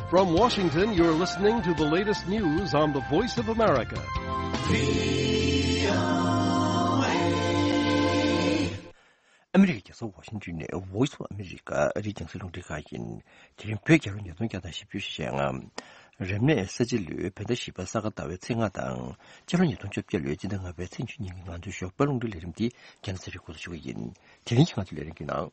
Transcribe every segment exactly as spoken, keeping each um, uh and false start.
From Washington, you're listening to the latest news on the Voice of America. ཨ་མི་རི་ཀའི་རྒྱལ་ས་ཝ་ཤིང་ཊོན་ནས་Voice of America ཨ་རིའི་རྒྱང་སྲིང་རླུང་འཕྲིན་ཁང་ཡིན། དེ་རིང་བོད་རྒྱལ་ལོ་ཉིས་སྟོང་བརྒྱ་དང་བཞི་བཅུ་ཞེ་ལྔ། རབ་གནས་ས་བྱི་ལོའི་བོད་ཟླ་བཞི་པ་ས་ག་ཟླ་བའི་ཚེས་ལྔ་དང་། སྤྱི་ལོ་ཉིས་སྟོང་བཅོ་བརྒྱད་ལོའི་སྤྱི་ཟླ་ལྔ་པའི་ཚེས་བཅུ་གཉིས་ཉིན་གྱི་ང་ཚོའི་ཞོགས་པའི་རླུང་འཕྲིན་ལས་རིམ་འདི་རྒྱང་སྲིང་རིག་པ་ཞུ་གི་ཡིན། དེ་རིང་གི་ང་ཚོའི་ལས་རིམ་གྱི་ནང་།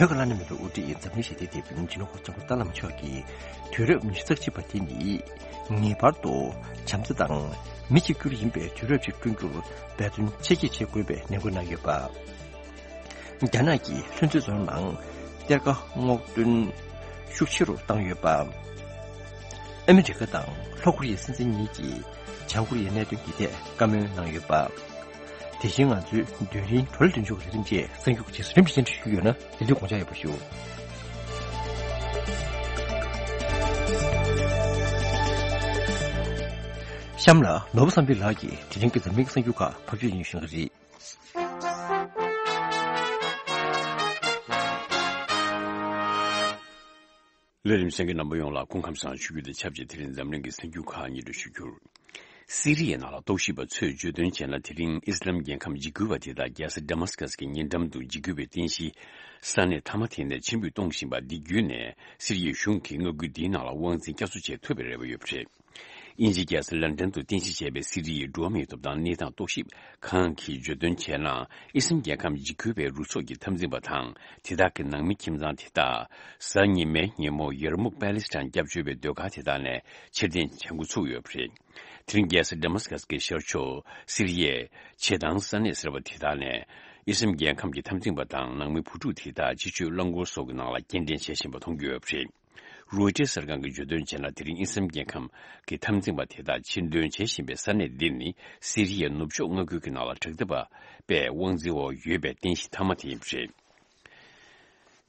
བོད་ཀྱི་བླ་ན་མེད་པའི་དབུ་ཁྲིད་འཛམ་གླིང་ཞི་བདེའི་དེད་དཔོན་སྤྱི་ནོར་གོང་ས་སྐྱབས་མགོན་ཏཱ་ལའི་བླ་མ་མཆོག་གིས་དུས་རབས་ཉི་ཤུ་རྩ་གཅིག་པ་དེ་ནི་ངེས་པར་དུ་བྱམས་བརྩེ་དང་མི་གཅིག་གྱུར་ཡིན་པའི་དུས་རབས་ཅིག་བསྐྲུན་རྒྱུར་འབད་བརྩོན་ཆེ་བསྐྱེད་བྱེད་དགོས་པའི་ནན་སྐུལ་གནང་ཡོད་པ། རྒྱ་ནག་གིས་ལྷུན་རྩེ་རྫོང་ནང་གཏེར་ཁ་སྔོག་འདོན་ཤུགས་ཆེ་རུ་བཏང་ཡོད་པ། ཨ་མི་རི་ཀ་དང་ལྷོ་ཀོ་རི་ཡའི་སྲིད་འཛིན་གཉིས་ཀྱིས་བྱང་ཀོ་རི་ཡའི་གནད་དོན་གྱི་ཐད་བཀའ་མོལ་གནང་ཡོད་པ། དེ་བཞིན་ང་ཚོའི་དུས་རིང་བྲོ་ལ་སྟོན་ཆོག་གི་ལས་རིམ་བཅས་གསར་འགྱུར་གྱི་རྗེས་སུ་རིམ་གྱིས་སྙན་སྒྲོན་ཞུ་གི་ཡོད་ན་དེ་དུས་དགོངས་འཇགས་ཡོད་པ་ཞུ། གཤམ་ལ་ནོར་བུ་བསམ་འཕེལ་ལགས་ཀྱིས་དེ་རིང་གི་འཛམ་གླིང་གསར་འགྱུར་ཁག་ཕབ་སྒྱུར་ཡིན་ཞུ་གི་རེད། ལས་རིམ་གསན་མཁན་རྣམ་པ་ཡོངས་ལ་སྐུ་ཁམས་བཟང་ཞུ་རྒྱུ་དང་ཆབས་ཅིག་དེ་རིང་འཛམ་གླིང་གི་གསར་འགྱུར་ཁག་སྙན་སྒྲོན་ཞུ་རྒྱུར། སི་རི་ཡའི་ནང་ལ་རྟོག་ཞིབ་པ་ཚོས་བརྗོད་དོན་བྱས་ན། དེ་རིང་ཨི་སི་ལམ་རྒྱལ་ཁམས་འཇིགས་སྐུལ་བ་དེ་དག་རྒྱལ་ས་ཌ་མཱ་སི་ཀ་སི་གི་ཉེ་འགྲམ་དུ་འཇིགས་སྐུལ་བའི་རྟེན་གཞི་ས་གནས་མཐའ་མ་དེ་ནས་ཕྱིར་འབུད་གཏོང་བཞིན་པ་འདི་བརྒྱུད་ནས། སི་རི་ཡའི་གཞུང་གིས་མངའ་ཁུལ་འདིའི་ནང་ལ་དབང་འཛིན་བསྐྱར་གསོ་བྱེད་ཐུབ་པའི་རེ་བ་ཡོད་པ་རེད། དབྱིན་ཇིའི་རྒྱལ་ས་ལན་ཌན་དུ་རྟེན་གཞི་བྱས་པའི་སི་རི་ཡའི་འགྲོ་བ་མིའི་ཐོབ་ཐང་གནས་སྟངས་རྟོག་ཞིབ་ཁང་གིས་བརྗོད་དོན་བྱས་ན། ཨི་སི་རལ་རྒྱལ་ཁམས་འཇིགས་སྐུལ་བའི་རུ་ཚོགས་ཀྱི་འཐབ་འཛིང་པ་དང་དེ་དག་གི་ནང་མི་ཁྱིམ་ཚང་དེ་དག་གཟའ་ཉི་མའི་ཉིན་མོ་ཡར་མུག་པེ་ལེ་སི་ཐན་སྐྱབས་བཅོལ་བའི་སྡོད་སྒར་དེ་དག་ནས་ཕྱིར་འཐེན་བྱེད་འགོ་ཚུགས་ཡོད་པ་རེད། དེ་རིང་རྒྱལ་ས་ཌ་མཱ་སི་ཀ་སི་གི་ཤར་ཕྱོགས་སི་རི་ཡའི་བྱེ་ཐང་ས་གནས་ཟེར་བ་དེ་དག་ནས་ཨི་སི་རལ་རྒྱལ་ཁམས་ཀྱི་འཐབ་འཛིང་པ་དང་ནང་མི་བུ་ཕྲུག་དེ་དག་སྤྱི་སྤྱོད་རླངས་འཁོར་སོགས་ཀྱི་ནང་ལ་སྐྱེལ་འདྲེན་བྱེད་བཞིན་པ་མཐོང་རྒྱུ་ཡོད་པ་རེད། རོའི་ཊར་གསར་ཁང་གིས་བརྗོད་དོན་བྱས་ན། དེ་རིང་ཨི་སི་རལ་རྒྱལ་ཁམས་ཀྱི་འཐབ་འཛིང་པ་དེ་དག་ཕྱིར་འདོན་བྱེད་བཞིན་པའི་ས་གནས་འདི་ནི་སི་རི་ཡའི་ནུབ་ཕྱོགས་མངའ་ཁུལ་གྱི་ནང་ལ་དྲག་འཐབ་པ་པས་དབང་འཛིན་འོག་ཡོད་པའི་རྟེན་གཞི་མཐའ་མ་དེ་ཡིན་པ་རེད།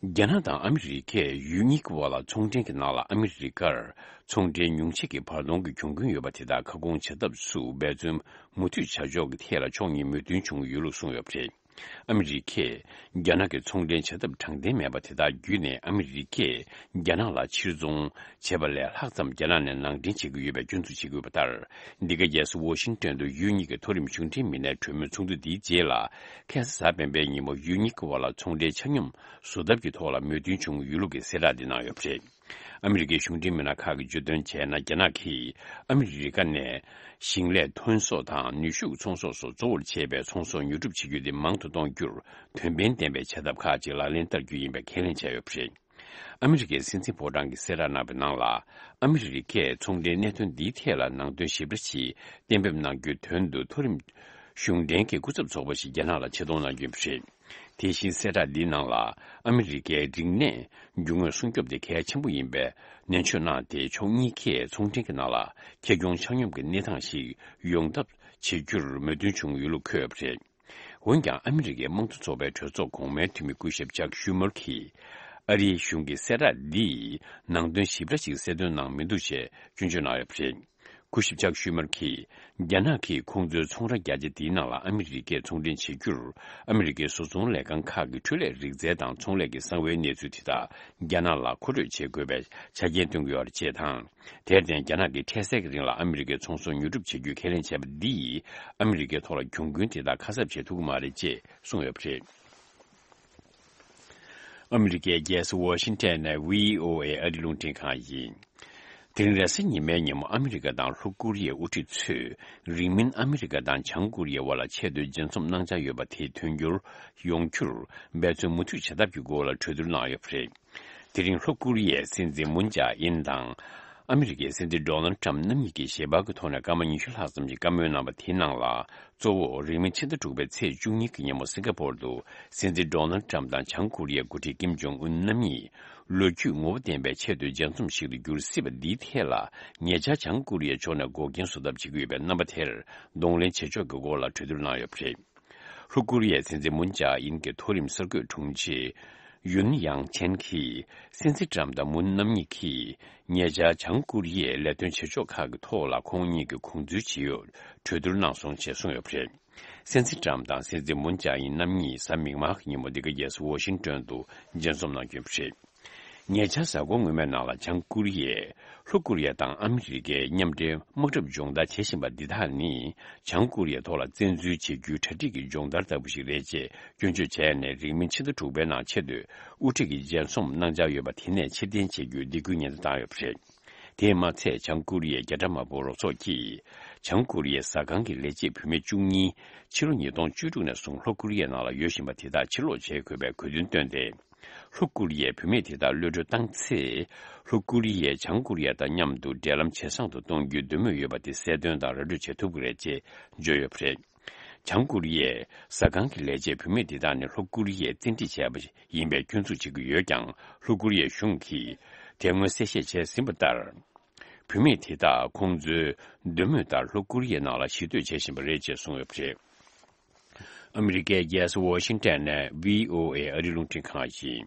རྒྱ་ནག་དང་ཨ་མི་རི་ཀས་ཡུལ་གཉིས་ཀྱི་དབར་ལ་ཚོང་འབྲེལ་གྱི་ནང་ལ་ཨ་མི་རི་ཀར་ཚོང་འབྲེལ་ཉུང་ཕྱེད་ཀྱི་བར་སྟོང་གི་གྱོང་གུན་ཡོད་པ་དེ་དག་ཁ་སྐོང་བྱ་ཐབས་སུ་འབད་བརྩོན་མུ་མཐུད་བྱ་ཕྱོགས་ཀྱི་ཐད་ལ་ཕྱོགས་གཉིས་མོས་མཐུན་བྱུང་ཡོད་ལུགས་གསུངས་ཡོད་པ་རེད། ཨ་མི་རི་ཀས་རྒྱ་ནག་གི་ཚོང་འབྲེལ་བྱ་ཐབས་དྲང་བདེན་མེད་པ་དེ་དག་བརྒྱུད་ནས་ཨ་མི་རི་ཀས་རྒྱ་ནག་ལ་ཕྱིར་ཚོང་བྱས་པ་ལས་ལྷག་ཙམ་རྒྱ་ནག་ནས་ནང་འདྲེན་བྱེད་ཀྱི་ཡོད་པའི་སྐྱོན་འཛུགས་བྱེད་ཀྱི་ཡོད་པ་ལྟར། འདི་ག་རྒྱལ་ས་ཝོ་ཤིང་ཏོན་དུ་ཡུལ་གཉིས་ཀྱི་མཐོ་རིམ་གཞུང་འབྲེལ་མི་སྣའི་གྲོས་མོལ་ཚོགས་འདུ་འདིའི་རྗེས་ལ། ཁ་སང་གཟའ་སྤེན་པའི་ཉིན་མོ་ཡུལ་གཉིས་ཀྱི་དབར་ལ་ཚོང་འབྲེལ་ཆ་སྙོམས་བཟོ་ཐབས་ཀྱི་ཐོག་ལ་མོས་མཐུན་བྱུང་ཡོད་ལུགས་ཀྱི་གསལ་བསྒྲགས་འདི་གནང་ཡོད་པ་རེད། ཨ་མི་རི་ཀའི་གཞུང་འབྲེལ་མི་སྣ་ཁག་གིས་བརྗོད་དོན་བྱས་ན། རྒྱ་ནག་གིས་ཨ་མི་རི་ཀ་ནས་ཞིང་ལས་ཐོན་ཟོག་དང་ནུས་ཤུགས་ཚོང་ཟོག་སོགས་གཙོ་བོར་བྱས་པའི་ཚོང་ཟོག་ཉོ་སྒྲུབ་བྱེད་རྒྱུ་དེ་མང་དུ་གཏོང་རྒྱུར་དོན་ཕན་ལྡན་པའི་བྱ་ཐབས་ཁག་ཅིག་ལག་ལེན་བསྟར་རྒྱུ་ཡིན་པའི་ཁས་ལེན་བྱས་ཡོད་པ་རེད། ཨ་མི་རི་ཀའི་སྲིད་འཛིན་ཕོ་བྲང་གིས་གསལ་བསྒྲགས་གནང་བའི་ནང་ལ། ཨ་མི་རི་ཀས་ཚོང་འབྲེལ་གནད་དོན་འདིའི་ཐད་ལ་ནང་དོན་ཞིབ་ཕྲ་ཞིག་གཏན་འབེབས་གནང་རྒྱུའི་དོན་དུ་མཐོ་རིམ་གཞུང་འབྲེལ་གྱི་སྐུ་ཚབ་ཚོགས་པ་ཞིག་རྒྱ་ནག་ལ་ཆེད་གཏོང་གནང་རྒྱུ་ཡིན་པ་རེད། དེ་བཞིན་གསལ་བསྒྲགས་འདིའི་ནང་ལ། ཨ་མི་རི་ཀའི་རིག་གནས་རྒྱུ་དངོས་སྲུང་སྐྱོབ་དེ་གལ་ཆེན་པོ་ཡིན་པའི་ནན་བརྗོད་གནང་སྟེ། ཕྱོགས་གཉིས་ཀས་ཚོང་འབྲེལ་གྱི་ནང་ལ་ཁེ་གྱོང་ཆ་སྙོམས་ཀྱི་གནས་སྟངས་ཤིག་ཡོང་ཐབས་བྱེད་རྒྱུར་མོས་མཐུན་བྱུང་ཡོད་ལུགས་འཁོད་ཡོད་པ་རེད། འོན་ཀྱང་། ཨ་མི་རི་ཀའི་དམངས་གཙོ་ཚོགས་པའི་གྲོས་ཚོགས་གོང་མའི་འཐུས་མི་སྐུ་ཞབས་ཅག་ཤུ་མར་གྱིས། ཨ་རིའི་གཞུང་གི་གསལ་བསྒྲགས་འདིས་ནང་དོན་ཞིབ་ཕྲ་ཞིག་གསལ་སྟོན་གནང་མི་འདུག་ཅེས་སྐྱོན་བརྗོད་གནང་ཡོད་པ་རེད། སྐུ་ཞབས་ཅག་ཤུ་མར་གྱིས། རྒྱ་ནག་གིས་ཁོང་ཚོའི་ཚོང་ར་བརྒྱ་ཆ་འདིའི་ནང་ལ་ཨ་མི་རི་ཀས་ཚོང་འབྲེལ་བྱེད་རྒྱུར། ཨ་མི་རི་ཀའི་བཟོ་ཚོང་ལས་ཁང་ཁག་གི་འཕྲུལ་ལས་རིག་རྩལ་དང་ཚོང་ལས་ཀྱི་གསང་བའི་གནས་ཚུལ་དེ་དག་རྒྱ་ནག་ལ་མཁོ་སྤྲོད་བྱེད་དགོས་པའི་ཆ་རྐྱེན་བཏོན་གྱི་ཡོད་པ་བཅས་དང་། དེར་བརྟེན། རྒྱ་ནག་གིས་འཕྲལ་སེལ་གྱི་རིང་ལ་ཨ་མི་རི་ཀའི་ཚོང་ཟོག་ཉོ་སྒྲུབ་བྱེད་རྒྱུའི་ཁས་ལེན་བྱས་པ་འདིས། ཨ་མི་རི་ཀའི་ཐོག་ལ་གྱོང་གུན་དེ་དག་ཁ་གསབ་བྱེད་ཐུབ་ཀྱི་མ་རེད་ཅེས་གསུངས་ཡོད་པ་རེད། ཨ་མི་རི་ཀའི་རྒྱལ་ས་ཝ་ཤིང་ཊོན་ནས་བྷི་ཨོ་ཨེ་ཨ་རི་རླུང་འཕྲིན་ཁང་ཡིན། དེ་རིང་རེས་གཟའ་ཉི་མའི་ཉིན་མོ་ཨ་མི་རི་ཀ་དང་ལྷོ་ཀོ་རི་ཡའི་དབུ་ཁྲིད་ཚོས་རིང་མིན་ཨ་མི་རི་ཀ་དང་བྱང་ཀོ་རི་ཡའི་དབར་ལ་ཆེས་མཐོའི་མཇལ་འཛོམས་གནང་འཆར་ཡོད་པ་དེ་དོན་འཁྱོལ་ཡོང་རྒྱུར་འབད་བརྩོན་མུ་མཐུད་བྱ་ཐབས་ཀྱི་སྐོར་ལ་གྲོས་བསྡུར་གནང་ཡོད་པ་རེད། དེ་རིང་ལྷོ་ཀོ་རི་ཡའི་སྲིད་འཛིན་མུན་ཇཱ་ཨིན་དང་། ཨ་མི་རི་ཀའི་སྲིད་འཛིན་ཌོ་ནལ་ཊམ་རྣམ་གཉིས་ཀྱིས་ཞལ་པར་གྱི་ཐོག་ནས་སྐར་མ་ཉི་ཤུ་ལྷག་ཙམ་ཞིག་བཀའ་མོལ་གནང་བ་དེའི་ནང་ལ། གཙོ་བོ་རིང་མིན་ཕྱི་ཟླ་དྲུག་པའི་ཚེས་བཅུ་གཉིས་ཀྱི་ཉིན་མོ་སིང་ག་པོར་དུ་སྲིད་འཛིན་ཌོ་ནལ་ཊམ་དང་བྱང་ཀོ་རི་ཡའི་འགོ་ཁྲིད་ཀིམ་ཇོང་ཨུན་རྣམ་གཉིས་ལོ་རྒྱུས་ངོ་བོ་ལྡན་པའི་ཆེས་མཐོའི་མཇལ་འཛོམས་ཤིག་ཏུ་འགྱུར་སྲིད་པ་འདིའི་ཐད་ལ། ཉེ་ཆར་བྱང་ཀོ་རི་ཡའི་ཕྱོགས་ནས་འགོག་རྐྱེན་བཟོ་ཐབས་བྱེད་ཀྱི་ཡོད་པའི་རྣམ་པ་དེར་གདོང་ལེན་བྱེད་ཕྱོགས་ཀྱི་སྐོར་ལ་གྲོས་བསྡུར་གནང་ཡོད་པ་རེད། ལྷོ་ཀོ་རི་ཡའི་སྲིད་འཛིན་མུན་ཇཱ་ཨིན་གྱི་མཐོ་རིམ་གསར་འགོད་དྲུང་ཆེ་ ཡུན་ཡང་ཆན་གྱིས་སྲིད་འཛིན་ཀྲམ་དང་མུན་རྣམ་གཉིས་ཀྱིས་ཉེ་ཆར་བྱང་ཀོ་རི་ཡའི་ལས་དོན་བྱེད་ཕྱོགས་ཁག་གི་ཐོག་ལ་ཁོང་གཉིས་ཀྱིས་དགོངས་ཚུལ་ཇི་ཡོད་གྲོས་བསྡུར་གནང་སོང་ཞེས་གསུངས་ཡོད་པ་རེད། སྲིད་འཛིན་ཀྲམ་དང་སྲིད་འཛིན་མུན་ཅང་ཨིན་རྣམ་གཉིས་གཟའ་མིག་དམར་གྱི་ཉིན་མོ་འདི་ག་རྒྱལ་ས་ཝ་ཤིང་ཏོན་དུ་མཇལ་འཛོམས་གནང་རྒྱུ་ཡིན་པ་རེད། ཉེ་ཆར་གཟའ་འཁོར་སྔོན་མའི་ནང་ལ་བྱང་ཀོ་རི་ཡས་ལྷོ་ཀོ་རི་ཡ་དང་ཨ་མི་རི་ཀའི་མཉམ་འབྲེལ་དམག་འཁྲབ་སྦྱོང་བརྡར་བྱེད་བཞིན་པ་འདི་དག་ནི་བྱང་ཀོ་རི་ཡའི་ཐོག་ལ་བཙན་འཛུལ་བྱེད་རྒྱུའི་གྲ་སྒྲིག་གི་སྦྱོང་བརྡར་ལྟ་བུ་ཞིག་རེད་ཅེས་སྐྱོན་བརྗོད་བྱས་ནས། རིང་མིན་ཕྱི་ཟླ་དྲུག་པའི་ནང་ཆེས་མཐོའི་དབུ་ཁྲིད་ཀྱི་མཇལ་འཛོམས་གནང་འཆར་ཡོད་པ་དེ་ནས་ཕྱིར་འཐེན་བྱེད་རྒྱུའི་སྡིགས་སྐུལ་ཉེན་བརྡ་བཏང་ཡོད་པ་རེད། དེས་མ་ཚད་བྱང་ཀོ་རི་ཡའི་རྒྱ་གྲམ་དམར་པོ་རོགས་ཚོགས་ཀྱིས་བྱང་ཀོ་རི་ཡའི་ཟ་ཁང་གི་ལས་བྱེད་བུད་མེད་བཅུ་གཉིས་ཕྱི་ལོ་ཉིས་སྟོང་བཅུ་དྲུག་ནས་བཟུང་ལྷོ་ཀོ་རི་ཡའི་ནང་ལ་ཡོད་བཞིན་པ་དེ་དག་ཕྱིར་ལོག་བྱེད་དགོས་པའི་དགོས་འདུན་བཏོན་ཏེ། ལྷོ་ཀོ་རི་ཡའི་བུད་མེད་དེ་དག་གློད་གྲོལ་བཏང་ཚེ། ལྷོ་ཀོ་རི་ཡས་བྱང་ཀོ་རི་ཡ་དང་མཉམ་དུ་འབྲེལ་ལམ་ཇེ་བཟང་དུ་གཏོང་རྒྱུའི་འདོད་མོས་ཡོད་པ་དེ་གསལ་སྟོན་དང་ར་སྤྲོད་བྱེད་ཐུབ་ཀྱི་རེད་ཅེས་བརྗོད་ཡོད་པ་རེད། བྱང་ཀོ་རི་ཡས་ཟ་ཁང་གི་ལས་བྱེད་བུད་མེད་དེ་དག་ནི་ལྷོ་ཀོ་རི་ཡས་བཙན་ཁྲིད་བྱས་པ་ཡིན་པའི་སྐྱོན་འཛུགས་བྱེད་ཀྱི་ཡོད་ཀྱང་། ལྷོ་ཀོ་རི་ཡའི་གཞུང་གིས་དེ་སྔོན་གསལ་བཤད་བྱས་ཟིན་པ་ལྟར། བུད་མེད་དེ་དག་ཁོང་ཚོའི་འདོད་མོས་ལྟར་ལྷོ་ཀོ་རི་ཡའི་ནང་ལ་གཞིས་སྡོད་བྱེད་བཞིན་པ་རེད་ཅེས་གསུངས་ཡོད་པ་རེད། ཨ་མི་རི་ཀའི་རྒྱལ་ས་ཝ་ཤིང་ཊོན་ནས་བྷི་ཨོ་ཨེ་ཨ་རིའི་རླུང་འཕྲིན་ཁང་ཡིན།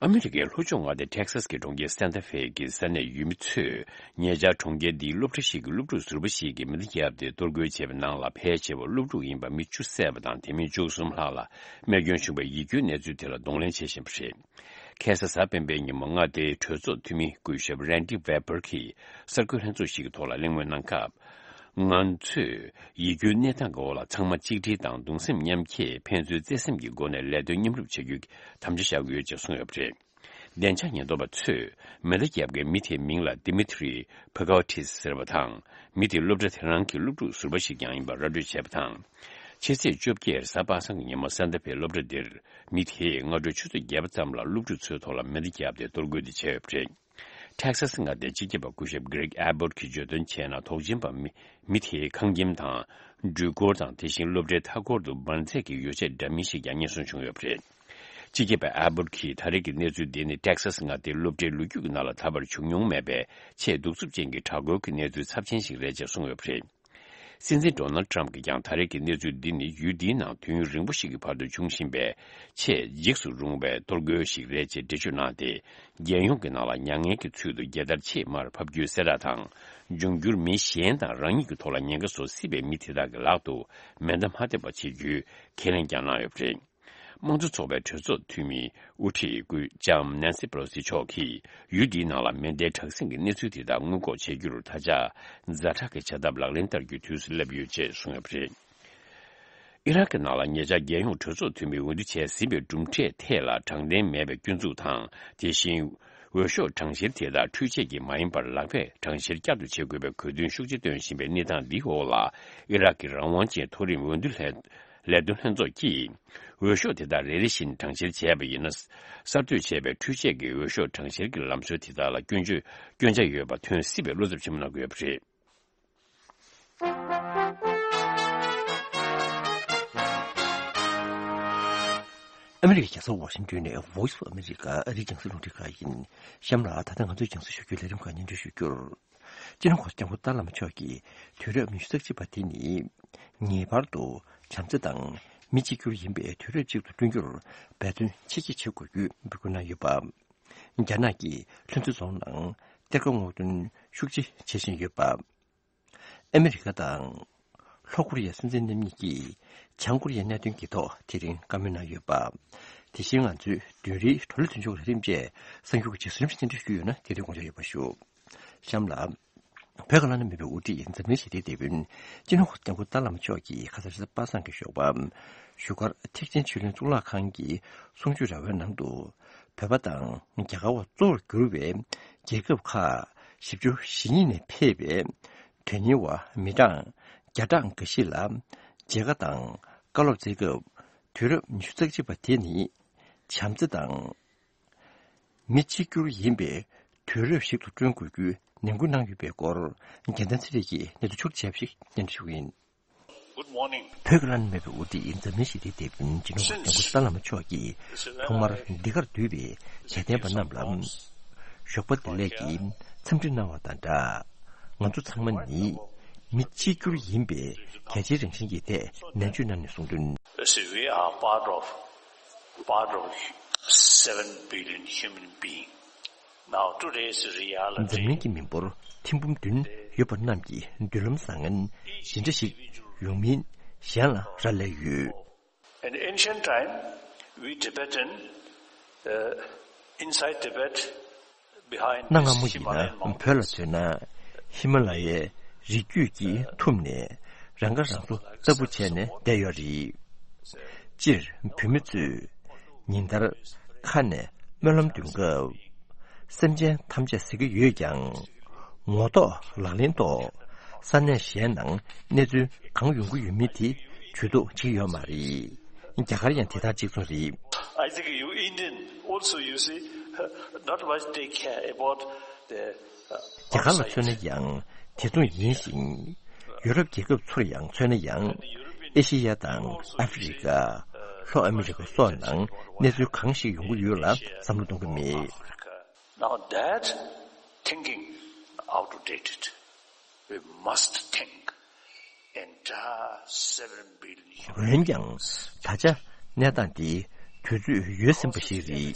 ཨ་མི་རི་ཀའི་ལྷོ་ཕྱོགས་མངའ་སྡེ་ཊེག་སཱས་ཀྱི་གྲོང་ཁྱེར་སན་ཏཱ་ཧྥེ་གྱི་ས་གནས་ཡུལ་མི་ཚོས་ཉེ་ཆར་གྲོང་ཁྱེར་འདིའི་སློབ་གྲྭ་ཞིག་གི་སློབ་ཕྲུག་ཟུར་པ་ཞིག་གིས་མེ་མདའ་བརྒྱབ་སྟེ་གཏོར་རྒོལ་བྱས་པའི་ནང་ལ་ཕལ་ཆེ་བ་སློབ་ཕྲུག་ཡིན་པ་མི་བཅུ་བསད་པ་དང་། དེ་མིན་བཅུ་གསུམ་ལྷག་ལ་རྨས་སྐྱོན་བྱུང་བའི་ཡིད་སྐྱོའི་གནས་ཚུལ་དེ་ལ་གདོང་ལེན་བྱེད་བཞིན་པ་རེད། ཁ་སང་གཟའ་སྤེན་པའི་ཉིན་མོ་མངའ་སྡེའི་གྲོས་ཚོགས་འཐུས་མི་སྐུ་ཞབས་རན་ཌི་ཝེ་པར་གྱིས་གསར་འགོད་ལྷན་ཚོགས་ཤིག་གི་ཐོག་ལ་གླེང་མོལ་གནང་སྐབས། ང་ཚོས་ཡིད་སྐྱོའི་གནས་སྟངས་ཀྱི་འོག་ལ་ཚང་མ་གཅིག་སྒྲིལ་དང་གདུང་སེམས་མཉམ་སྐྱེད། ཕན་ཚུན་བརྩེ་སེམས་ཀྱི་སྒོ་ནས་ལས་དོན་མཉམ་རུབ་བྱ་རྒྱུའི་དམ་བཅའ་བཞག་གི་ཡོད་ཅེས་གསུངས་ཡོད་པ་རེད། བདེ་འཇགས་ཉེན་རྟོག་པ་ཚོས་མེ་མདའ་བརྒྱབ་མཁན་མི་དེའི་མིང་ལ་ཌི་མི་ཐི་རི་ཕ་ཀའོ་ཊིས་ཟེར་བ་དང་། མི་དེ་སློབ་གྲྭ་དེ་རང་གི་སློབ་ཕྲུག་ཟུར་པ་ཞིག་ཀྱང་ཡིན་པར་ར་སྤྲོད་བྱས་པ་དང་། ཕྱི་ཚེས་བཅོ་བརྒྱད་གཟའ་པ་སངས་ཀྱི་ཉིན་མོ་སན་ཏཱ་ཧྥེ་སློབ་གྲྭ་འདིར་མི་དེས་སྔ་དྲོ་ཆུ་ཚོད་བརྒྱད་པ་ཙམ་ལ་སློབ་ཕྲུག་ཚོའི་ཐོག་ལ་མེ་མདའ་བརྒྱབ་སྟེ་གཏོར་རྒོལ་དེ་བྱས་ཡོད་པ་རེད། ཊེག་སཱས་མངའ་སྡེའི་སྤྱི་ཁྱབ་པ་སྐུ་ཞབས་གྷི་རེག་ཨེ་བྷོད་ཀྱིས་བརྗོད་དོན་བྱས་ན། དོགས་ཅན་པ་མི་མི་དེའི་ཁང་ཁྱིམ་དང་། འགྲུལ་འཁོར་དང་། དེ་བཞིན་སློབ་གྲྭའི་མཐའ་འཁོར་དུ་འབར་རྫས་ཀྱི་ཡོ་བྱད་འདྲ་མིན་ཞིག་ཀྱང་རྙེད་སོན་བྱུང་ཡོད་པ་རེད། སྤྱི་ཁྱབ་པ་ཨེ་བྷོད་ཀྱིས་ད་རེས་ཀྱི་གནས་ཚུལ་འདི་ནི་ཊེག་སཱས་མངའ་སྡེའི་སློབ་གྲྭའི་ལོ་རྒྱུས་ཀྱི་ནང་ལ་ད་བར་བྱུང་མྱོང་མེད་པའི་ཆེས་གདུག་རྩུབ་ཅན་གྱི་དྲག་རྒོལ་གྱི་གནས་ཚུལ་ཚབས་ཆེན་ཞིག་རེད་ཅེས་གསུངས་ཡོད་པ་རེད། སྲིད་འཛིན་ཌོ་ནལ་ཊམ་གྱིས་ཀྱང་ད་རེས་ཀྱི་གནས་ཚུལ་འདི་ནི་ཡུལ་འདིའི་ནང་དུས་ཡུན་རིང་པོ་ཞིག་གི་བར་དུ་འབྱུང་བཞིན་པའི་ཆེས་འཇིགས་སུ་རུང་བའི་གཏོར་རྒོལ་ཞིག་རེད་ཅེས་འགྲེལ་བརྗོད་གནང་སྟེ། རྒྱལ་ཡོངས་ཀྱི་ནང་ལ་མྱ་ངན་གྱི་ཚུལ་དུ་རྒྱལ་དར་ཆེས་མར་ཕབ་རྒྱུའི་གསལ་བསྒྲགས་དང་། འབྱུང་འགྱུར་མི་གཞན་དང་རང་ཉིད་ཀྱི་ཐོག་ལ་ཉེན་ཁ་བཟོ་སྲིད་པའི་མི་དེ་དག་གི་ལག་ཏུ་མེ་མདའ་མ་ཐེབས་པ་བྱེད་རྒྱུའི་ཁས་ལེན་ཀྱང་གནང་ཡོད་པ་རེད། དམངས་གཙོ་ཚོགས་པའི་གྲོས་ཚོགས་འཐུས་མི་དབུ་ཁྲིད་སྐུ་ལྕམ་ནན་སི་པེ་ལོ་སི་མཆོག་གིས་ཡུལ་འདིའི་ནང་ལ་མེ་མདའི་དྲག་ཟིང་གི་གནས་ཚུལ་དེ་དག་སྔོན་འགོག་བྱེད་རྒྱུར་ད་ཆ་ཛ་དྲག་གི་བྱ་ཐབས་ལག་ལེན་བསྟར་རྒྱུའི་དུས་སུ་སླེབས་ཡོད་ཅེས་གསུངས་ཡོད་པ་རེད། ཨི་རག་གི་ནང་ལ་ཉེ་ཆར་རྒྱལ་ཡོངས་གྲོས་ཚོགས་འཐུས་མིས་འོས་བསྡུ་བྱས་ཟིན་པའི་གྲུབ་འབྲས་ཐད་ལ་དྲང་བདེན་མེད་པའི་སྐྱོན་འཛུགས་དང་། དེ་བཞིན་འོས་ཤོག་གྲངས་བཤེར་དེ་དག་འཕྲུལ་ཆས་ཀྱིས་མ་ཡིན་པར་ལག་པས་གྲངས་བཤེར་བསྐྱར་དུ་བྱེད་དགོས་པའི་དགོས་འདུན་ཤུགས་ཆེ་བཏོན་བཞིན་པའི་གནས་སྟངས་འདིའི་འོག་ལ། ཨི་རག་གི་རང་དབང་ཅན་མཐོ་རིམ་འོས་བསྡུ་ལས་ལས་དོན་ལྷན་ཚོགས་ཀྱིས་འོས་ཤོག་དེ་དག་རེ་རེ་བཞིན་གྲངས་བཤེར་བྱས་པ་ཡིན་ན། གསར་གཏོད་བྱས་པའི་འཕྲུལ་ཆས་ཀྱི་འོས་ཤོག་གྲངས་བཤེར་གྱི་ལམ་སྲོལ་དེ་དག་ལ་སྐྱོན་བརྗོད་སྐྱོན་ཆ་ཡོད་པ་ཐོན་སྲིད་པའི་བློ་འཚབ་ཆེན་པོ་གནང་གི་ཡོད་པ་རེད། ཨ་མི་རི་ཀའི་རྒྱལ་ས་ཝ་ཤིང་ཏོན་ནས་Voice of America ཨ་རིའི་རྒྱང་སྲིང་རླུང་འཕྲིན་ཁང་ཡིན། གཤམ་ལ་ད་ལྟ་ང་ཚོས་རྒྱང་སྲིང་ཞུ་རྒྱུའི་ལས་རིམ་ཁག་སྙན་སྒྲོན་ཞུ་རྒྱུར། སྤྱི་ནོར་༧གོང་ས་༧སྐྱབས་མགོན་ཏཱ་བླ་མ་མཆོག་གིས་དུས་རབས་ཉི་ཤུ་རྩ་གཅིག་པ་དེ་ནི་ངེས་པར་དུ་བྱམས་བརྩེ་དང་མི་གཅིག་གྱུར་ཡིན་པའི་དུས་རབས་ཅིག་ཏུ་བསྐྲུན་རྒྱུར་འབད་བརྩོན་ཆེ་བསྐྱེད་བྱེད་དགོས་རྒྱུའི་འབོད་སྐུལ་གནང་ཡོད་པ། རྒྱ་ནག་གི་ལྷུན་རྩེ་རྫོང་ནང་གཏེར་ཁ་སྔོག་འདོན་ཤུགས་ཆེ་བྱེད་བཞིན་ཡོད་པ། ཨ་མི་རི་ཀ་དང་ལྷོ་ཀོ་རི་ཡ་སྲིད་འཛིན་རྣམ་གཉིས་ཀྱིས་བྱང་ཀོ་རི་ཡའི་གནད་དོན་གྱི་ཐོག་དེ་རིང་བཀའ་མོལ་གནང་ཡོད་པ། དེ་བཞིན་ང་ཚོའི་བདུན་རེའི་བགྲོ་གླེང་མདུན་ལྕོག་ལས་རིམ་བཅས་གསར་འགྱུར་གྱི་རྗེས་སུ་རིམ་བཞིན་སྙན་སྒྲོན་ཞུ་གི་ཡོད་ན་དེ་རིང་དགོངས་འཇགས་ཡོད་པ་ཞུ། གཤམ་ལ། བོད་ཀྱི་བླ་ན་མེད་པའི་དབུ་ཁྲིད་འཛམ་གླིང་ཞི་བདེའི་དེད་དཔོན་སྤྱི་ནོར་༧གོང་ས་༧སྐྱབས་མགོན་ཏཱ་བླ་མ་མཆོག་གིས་ཁ་སང་རེས་གཟའ་པ་སངས་ཀྱི་ཞོགས་པ། བཞུགས་སྒར་ཐེག་ཆེན་ཆོས་གླིང་གཙུག་ལག་ཁང་གི་གསུང་ཆོས་ར་བའི་ནང་དུ། བོད་པ་དང་རྒྱ་གར་བ་གཙོ་བོར་གྱུར་པའི་རྒྱལ་ཁབ་ཁག་བཞི་བཅུ་ཞེ་གཉིས་ནས་ཕེབས་པའི་དོན་གཉེར་བ་མི་གྲངས་བརྒྱ་ཕྲག་འགའ་ཞིག་ལ་མཇལ་ཁ་དང་བཀའ་སློབ་སྩལ་སྐབས། དུས་རབས་ཉི་ཤུ་རྩ་གཅིག་པ་དེ་ནི་བྱམས་བརྩེ་དང་། མི་གཅིག་གྱུར་ཡིན་པའི་དུས་རབས་ཤིག་ཏུ་བསྐྲུན་དགོས་རྒྱུའི་ནན་སྐུལ་གནང་ཡོད་པའི་སྐོར། རྒྱལ་མཚན་ཚེ་རིང་གིས་གནས་ཚུལ་ཕྱོགས་བསྒྲིགས་ཞིག་སྙན་སྒྲོན་ཞུ་གི་ཡིན། Good morning. བོད་ཀྱི་བླ་ན་མེད་པའི་དབུ་ཁྲིད་འཛམ་གླིང་ཞི་བདེའི་དེད་དཔོན་སྤྱི་ནོར་༧གོང་ས་༧སྐྱབས་མགོན་ཏཱ་བླ་མ་མཆོག་གིས་ཐོག་མར་འདི་གར་འདུས་པའི་དད་ལྡན་པ་རྣམས་ལ་ཞོགས་པ་བདེ་ལེགས་ཀྱི་འཚམས་འདྲི་གནང་བ་དང་སྦྲགས། ང་ཚོ་ཚང་མ་ནི་མི་གཅིག་གྱུར་ཡིན་པའི་གལ་ཆེའི་རང་བཞིན་གྱི་ཐད་ནན་བརྗོད་གནང་ནས་གསུངས་དོན། See, we are part of Part of seven billion human being. Now today's reality. འཛམ་གླིང་གི་མི་འབོར་ཐེར་འབུམ་བདུན་ཡོད་པ་རྣམས་ཀྱི་མདུན་ལམ་བཟང་ངན་ཇི་འདྲ་ཞིག་ཡོང་མིན་གཞན་ལ་རག་ལས་ཡོད། In ancient time, we Tibetan, uh, inside Tibet, གནའ་སྔ་མོ་ཡིན་ན་བོད་ལ་མཚོན་ན་ཧི་མ་ལ་ཡའི་རི་རྒྱུད་ཀྱིས་ཐུམ་ནས་རང་ཁ་རང་གསོ་ལྟ་བུ་བྱས་ནས་བསྡད་ཡོད་རེད། སྤྱིར་བོད་མི་ཚོས་ཉིན་ལྟར་ཁ་ནས་སྨོན་ལམ་འདོན་སྐབས་སེམས་ཅན་ཐམས་ཅད་ཟེར་གྱི་ཡོད་ཀྱང་ངོ་ཐོག་ལག་ལེན་ཐོག་ས་གནས་གཞན་ནང་གནས་ཚུལ་གང་ཡོང་གི་ཡོད་མེད་དེ་ཇུས་གཏོགས་བྱེད་ཀྱི་ཡོད་མ་རེད། རྒྱ་གར་ཡང་དེ་དང་གཅིག་མཚུངས་རེད། I think you Indian also, you see, not much take care about the, uh, རྒྱ་གར་ལ་མཚོན་ན་ཡང་དེ་མཚུངས་ཡིན་ཞིང་། ཡུ་རོབ་རྒྱལ་ཁབ་ཚོར་ཡང་མཚོན་ན་ཡང་ཨེ་ཤེ་ཡ་དང་ཨ་ཧྥེ་རི་ཀ། ལྷོ་ཨ་མི་རི་ཀ་སོགས་ནང་གནས་ཚུལ་གང་ཞིག་ཡོང་གི་ཡོད་ལ་བསམ་བློ་གཏོང་གི་མེད། Now that thinking outdated. We must think entire seven billion human འོན་ཀྱང་ད་ཆ་གནས་སྟངས་འདི་དུས་ཚོད་ཡོལ་ཟིན་པ་ཞིག་རེད།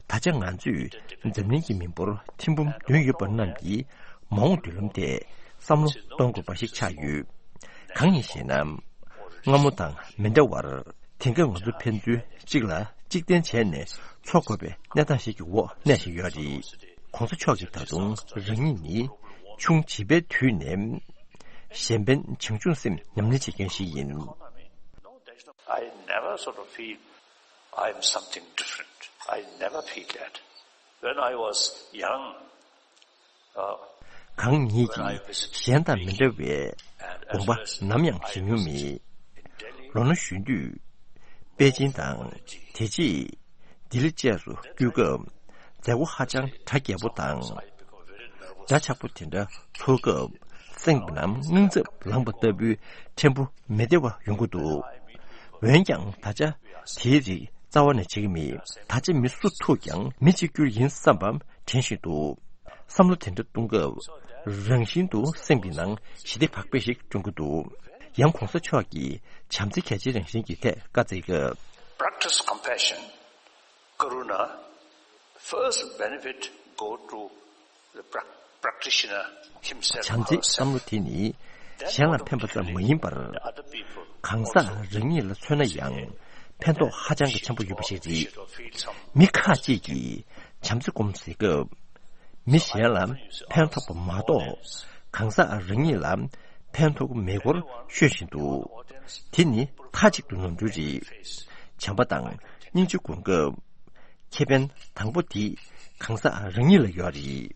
ད་ཆ་ང་ཚོས་འཛམ་གླིང་གི་མི་འབོར་ཐེར་འབུམ་བདུན་ཡོད་པ་རྣམས་ཀྱི་མ་འོངས་མདུན་ལམ་ཐད་བསམ་བློ་གཏོང་དགོས་པ་ཞིག་ཆགས་ཡོད། གང་ཡིན་ཞེ་ན། སྔ་མོ་དང་མི་འདྲ་བར་དེང་སྐབས་ང་ཚོ་ཕན་ཚུན་གཅིག་ལ་གཅིག་བརྟེན་བྱས་ནས་འཚོ་དགོས་པའི་གནས་སྟངས་ཤིག་གི་འོག་གནས་བཞིན་ཡོད་རེད། གོང་ས་མཆོག་གིས་ད་དུང་རང་ཉིད་ནི་ཆུང་བྱིས་པའི་དུས་ནས་གཞན་ཕན་བྱང་ཆུབ་སེམས་ཉམས་ལེན་བྱེད་མཁན་ཞིག་ཡིན། I never sort of feel I am something different. I never feel that. When I was young, གང་ཉིད་ཀྱིས་གཞན་དང་མི་འདྲ་བའི་དགོངས་པ་ནམ་ཡང་བཞེས་མྱོང་མེད། ལོ་ན་གཞོན་དུས་པེ་ཅིན་དང་དེ་རྗེས་ལྡི་ལི་བཅས་སུ་སྐྱོད་སྐབས་མཛད་སྒོ་ཧ་ཅང་གྲ་རྒྱས་པོ་དང་། སྒྲ་ཆགས་པོ་དེ་འདྲ་ཚོར་སྐབས་སེམས་ནང་དངངས་འཚབ་ལངས་པ་ལྟ་བུའི་ཕྲན་བུ་མི་བདེ་བ་ཡོང་གི་འདུག་འོན་ཀྱང་ད་ཆ་དེའི་རིགས་རྩ་བ་ནས་བྱེད་ཀྱི་མེད། ད་ཆ་མི་སུ་ཐུག་ཀྱང་མི་གཅིག་གྱུར་ཡིན་བསམ་པ་དྲན་བཞིན་འདུག་བསམ་བློ་དེ་འདྲ་གཏོང་སྐབས་རང་བཞིན་དུ་སེམས་ཀྱི་ནང་ཞི་བདེ་བག་ཕེབས་ཤིག་སྐྱོང་གི་འདུག་ཡང་གོང་ས་མཆོག་གིས་བྱམས་བརྩེ་གལ་ཆེའི་རང་བཞིན་གྱི་ཐད་བཀའ་སྩལ་སྐབས། Practice compassion, karuna, first benefit go to the prac- practitioner himself, བྱམས་བརྩེའི་herself. བསམ་བློ་དེ་ནི་གཞན་ལ་ཕན་པ་ཙམ་མ་ཡིན་པར་གང་ཟག་རང་ཉིད་ལ་མཚོན་ན་ཡང་ཕན་ཐོགས་ཧ་ཅང་གི་ཆེན་པོ་ཡོད་པ་ཞིག་རེད། མི་ཁ་ཅིག་གིས་བྱམས་བརྩེ་སྒོམ་ཟེར་སྐབས་མི་གཞན་ལ་ཕན་ཐོགས་པ་མ་གཏོགས་གང་ཟག་རང་ཉིད་ལ་ཕན་ཐོགས་ཀྱི་མེད་སྐོར་ཤོད་བཞིན་འདུག་དེ་ནི་མཐའ་གཅིག་ཏུ་ནོར་འཁྲུལ་རེད། བྱམས་པ་དང་སྙིང་རྗེ་སྒོམ་སྐབས་ཁེ་ཕན་དང་པོ་དེ་གང་ཟག་རང་ཉིད་ལ་ཡོད་རེད།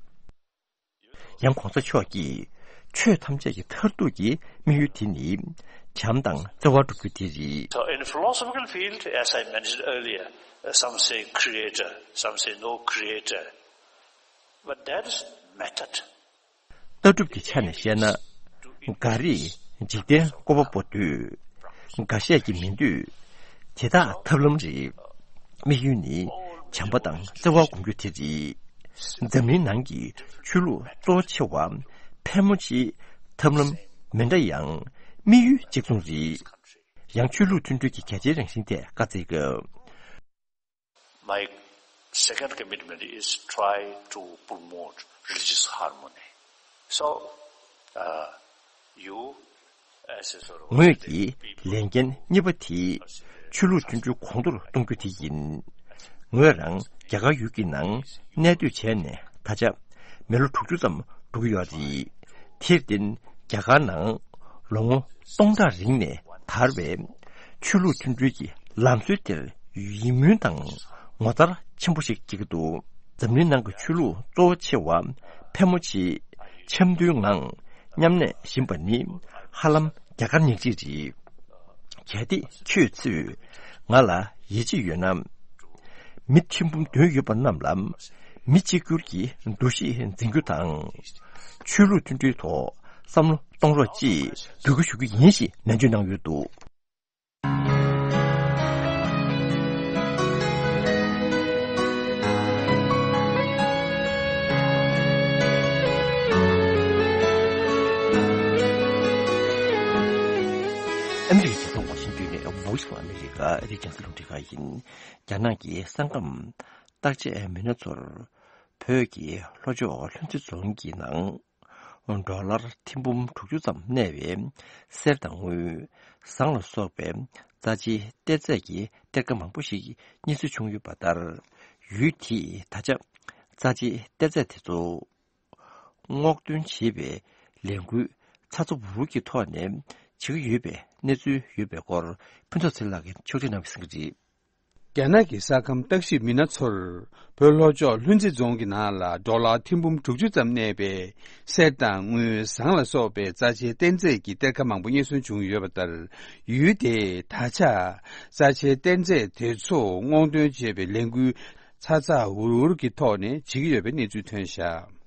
ཡང་གོང་ས་མཆོག་གིས་ཆོས་ཐམས་ཅད་ཀྱི་མཐར་ཐུག་གི་དམིགས་ཡུལ་དེ་ནི་བྱམས་དང་བརྩེ་བ་བསྒྲུབ་རྒྱུ་དེ་རེད། So in philosophical field, as I mentioned earlier, some say creator, some say no creator. But that is method. ལྟ་གྲུབ་ཀྱི་ཆ་ནས་བཤད་ན། འགའ་རེས་འཇིག་རྟེན་བཀོད་པ་པོ་འདོད། འགའ་ཤས་ཀྱིས་མི་འདོད། དེ་དག་ཐབས་ལམ་རེད། དམིགས་ཡུལ་ནི་བྱམས་པ་དང་བརྩེ་བ་སྒོམ་རྒྱུ་དེ་རེད། འཛམ་གླིང་ནང་གི་ཆོས་ལུགས་གཙོ་ཆེ་བ་ཕལ་མོ་ཆེའི་ཐབས་ལམ་མི་འདྲ་ཡང་དམིགས་ཡུལ་གཅིག་མཚུངས་རེད། ཡང་ཆོས་ལུགས་མཐུན་སྒྲིལ་གྱི་གལ་ཆེའི་རང་བཞིན་ཐད་བཀའ་སྩལ་སྐབས། My second commitment is try to promote religious harmony. So, uh, you, as a sort of ངོས་ཀྱི་ལས་འགན་གཉིས་པ་དེ་ཆོས་ལུགས་མཐུན་སྒྲིལ་གོང་མཐོར་གཏོང་རྒྱུ་དེ་ཡིན། ངོས་རང་རྒྱ་གར་ཡུལ་གྱི་ནང་གནས་སྡོད་བྱས་ནས་ད་ཆ་མི་ལོ་དྲུག་ཅུ་ཙམ་འགྲོ་གི་ཡོད་རེད། དེར་བརྟེན་རྒྱ་གར་ནང་ལོ་ངོ་སྟོང་ཕྲག་རིང་ནས་དར་བའི་ཆོས་ལུགས་མཐུན་སྒྲིལ་གྱི་ལམ་སྲོལ་དེར་ཡིད་སྨོན་དང་ངོ་མཚར་ཆེན་པོ་ཞིག་སྐྱེ་གི་འདུག་འཛམ་གླིང་ནང་གི་ཆོས་ལུགས་གཙོ་བོ་ཆེ་བ་ཕལ་མོ་ཆེ་འཆམ་མཐུན་ངང་མཉམ་གནས་བཞིན་པ་ནི་ཧ་ལམ་རྒྱ་གར་ཉག་གཅིག་རེད། གལ་ཏེ་ཁྱོད་ཚོས་ང་ལ་ཡིད་ཆེས་ཡོད་ན། མི་ཐེར་འབུམ་བདུན་ཡོད་པ་རྣམས་ལ་མི་གཅིག་གྱུར་གྱི་འདུ་ཤེས་འཛིན་རྒྱུ་དང་། ཆོས་ལུགས་མཐུན་སྒྲིལ་ཐོག་བསམ་བློ་གཏོང་རོགས་ཅེས་འབོད་སྐུལ་ཞུ་རྒྱུ་ཡིན་ཞེས་ནན་བརྗོད་གནང་ཡོད་འདུག་ཨ་མི་རི་ཀའི་རྒྱལ་ས་ཝ་ཤིང་ཏོན་ནས་Voice of America ལ་རིག་ཅན་ས་ལུང་འདྲི་ཁ་ཡིན། རྒྱ་ནག་གི་ས་ཁམས་བརྟག་དཔྱད་མི་སྣ་ཚོར་བོད་ཀྱི་ལྷོ་ཕྱོགས་ལྷུན་རྩེ་རྫོང་གི་ནང་ཌོ་ལར་ཐེར་འབུམ་དྲུག་ཅུ་ཙམ་གནས་པའི་གསེར་དང་དངུལ། ཟངས་ལ་སོགས་པའི་རྩ་ཆེའི་གཏེར་རྫས་ཀྱི་གཏེར་ཁ་མང་པོ་ཞིག་རྙེད་སོན་བྱུང་ཡོད་པ་ལྟར། ཡུལ་དེས་ད་ཆ་རྩ་ཆེའི་གཏེར་རྫས་དེ་ཚོ་སྔོག་འདོན་བྱེད་པའི་ལས་འགུལ་ཚ་ཚ་འུར་འུར་གྱི་ཐོག་ནས་བྱེད་ཀྱི་ཡོད་པའི་གནས་ཚུལ་ཡོད་པའི་སྐོར། ཕུན་ཚོགས་ཚེ་ལགས་ཀྱིས་ཕྱོགས་སྒྲིག་གནང་བའི་གསལ་བསྒྲགས་རེད། རྒྱ་ནག་གི་ས་ཁམས་བརྟག་ཞིབ་མི་སྣ་ཚོར་བོད་ལྷོ་ཕྱོགས་ལྷུན་རྩེ་རྫོང་གི་ནང་ལ་ཌོ་ལར་ཐེར་འབུམ་དྲུག་ཅུ་ཙམ་གནས་པའི་གསེར་དང་དངུལ། ཟངས་ལ་སོགས་པའི་རྩ་ཆེའི་གཏེར་རྫས་ཀྱི་གཏེར་ཁ་མང་པོ་རྙེད་སོན་བྱུང་ཡོད་པ་ལྟར། ཡུལ་དེས་ད་ཆ་རྩ་ཆེའི་གཏེར་རྫས་དེ་ཚོ་སྔོག་འདོན་བྱེད་པའི་ལས་འགུལ་ཚ་ཚ་འུར་འུར་གྱི་ཐོག་ནས་བྱེད་ཀྱི་ཡོད་པའི་གནས་ཚུལ་ཐོན་བཞག།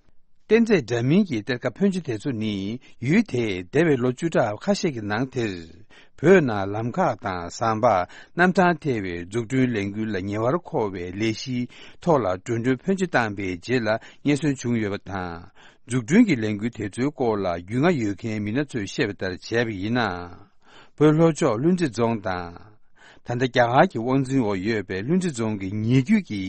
གཏེར་རྫས་འདྲ་མིན་གྱི་གཏེར་ཁ་ཕོན་ཆེ་དེ་ཚོ་ནི་ཡུལ་དེས་འདས་པའི་ལོ་བཅུ་ཕྲག་ཁ་ཤས་ཀྱི་ནང་དེར་བོད་ནང་ལམ་ཁ་དང་ཟམ་པ། གནམ་ཐང་ཐེ་བའི་འཛུགས་སྐྲུན་ལས་འགུལ་ལ་ཉེ་བར་མཁོ་བའི་ལས་གཞིའི་ཐོག་ལ་འགྲོ་གྲོན་ཕོན་ཆེ་བཏང་པའི་རྗེས་ལ་རྙེད་སོན་བྱུང་ཡོད་པ་དང་། འཛུགས་སྐྲུན་གྱི་ལས་འགུལ་དེ་ཚོའི་སྐོར་ལ་རྒྱུས་མངའ་ཡོད་མཁན་མི་སྣ་ཚོས་བཤད་པ་ལྟར་བྱས་པ་ཡིན་ན། བོད་ལྷོ་ཕྱོགས་ལྷུན་རྩེ་རྫོང་དང་། ད་ལྟ་རྒྱ་གར་གྱི་དབང་འཛིན་འོག་ཡོད་པའི་ལྷུན་རྩེ་རྫོང་གི་ཉེ་རྒྱུད་ཀྱི་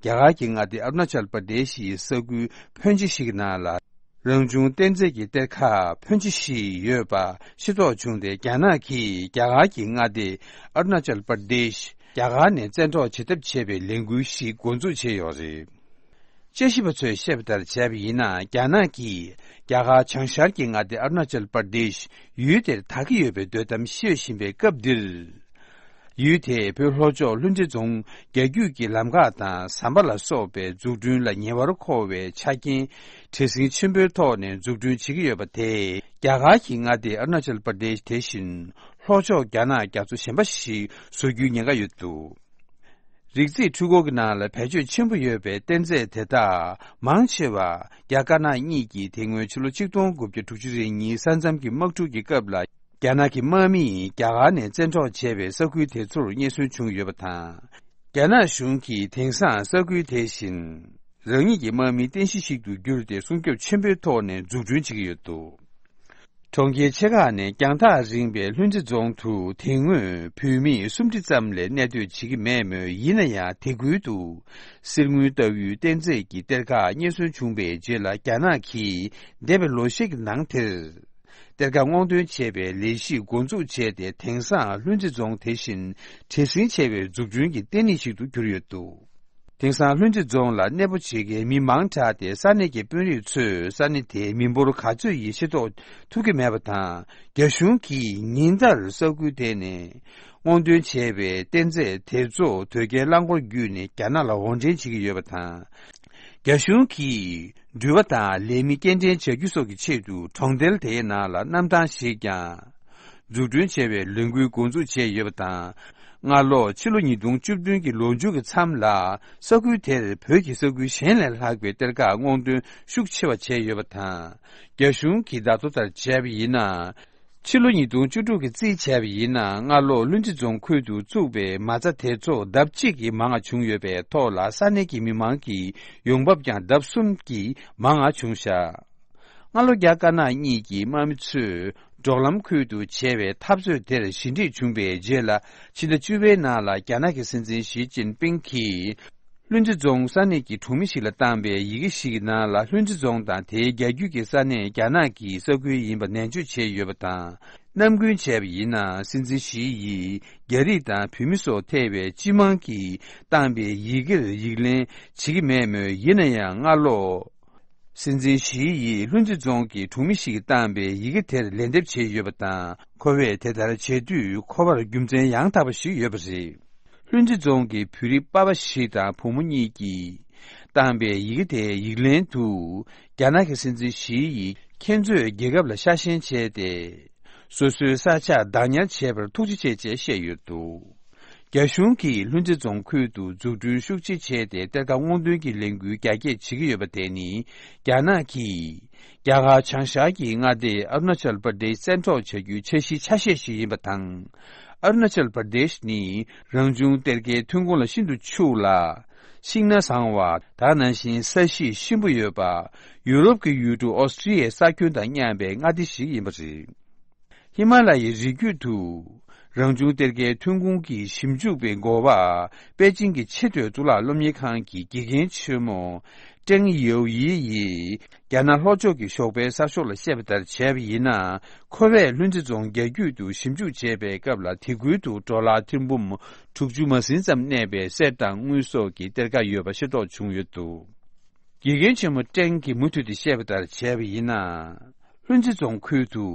རྒྱ་གར་གྱི་མངའ་སྡེ་ཨ་རུ་ན་ཅལ་པར་དེ་ཤི་ཡི་ས་ཁུལ་ཕོན་ཆེ་ཞིག་གི་ནང་ལ། རང་བྱུང་གཏེར་རྫས་ཀྱི་གཏེར་ཁ་ཕོན་ཆེ་ཞིག་ཡོད་པ་ཤེས་རྟོགས་བྱུང་སྟེ། རྒྱ་ནག་གིས་རྒྱ་གར་གྱི་མངའ་སྡེ་ཨ་རུ་ན་ཅལ་པར་དེཤ་རྒྱ་གར་ནས་བཙན་འཕྲོག་བྱེད་ཐབས་བྱས་པའི་ལས་འགུལ་ཞིག་འགོ་འཛུགས་བྱས་ཡོད་རེད། དཔྱད་ཞིབ་པ་ཚོས་བཤད་པ་ལྟར་བྱས་པ་ཡིན་ན། རྒྱ་ནག་གིས་རྒྱ་གར་བྱང་ཤར་གྱི་མངའ་སྡེ་ཨ་རུ་ན་ཅལ་པར་དེཤ་ཡུལ་དེར་དར་གྱི་ཡོད་པའི་འདོད་གཏམ་བཤད་བཞིན་པའི་སྐབས་འདིར། ཡུལ་དེས་བོད་ལྷོ་ཕྱོགས་ལྷུན་རྩེ་རྫོང་རྒྱ་རྒྱུད་ཀྱི་ལམ་ཁ་དང་ཟམ་པ་ལ་སོགས་པའི་འཛུགས་སྐྲུན་ལ་ཉེ་བར་མཁོ་བའི་ཆ་རྐྱེན་བྲེལ་ཟིང་ཆེན་པོའི་ཐོག་ནས་འཛུགས་སྐྲུན་བྱེད་ཀྱི་ཡོད་པ་དེས། རྒྱ་གར་གྱི་མངའ་སྡེ་ཨ་རུ་ན་ཅལ་པར་དེཤ་དེ་བཞིན་ལྷོ་ཕྱོགས་རྒྱ་ནག་རྒྱ་མཚོ་གཞན་པ་ཞིག་བཟོ་རྒྱུའི་ཉེན་ཁ་ཡོད་འདུག། རིག་རྩིས་འཕྲུལ་འཁོར་གྱི་ནང་ལ་བེད་སྤྱོད་ཆེན་པོ་ཡོད་པའི་གཏེར་རྫས་དེ་དག་མང་ཆེ་བ་རྒྱ་དཀར་ནག་གཉིས་ཀྱིས་དེ་སྔོན་ཕྱི་ལོ་ཆིག་སྟོང་དགུ་བརྒྱ་དྲུག་ཅུ་རེ་གཉིས་ས་མཚམས་ཀྱི་དམག་འཁྲུག་གི་སྐབས་ལ། རྒྱ་ནག་གི་དམག་མིས་རྒྱ་གར་ནས་བཙན་འཕྲོག་བྱས་པའི་ས་ཁུལ་དེ་ཚོར་རྙེད་སོན་བྱུང་ཡོད་པ་དང་། རྒྱ་ནག་གཞུང་གིས་དེང་སང་ས་ཁུལ་དེ་བཞིན་རང་ཉིད་ཀྱི་དམག་མིའི་རྟེན་གཞི་ཞིག་ཏུ་གྱུར་ཏེ། སྲུང་སྐྱོབ་ཆེན་པོའི་ཐོག་ནས་འཛུགས་སྐྲུན་བྱེད་ཀྱི་ཡོད་འདུག། གྲོང་ཁྱེར་ཆེ་ཁག་ནས་རྒྱང་ཐག་རིང་བའི་ལྷུན་རྩེ་རྫོང་དུ་དེ་སྔོན་བོད་མི་སུམ་ཁྲི་ཙམ་ལས་གནས་སྡོད་བྱེད་ཀྱི་མེད་མོད། ཡིན་ན་ཡང་དེ་ཁུལ་དུ་གསེར་དངུལ་ལྟ་བུའི་གཏེར་རྫས་ཀྱི་གཏེར་ཁ་རྙེད་སོན་བྱུང་བའི་རྗེས་ལ། རྒྱ་ནག་གིས་འདས་པའི་ལོ་ཤས་ཀྱི་ནང་དེར། གཏེར་ཁ་སྔོག་འདོན་བྱེད་པའི་ལས་གཞི་འགོ་འཛུགས་བྱས་ཏེ། དེང་སང་ལྷུན་རྩེ་རྫོང་དེ་བཞིན་བྲེལ་ཟིང་ཆེ་བའི་འཛུགས་སྐྲུན་གྱི་ལྟེ་གནས་ཤིག་ཏུ་གྱུར་ཡོད་འདུག། དེང་སང་ལྷུན་རྩེ་རྫོང་ལ་གནས་སྤོ་བྱེད་མཁན་མི་མང་དྲགས་ཏེ། ས་གནས་ཀྱི་དཔོན་རིགས་ཚོས་ས་གནས་དེའི་མི་འབོར་ག་ཚོད་ཡིན་ཤེས་རྟོགས་ཐུབ་ཀྱི་མེད་པ་དང་། རྒྱ་གཞུང་གིས་ཉིན་ལྟར་ས་ཁུལ་དེ་ནས་སྔོག་འདོན་བྱས་པའི་གཏེར་རྫས་དེ་ཚོ་དོས་སྐྱེལ་རླངས་འཁོར་བརྒྱུད་ནས་རྒྱ་ནག་ལ་དབོར་འདྲེན་བྱེད་ཀྱི་ཡོད་པ་དང་། རྒྱ་གཞུང་གིས་འགྲུལ་པ་དང་ལས་མི་སྐྱེལ་འདྲེན་བྱ་རྒྱུ་སོགས་ཀྱི་ཆེད་དུ་གྲོང་རྡལ་དེའི་ནང་ལ་གནམ་ཐང་ཞིག་ཀྱང་འཛུགས་སྐྲུན་བྱེད་པའི་ལས་འགུལ་འགོ་འཛུགས་བྱས་ཡོད་པ་དང་། སྔ་ལོ་ཕྱི་ལོ་ཉིས་སྟོང་བཅུ་བདུན་གྱི་ལོ་མཇུག་གི་མཚམས་ལ་ས་ཁུལ་དེར་བོད་ཀྱི་ས་ཁུལ་གཞན་ལས་ལྷག་པའི་གཏེར་ཁ་སྔོག་འདོན་ཤུགས་ཆེ་བ་བྱས་ཡོད་པ་དང་། རྒྱ་གཞུང་གི་བརྡ་ཐོ་ལྟར་བྱས་པ་ཡིན་ན། ཕྱི་ལོ་ཉིས་སྟོང་བཅུ་དྲུག་གི་རྩིས་བྱས་པ་ཡིན་ན། སྔ་ལོ་ལྷུན་རྩེ་རྫོང་ཁུལ་དུ་བཙུགས་པའི་མ་རྩ་དེ་ཚོ་ལྡབ་གཅིག་གིས་མང་བ་བྱུང་ཡོད་པའི་ཐོག་ལ། ས་གནས་ཀྱི་མི་མང་གི་ཡོང་འབབ་ཀྱང་ལྡབ་གསུམ་གྱིས་མང་བ་བྱུང་བཞག། སྔ་ལོ་རྒྱ་དཀར་ནག་གཉིས་ཀྱི་དམག་མི་ཚོས་འབྲོག་ལམ་ཁུལ་དུ་བྱས་པའི་འཐབ་རྩོད་དེར་ཞི་འགྲིག་བྱུང་བའི་རྗེས་ལ། ཕྱི་ཟླ་བཅུ་པའི་ནང་ལ་རྒྱ་ནག་གི་སྲིད་འཛིན་ཞི་ཅིན་ཕིང་གིས་ལྷུན་རྩེ་རྫོང་ས་གནས་ཀྱི་གྲོང་མི་ཞིག་ལ་བཏང་པའི་ཡི་གེ་ཞིག་གི་ནང་ལ། ལྷུན་རྩེ་རྫོང་དང་དེའི་རྒྱ་རྒྱུད་ཀྱི་ས་གནས་རྒྱ་ནག་གི་ས་ཁུལ་ཡིན་པ་ནན་བརྗོད་བྱས་ཡོད་པ་དང་། ནམ་རྒྱུན་བྱས་པ་ཡིན་ན། སྲིད་འཛིན་ཞི་ཡིས་རྒྱ་རིགས་དང་བོད་མི་སོགས་ཐེ་བའི་སྤྱི་དམངས་ཀྱིས་བཏང་པའི་ཡི་གེར་ཡིག་ལན་བྱེད་ཀྱི་མེད་མོད། ཡིན་ན་ཡང་སྔ་ལོ། སྲིད་འཛིན་ཞི་ཡིས་ལྷུན་རྩེ་རྫོང་གི་གྲོང་མི་ཞིག་གིས་བཏང་པའི་ཡི་གེ་དེར་ལན་འདེབས་བྱས་ཡོད་པ་དང་། ཁོ་བས་དེ་ལྟར་བྱེད་དུས་ཁོ་པར་རྒྱུ་མཚན་ཡང་དག་པ་ཞིག་ཡོད་པ་རེད། ལྷུན་རྩེ་རྫོང་གི་བོད་རིགས་པ་ཕ་ཞིག་དང་བུ་མོ་གཉིས་ཀྱིས་བཏང་པའི་ཡི་གེ་དེའི་ཡིག་ལན་དུ། རྒྱ་ནག་གི་སྲིད་འཛིན་ཞི་ཡིས་ཁྱེད་ཚོས་རྒྱལ་ཁབ་ལ་ཤ་ཞེན་བྱས་ཏེ། སོ་སོའི་ས་ཆ་བདག་ཉར་བྱས་པར་ཐུགས་རྗེ་ཆེ་ཅེས་བཤད་ཡོད་འདུག། རྒྱ་གཞུང་གིས་ལྷུན་རྩེ་རྫོང་ཁུལ་དུ་འཛུགས་སྐྲུན་ཤུགས་ཆེ་བྱས་ཏེ། གཏེར་ཁ་སྔོག་འདོན་གྱི་ལས་འགུལ་རྒྱ་སྐྱེད་བྱེད་ཀྱི་ཡོད་པ་དེ་ནི། རྒྱ་ནག་གིས་རྒྱ་གར་བྱང་ཤར་གྱི་མངའ་སྡེ་ཨ་རུ་ན་ཅལ་པར་དེཤ་བཙན་འཕྲོག་བྱ་རྒྱུའི་འཆར་གཞིའི་ཆ་ཤས་ཤིག་ཡིན་པ་དང་། ཨ་རུ་ན་ཅལ་པར་དེཤ་ནི་རང་བྱུང་གཏེར་ཁའི་ཐོན་ཁུངས་ལ་ཤིན་ཏུ་ཕྱུག་ལ། ཤིང་སྣ་བཟང་བ། ད་ག་ནང་བཞིན་ས་གཤིས་གཤིན་པོ་ཡོད་པ། ཡུ་རོབ་ཀྱི་ཡུལ་གྲུ་ཨོ་སི་ཀྲི་ཡའི་ས་ཁྱོན་དང་མཉམ་པའི་མངའ་སྡེ་ཞིག་ཡིན་པ་རེད། ཧི་མ་ལ་ཡའི་རི་རྒྱུད་དུ། རང་བྱུང་གཏེར་ཁའི་ཐོན་ཁུངས་ཀྱི་ཞིབ་འཇུག་པའི་འགོ་པ། པེ་ཅིང་གི་ཆེས་མཐོའི་གཙུག་ལག་སློབ་གཉེར་ཁང་གི་དགེ་རྒན་ཆེན་མོ་ཀྲེང་ཡོའུ་ཡི་ཡིས། རྒྱ་ནག་ལྷོ་ཕྱོགས་ཀྱི་ཞོགས་པའི་གསར་ཤོག་ལ་བཤད་པ་ལྟར་བྱས་པ་ཡིན་ན། ཁོ་པས་ལྷུན་རྩེ་རྫོང་རྒྱ་རྒྱུད་དུ་ཞིབ་འཇུག་བྱས་པའི་སྐབས་ལ། དེ་ཁུལ་དུ་ཌོ་ལར་ཐེར་འབུམ་དྲུག་ཅུ་མ་ཟིན་ཙམ་གནས་པའི་གསེར་དང་དངུལ་སོགས་ཀྱི་གཏེར་ཁ་ཡོད་པ་ཤེས་རྟོགས་བྱུང་ཡོད་འདུག་དགེ་རྒན་ཆེན་མོ་ཀྲེང་གིས་མུ་མཐུད་དེ་བཤད་པ་ལྟར་བྱས་པ་ཡིན་ན། ལྷུན་རྩེ་རྫོང་ཁུལ་དུ་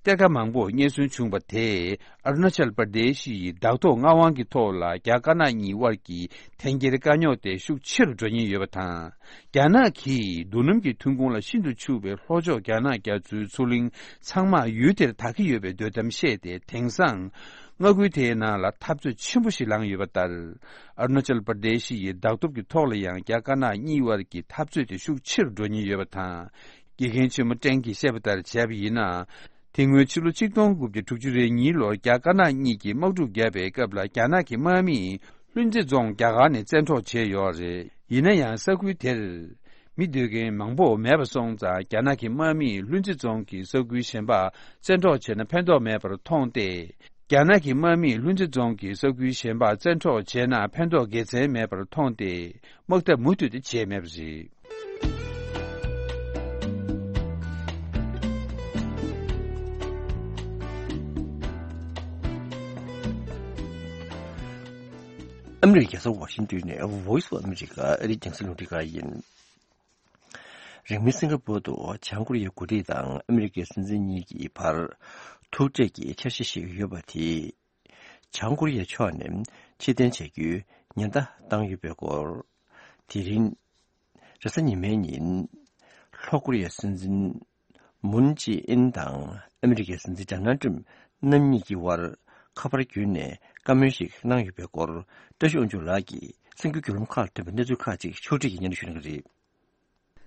གཏེར་ཁ་མང་པོ་རྙེད་སོན་བྱུང་བ་དེས། ཨ་རུ་ན་ཅལ་པར་དེ་ཤི་ཡི་བདག་ཐོག་མངའ་དབང་གི་ཐོག་ལ་རྒྱ་དཀར་ནག་གཉིས་དབར་གྱི་འཐེན་འཁྱེར་དཀའ་རྙོག་དེ་ཤུགས་ཆེ་རུ་འགྲོ་ཉེན་ཡོད་པ་དང་། རྒྱ་ནག་གིས་རྡོ་སྣུམ་གྱི་ཐོན་ཁུངས་ལ་ཤིན་ཏུ་ཕྱུག་པའི་ལྷོ་ཕྱོགས་རྒྱ་ནག་རྒྱ་མཚོའི་མཚོ་གླིང་ཚང་མ་ཡུལ་དེར་དག་གི་ཡོད་པའི་འདོད་གཏམ་བཤད་དེ། དེང་སང་མངའ་ཁུལ་དེའི་ནང་ལ་འཐབ་རྩོད་ཆེན་པོ་ཞིག་ལངས་ཡོད་པ་ལྟར། ཨ་རུ་ན་ཅལ་པར་དེ་ཤི་ཡི་བདག་སྟོབས་ཀྱི་ཐོག་ལ་ཡང་རྒྱ་དཀར་ནག་གཉིས་དབར་གྱི་འཐབ་རྩོད་དེ་ཤུགས་ཆེ་རུ་འགྲོ་ཉེན་ཡོད་པ་དང་། དགེ་རྒན་ཆེན་མོ་ཀྲེང་གིས་བཤད་པ་ལྟར་བྱས་པ་ཡིན་ན། དེ་སྔོན་ཕྱི་ལོ་ཆིག་སྟོང་དགུ་བརྒྱ་དྲུག་ཅུ་རེ་གཉིས་ལོར་རྒྱ་དཀར་ནག་གཉིས་ཀྱིས་དམག་འཁྲུག་བརྒྱབ་པའི་སྐབས་ལ། རྒྱ་ནག་གི་དམག་མིས་ལྷུན་རྩེ་རྫོང་རྒྱ་གར་ནས་བཙན་འཕྲོག་བྱས་ཡོད་རེད། ཡིན་ན་ཡང་ས་ཁུལ་དེར་མི་སྡོད་མཁན་མང་པོ་མེད་པ་སོང་ཙང་། རྒྱ་ནག་གི་དམག་མིས་ལྷུན་རྩེ་རྫོང་གི་ས་ཁུལ་གཞན་པ་བཙན་འཕྲོག་བྱས་ན་ཕན་ཐོགས་མེད་པར་མཐོང་སྟེ། རྒྱ་ནག་གི་དམག་མིས་ལྷུན་རྩེ་རྫོང་གི་ས་ཁུལ་གཞན་པ་བཙན་འཕྲོག་བྱས་ན་ཕན་ཐོགས་དགེ་མཚན་མེད་པར་མཐོང་སྟེ། དམག་འཐབ་མུ་མཐུད་དེ་བྱས་མེད་པ་རེད། ཨ་མི་རི་ཀའི་རྒྱལ་ས་ཝ་ཤིང་ཏོན་ནས་Voice of America ཨ་རིའི་རྒྱང་སྲིང་རླུང་འཕྲིན་ཁང་ཡིན། རིང་མིན་སིང་ག་པུར་དུ་བྱང་ཀོ་རི་ཡའི་འགོ་ཁྲིད་དང་ཨ་མི་རི་ཀའི་སྲིད་འཛིན་གཉིས་ཀྱི་བར་ཐུག་འཕྲད་ཀྱི་འཆར་གཞི་ཞིག་ཡོད་པ་དེས། བྱང་ཀོ་རི་ཡའི་ཕྱོགས་ནས་ཕྱིར་འཐེན་བྱ་རྒྱུའི་ཉེན་བརྡ་བཏང་ཡོད་པའི་སྐོར། དེ་རིང་རེས་གཟའ་ཉི་མའི་ཉིན། ལྷོ་ཀོ་རི་ཡའི་སྲིད་འཛིན་མུན་ཇེ་ཨིན་དང་ཨ་མི་རི་ཀའི་སྲིད་འཛིན་ཌོ་ནལ་ཏྲམ་རྣམ་གཉིས་ཀྱི་དབར་ཁ་པར་བརྒྱུད་ནས་བཀའ་མོལ་ཞིག་གནང་ཡོད་པའི་སྐོར། བཀྲ་ཤིས་དབང་ཕྱུག་ལགས་ཀྱིས་གསར་འགྱུར་བརྒྱུད་ལམ་ཁག་ལ་ཐོན་པའི་གནས་ཚུལ་ཁག་ཅིག་ཕྱོགས་སྒྲིག་གིས་སྙན་སྒྲོན་ཞུ་གནང་གི་རེད།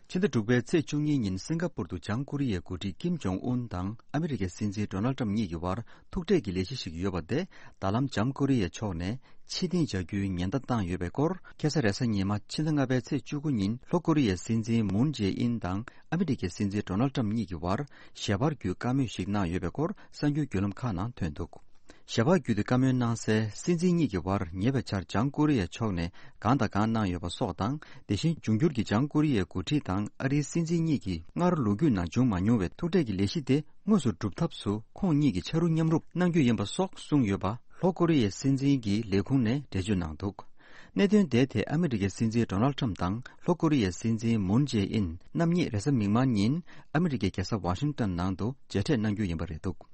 ཕྱི་ཟླ་དྲུག་པའི་ཚེས་བཅུ་གཉིས་ཉིན་སིང་ག་པུར་དུ་བྱང་ཀོ་རི་ཡའི་འགོ་ཁྲིད་ཀིམ་ཇོང་ཨུན་དང་ཨ་མི་རི་ཀའི་སྲིད་འཛིན་ཌོ་ནལ་ཏྲམ་གཉིས་ཀྱི་དབར་ཐུག་འཕྲད་ཀྱི་ལས་གཞི་ཞིག་ཡོད་པ་དེ། ད་ལམ་བྱང་ཀོ་རི་ཡའི་ཕྱོགས་ནས་ཕྱིར་འཐེན་བྱ་རྒྱུའི་ཉེན་བརྡ་བཏང་ཡོད་པའི་སྐོར། ཁ་སང་རེས་གཟའ་ཉི་མ་ཕྱི་ཟླ་ལྔ་པའི་ཚེས་བཅུ་དགུ་ཉིན་ལྷོ་ཀོ་རི་ཡའི་སྲིད་འཛིན་མུན་ཇེ་ཨིན་དང་ཨ་མི་རི་ཀའི་སྲིད་འཛིན་ཌོ་ནལ་ཏྲམ་གཉིས་ཀྱི་དབར་ཞལ་པར་བརྒྱུད་བཀའ་མོལ་ཞིག་གནང་ཡོད་པའི་སྐོར་གསར་འགྱུར་བརྒྱུད་ལམ་ཁག་ནང་ཐོན་འདུག་ཞལ་པར་བརྒྱུད་དེ་བཀའ་མོལ་གནང་སའི་སྲིད་འཛིན་གཉིས་ཀྱི་དབར་ཉེ་བའི་ཆར་བྱང་ཀོ་རི་ཡའི་ཕྱོགས་ནས་གང་དང་གང་གནང་ཡོད་པ་སོགས་དང་། དེ་བཞིན་འབྱུང་འགྱུར་གྱི་བྱང་ཀོ་རི་ཡའི་འགོ་ཁྲིད་དང་ཨ་རིའི་སྲིད་འཛིན་གཉིས་ཀྱིས་སྔར་ལོ་རྒྱུས་ནང་བྱུང་མ་མྱོང་བའི་ཐུག་འཕྲད་ཀྱི་ལས་གཞི་དེ་དངོས་སུ་སྒྲུབ་ཐབས་སུ་ཁོང་གཉིས་ཀྱིས་ཕྱག་རོགས་མཉམ་རུབ་གནང་རྒྱུ་ཡིན་པ་སོགས་གསུངས་ཡོད་པ་ལྷོ་ཀོ་རི་ཡའི་སྲིད་འཛིན་གྱི་ལས་ཁུངས་ནས་འགྲེལ་བརྗོད་གནང་འདུག་གནད་དོན་དེ་ཐད་ཨ་མི་རི་ཀའི་སྲིད་འཛིན་ཌོ་ནལ་ཏྲམ་དང་ལྷོ་ཀོ་རི་ཡའི་སྲིད་འཛིན་མུན་ཇེ་ཨིན་རྣམ་གཉིས་རེས་གཟའ་མིག་དམར་ཉིན་ཨ་མི་རི་ཀའི་རྒྱལ་ས་ཝ་ཤིང་ཏོན་ནང་དུ་མཇལ་འཕྲད་གནང་རྒྱུ་ཡིན་པ་རེད་འདུག་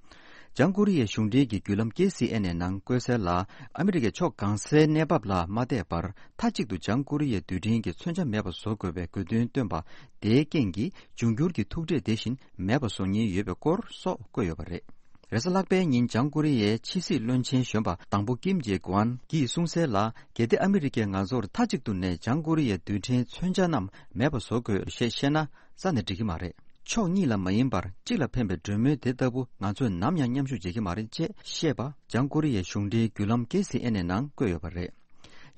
བྱང་ཀོ་རི་ཡའི་གཞུང་འབྲེལ་གྱི་བརྒྱུད་ལམ་ཀེ་སི་ཨེན་ཨེ་ནང་བཀོད་གསལ་ལ། ཨ་མི་རི་ཀའི་ཕྱོགས་གང་སའི་གནས་བབ་ལ་མ་བལྟས་པར་མཐའ་གཅིག་ཏུ་བྱང་ཀོ་རི་ཡའི་རྡུལ་ཕྲན་གྱི་མཚོན་ཆ་མེད་པ་བཟོ་དགོས་པའི་དགོས་འདུན་བཏོན་པ་དེའི་རྐྱེན་གྱིས་འབྱུང་འགྱུར་གྱི་ཐུག་འཕྲད་དེ་བཞིན་མེད་པ་བཟོ་ཉེན་ཡོད་པའི་སྐོར་སོགས་བཀོད་ཡོད་པ་རེད། རེས་གཟའ་ལྷག་པའི་ཉིན་བྱང་ཀོ་རི་ཡའི་ཕྱི་སྲིད་བློན་ཆེན་གཞོན་པ་དང་པོ་ཀིམ་ཇེ་གོན་གྱིས་གསུངས་གསལ་ལ། གལ་ཏེ་ཨ་མི་རི་ཀས་ང་ཚོར་མཐའ་གཅིག་ཏུ་ནས་བྱང་ཀོ་རི་ཡའི་རྡུལ་ཕྲན་མཚོན་ཆ་རྣམས་མེད་པ་བཟོ་དགོས་ཞེས་བཤད་ན། རྩ་ནས་འགྲིག་གི་མ་རེད། ཕྱོགས་གཉིས་ལ་མ་ཡིན་པར་གཅིག་ལ་ཕན་པའི་གྲོས་མོལ་དེ་ལྟ་བུ་ང་ཚོས་ནམ་ཡང་མཉམ་ཞུགས་བྱེད་ཀྱི་མ་རེད་ཅེས་བཤད་པ་བྱང་ཀོ་རི་ཡའི་གཞུང་འབྲེལ་བརྒྱུད་ལམ་ཀེ་སི་ཨེན་ཨེ་ནང་བཀོད་ཡོད་པ་རེད།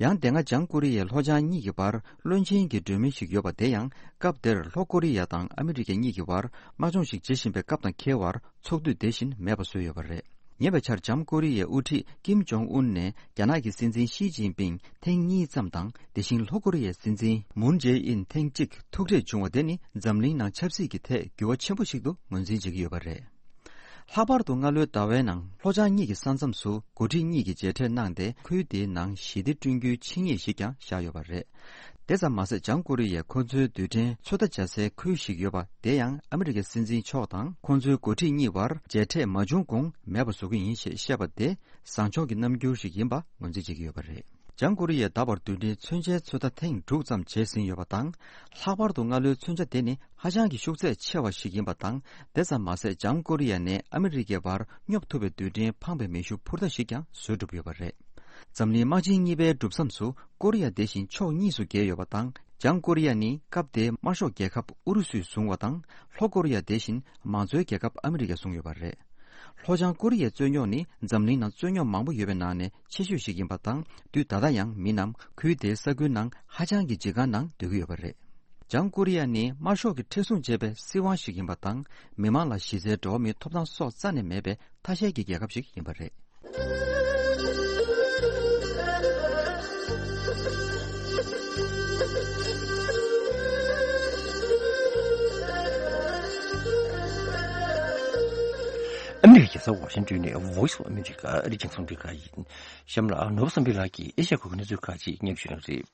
ཡང་དེ་སྔ་བྱང་ཀོ་རི་ཡའི་ལྷོ་བྱང་གཉིས་ཀྱི་བར་བློན་ཆེན་གྱི་གྲོས་མོལ་ཞིག་ཡོད་པ་དེ་ཡང་སྐབས་དེར་ལྷོ་ཀོ་རི་ཡ་དང་ཨ་མི་རི་ཀ་གཉིས་ཀྱི་བར་དམག་སྦྱོང་ཞིག་བྱེད་བཞིན་པའི་སྐབས་དང་འཁེལ་བར་ཚོགས་འདུ་དེ་བཞིན་མེད་པ་བཟོས་ཡོད་པ་རེད། ཉེ་བའི་ཆར་བྱང་ཀོ་རི་ཡའི་དབུ་ཁྲིད་ཀིམ་ཇོང་ཨུན་ནས་རྒྱ་ནག་གི་སྲིད་འཛིན་ཞི་ཅིན་ཕིང་ཐེངས་གཉིས་ཙམ་དང་། དེ་བཞིན་ལྷོ་ཀོ་རི་ཡའི་སྲིད་འཛིན་མུན་ཇེ་ཨིན་ཐེངས་གཅིག་ཐུག་འཕྲད་བྱུང་བ་དེ་ནི་འཛམ་གླིང་ནང་ཆབ་སྲིད་ཀྱི་ཐད་འགྱུར་བ་ཆེན་པོ་ཞིག་ཏུ་ངོས་འཛིན་བྱེད་ཀྱི་ཡོད་པ་རེད། ལྷག་པར་དུ་སྔ་ལོའི་ཟླ་བའི་ནང་ལྷོ་བྱང་གཉིས་ཀྱི་ས་མཚམས་སུ་འགོ་ཁྲིད་གཉིས་ཀྱིས་མཇལ་འཕྲད་གནང་སྟེ། ཁུལ་དེའི་ནང་ཞི་བདེ་བསྐྲུན་རྒྱུའི་ཆིངས་ཡིག་ཞིག་ཀྱང་བཞག་ཡོད་པ་རེད། དེ་ཙམ་མ་ཟད། བྱང་ཀོ་རི་ཡས་ཁོ་ཚོའི་རྡུལ་ཕྲན་ཚོད་ལྟ་བྱ་སའི་ཁུལ་ཞིག་ཡོད་པ་དེ་ཡང་ཨ་མི་རི་ཀའི་སྲིད་འཛིན་མཆོག་དང་ཁོང་ཚོའི་འགོ་ཁྲིད་གཉིས་བར་མཇལ་འཕྲད་མ་བྱུང་གོང་མེད་པ་བཟོ་གི་ཡིན་ཞེས་བཤད་པ་དེ་བཟང་ཕྱོགས་ཀྱི་རྣམ་འགྱུར་ཞིག་ཡིན་པ་ངོས་འཛིན་བྱེད་ཀྱི་ཡོད་པ་རེད། བྱང་ཀོ་རི་ཡས་ད་བར་རྡུལ་ཕྲན་མཚོན་ཆའི་ཚོད་ལྟ་ཐེངས་དྲུག་ཙམ་བྱས་ཟིན་ཡོད་པ་དང་། ལྷག་པར་དུ་སྔ་ལོའི་མཚོན་ཆ་དེ་ནི་ཧ་ཅང་གི་ཤུགས་ཚད་ཆེ་བ་ཞིག་ཡིན་པ་དང་། དེ་ཙམ་མ་ཟད། བྱང་ཀོ་རི་ཡ་ནས་ཨ་མི་རི་ཀའི་བར་སྙོབ་ཐུབ་པའི་རྡུལ་ཕྲན་འཕངས་པའི་མེ་ཤུགས་འཕུར་མདའ་ཞིག་ཀྱང་བཟོས་གྲུབ་ཡོད་པ་རེད། འཛམ་གླིང་དམག་ཆེན་གཉིས་པའི་གྲུབ་མཚམས་སུ་ཀོ་རི་ཡ་དེ་བཞིན་ཕྱོགས་གཉིས་སུ་གྱེས་ཡོད་པ་དང་། བྱང་ཀོ་རི་ཡ་ནི་སྐབས་དེའི་དམར་ཤོག་རྒྱལ་ཁབ་ཨུ་རུ་སུས་བཟུང་བ་དང་། ལྷོ་ཀོ་རི་ཡ་དེ་བཞིན་མང་གཙོའི་རྒྱལ་ཁབ་ཨ་མི་རི་ཀས་བཟུང་ཡོད་པ་རེད། ལྷོ་བྱང་ཀོ་རི་ཡའི་རྩོད་རྙོག་ནི་འཛམ་གླིང་ནང་རྩོད་རྙོག་མང་པོ་ཡོད་པའི་ནང་ནས་ཆེ་ཤོས་ཤིག་ཡིན་པ་དང་། དུས་ད་ལྟ་ཡང་མི་རྣམས་ཁུལ་དེའི་ས་ཁུལ་ནང་ཧ་ཅང་གི་འཇིགས་སྐར་ནང་སྡོད་ཀྱི་ཡོད་པ་རེད། བྱང་ཀོ་རི་ཡ་ནི་དམར་ཤོག་གིས་མཁྲེགས་བཟུང་བྱས་པའི་སྲིད་དབང་ཞིག་ཡིན་པ་དང་། མི་མང་ལ་གཞི་རྩའི་འགྲོ་བ་མིའི་ཐོབ་ཐང་སོགས་རྩ་ནས་མེད་པའི་ཐ་ཤལ་གྱི་རྒྱལ་ཁབ་ཞིག་ཡིན་པ་རེད། ཨ་མི་རི་ཀའི་རྒྱལ་ས་ཝ་ཤིང་ཏོན་ནས་Voice of America ཨ་རིའི་རྒྱང་སྲིང་རླུང་འཕྲིན་ཁང་ཡིན། གཤམ་ལ་ནོར་བུ་བསམ་འཕེལ་ལགས་ཀྱིས་ཨེ་ཤ་ཡ་ཁུལ་གྱི་གནས་ཚུལ་ཁག་ཅིག་སྙན་ཞུ་གནང་གི་རེད།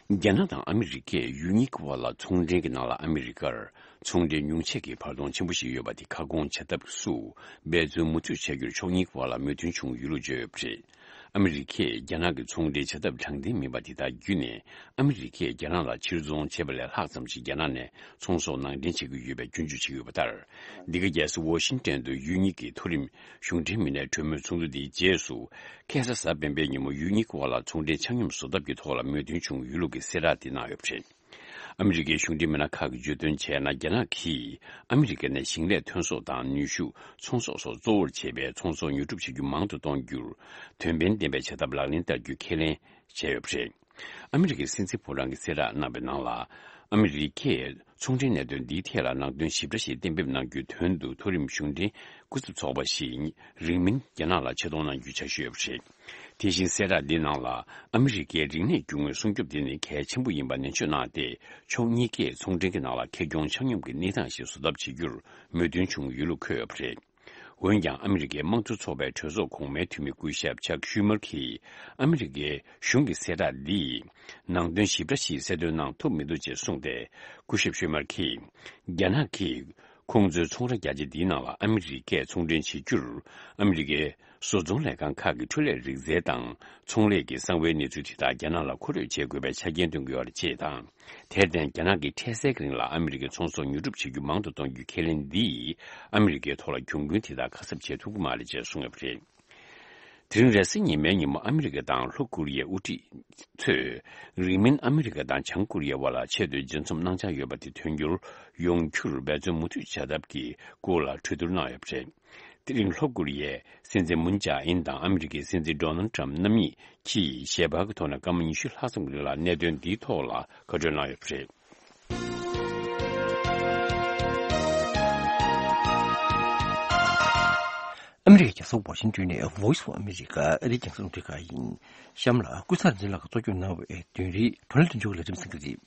རྒྱ་ནག་དང་ཨ་མི་རི་ཀས་ཡུལ་གཉིས་ཀྱི་དབར་ལ་ཚོང་འབྲེལ་གྱི་ནང་ལ་ཨ་མི་རི་ཀར་ཚོང་འབྲེལ་ཉུང་ཆད་ཀྱི་བར་སྟོང་ཆེན་པོ་ཞིག་ཡོད་པ་དེ་ཁ་སྐོང་བྱ་ཐབས་སུ་འབད་བརྩོན་མུ་མཐུད་བྱ་རྒྱུར་ཕྱོགས་གཉིས་ཀྱི་བར་ལ་མོས་མཐུན་བྱུང་ཡོད་ལུགས་བརྗོད་ཡོད་པ་རེད། ཨ་མི་རི་ཀས་རྒྱ་ནག་གི་ཚོང་འབྲེལ་བྱ་ཐབས་དྲང་བདེན་མིན་པ་དེ་དག་བརྒྱུད་ནས་ཨ་མི་རི་ཀས་རྒྱ་ནག་ལ་ཕྱིར་ཚོང་བྱས་པ་ལས་ལྷག་ཙམ་ཞིག་རྒྱ་ནག་ནས་ཚོང་ཟོག་ནང་འདྲེན་བྱེད་ཀྱི་ཡོད་པའི་སྐྱོན་བརྗོད་བྱེད་ཀྱི་ཡོད་པ་ལྟར། འདི་ག་རྒྱལ་ས་ཝོ་ཤིང་ཏན་དུ་ཡུལ་གཉིས་ཀྱི་མཐོ་རིམ་གཞུང་འབྲེལ་མི་སྣའི་གྲོས་མོལ་ཚོགས་འདུ་འདིའི་རྗེས་སུ། ཁ་སང་གཟའ་སྤེན་པའི་ཉིན་མོ་ཡུལ་གཉིས་ཀྱི་དབར་ལ་ཚོང་འབྲེལ་ཆ་སྙོམས་བཟོ་ཐབས་ཀྱི་ཐོག་ལ་མོས་མཐུན་བྱུང་ཡོད་ལུགས་ཀྱི་གསལ་བསྒྲགས་དེ་གནང་ཡོད་པ་རེད། ཨ་མི་རི་ཀའི་གཞུང་འབྲེལ་མི་སྣ་ཁག་གིས་བརྗོད་དོན་བྱས་ན། རྒྱ་ནག་གིས་ཨ་མི་རི་ཀ་ནས་ཞིང་ལས་ཐོན་ཟོག་དང་ནུས་ཤུགས། ཚོང་ཟོག་སོགས་གཙོ་བོར་བྱས་པའི་ཚོང་ཟོག་ཉོ་སྒྲུབ་བྱེད་རྒྱུ་མང་དུ་གཏོང་རྒྱུར་དོན་ཕན་ལྡན་པའི་བྱ་ཐབས་ལག་ལེན་བསྟར་རྒྱུ་ཁས་ལེན་བྱས་ཡོད་པ་རེད། ཨ་མི་རི་ཀའི་སྲིད་འཛིན་ཕོ་བྲང་གིས་གསལ་བསྒྲགས་གནང་བའི་ནང་ལ། ཨ་མི་རི་ཀས་ཚོང་འབྲེལ་གནད་དོན་འདིའི་ཐད་ལ་ནང་དོན་ཞིབ་ཕྲ་ཞིག་གཏན་འབེབས་གནང་རྒྱུའི་དོན་དུ་མཐོ་རིམ་གཞུང་འབྲེལ་སྐུ་ཚབ་ཚོགས་པ་ཞིག་རིང་མིན་རྒྱ་ནག་ལ་ཆེད་གཏོང་གནང་རྒྱུའི་འཆར་གཞི་ཡོད་པ་རེད། དེ་བཞིན་གསལ་བསྒྲགས་འདིའི་ནང་ལ། ཨ་མི་རི་ཀའི་རིག་གནས་རྒྱུ་དངོས་སྲུང་སྐྱོབ་དེ་ནི་གལ་ཆེན་པོ་ཡིན་པ་ནན་བརྗོད་གནང་སྟེ། ཕྱོགས་གཉིས་ཀས་ཚོང་འབྲེལ་གྱི་ནང་ལ་ཁེ་གྱོང་ཆ་སྙོམས་ཀྱི་གནས་སྟངས་ཤིག་བཟོ་ཐབས་བྱེད་རྒྱུར་མོས་མཐུན་བྱུང་ཡོད་ལུགས་འཁོད་ཡོད་པ་རེད། འོན་ཀྱང་ཨ་མི་རི་ཀའི་དམངས་གཙོ་ཚོགས་པའི་གྲོས་ཚོགས་གོང་མའི་འཐུས་མི་སྐུ་ཞབས་ཅག་ཤུ་མར་གྱིས། ཨ་མི་རི་ཀའི་གཞུང་གི་གསལ་བསྒྲགས་འདིས་ནང་དོན་ཞིབ་ཕྲ་ཞིག་གསལ་སྟོན་གནང་ཐུབ་མི་འདུག་ཅེས་གསུངས་ཏེ། སྐུ་ཞབས་ཤུ་མར་གྱིས། རྒྱ་ནག་གིས་ཁོང་ཚོའི་ཚོང་ར་རྒྱ་ཆེ་འདིའི་ནང་ལ་ཨ་མི་རི་ཀས་ཚོང་འབྲེལ་བྱེད་རྒྱུར། ཨ་མི་རི་ཀའི་བཟོ་ཚོང་ལས་ཁང་ཁག་གི་འཕྲུལ་ལས་རིག་རྩལ་དང་ཚོང་ལས་ཀྱི་གསང་བའི་གནས་ཚུལ་དེ་དག་རྒྱ་ནག་ལ་མཁོ་སྤྲོད་བྱེད་དགོས་པའི་ཆ་རྐྱེན་སྟོན་གྱི་ཡོད་རེད་ཅེས་དང་། དེར་བརྟེན། རྒྱ་ནག་གིས་འཕྲལ་སེལ་གྱི་རིང་ལ་ཨ་མི་རི་ཀའི་ཚོང་ཟོག་ཉོ་སྒྲུབ་བྱེད་རྒྱུ་མང་དུ་གཏོང་རྒྱུའི་ཁས་ལེན་འདིས་ཨ་མི་རི་ཀའི་ཐོག་ལ་གྱོང་གུན་དེ་དག་ཁ་གསབ་བྱེད་ཐུབ་ཀྱི་མ་རེད་ཅེས་གསུངས་ཡོད་པ་རེད། དེ་རིང་རེས་གཟའ་ཉི་མའི་ཉིན་མོ་ཨ་མི་རི་ཀ་དང་ལྷོ་ཀོ་རི་ཡའི་དབུ་ཁྲིད་ཚོས་རིང་མིན་ཨ་མི་རི་ཀ་དང་བྱང་ཀོ་རི་ཡའི་དབར་ལ་ཆེད་དུ་མཇལ་འཛོམས་གནང་འཆར་ཡོད་པ་དེ་དོན་འཁྱོལ་ཡོང་རྒྱུར་འབད་བརྩོན་མུ་མཐུད་བྱ་ཐབས་ཀྱི་སྐོར་ལ་གྲོས་བསྡུར་གནང་ཡོད་པ་རེད། དེ་རིང་ལྷོ་ཀོ་རི་ཡའི་སྲིད་འཛིན་མུན་ཇཱ་ཨིན་དང་ཨ་མི་རི་ཀའི་སྲིད་འཛིན་ཌོ་ནལ་ཊམ་རྣམ་གཉིས་ཀྱིས་ཞལ་པར་གྱི་ཐོག་ནས་སྐར་མ་ཉི་ཤུ་ལྷག་ཙམ་གྱི་རིང་ལ་གནད་དོན་འདིའི་ཐོག་ལ་བཀའ་འཁྲོལ་གནང་ཡོད་པ་རེད། ཨ་མི་རི་ཀའི་རྒྱལ་ས་ཝ་ཤིང་ཏོན་ནས་Voice of America ཨ་རིའི་རྒྱང་སྲིང་རླུང་འཕྲིན་ཁང་ཡིན། གཤམ་ལ་ཀུན་བཟང་འཛིན་ལགས་ཀྱིས་གཙོ་སྐྱོང་གནང་བའི་དོན་རིག་བགྲོ་གླེང་མདུན་ལྗོངས་ལ་རིམ་གསན་གྱི་རེད།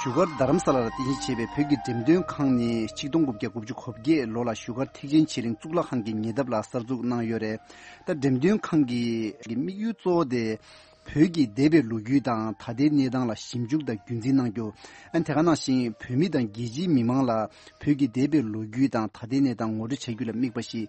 བཞུགས་སྒར་རྡ་རམ་ས་ལ་ལ་རྟེན་གཞི་བྱས་པའི་བོད་ཀྱི་འགྲེམས་སྟོན་ཁང་ནི་ཆིག་སྟོང་དགུ་བརྒྱ་དགུ་བཅུ་གོ་བརྒྱད་ལོ་ལ་བཞུགས་སྒར་ཐེག་ཆེན་ཆོས་གླིང་གཙུག་ལག་ཁང་གི་ཉེ་འདབས་ལ་གསར་འཛུགས་གནང་ཡོད་རེད། ད་འགྲེམས་སྟོན་ཁང་གི་དམིགས་ཡུལ་གཙོ་བོ་དེ། བོད་ཀྱི་འདས་པའི་ལོ་རྒྱུས་དང་ད་ལྟའི་གནས་སྟངས་ལ་ཞིབ་འཇུག་དང་རྒྱུན་འཛིན་གནང་རྒྱུ། ཨ་ནི་དེ་ག་ནང་བཞིན་བོད་མི་དང་རྒྱལ་སྤྱིའི་མི་མང་ལ་བོད་ཀྱི་འདས་པའི་ལོ་རྒྱུས་དང་ད་ལྟའི་གནས་སྟངས་ངོ་སྤྲོད་བྱ་རྒྱུ་ལ་དམིགས་པ་ཞིག་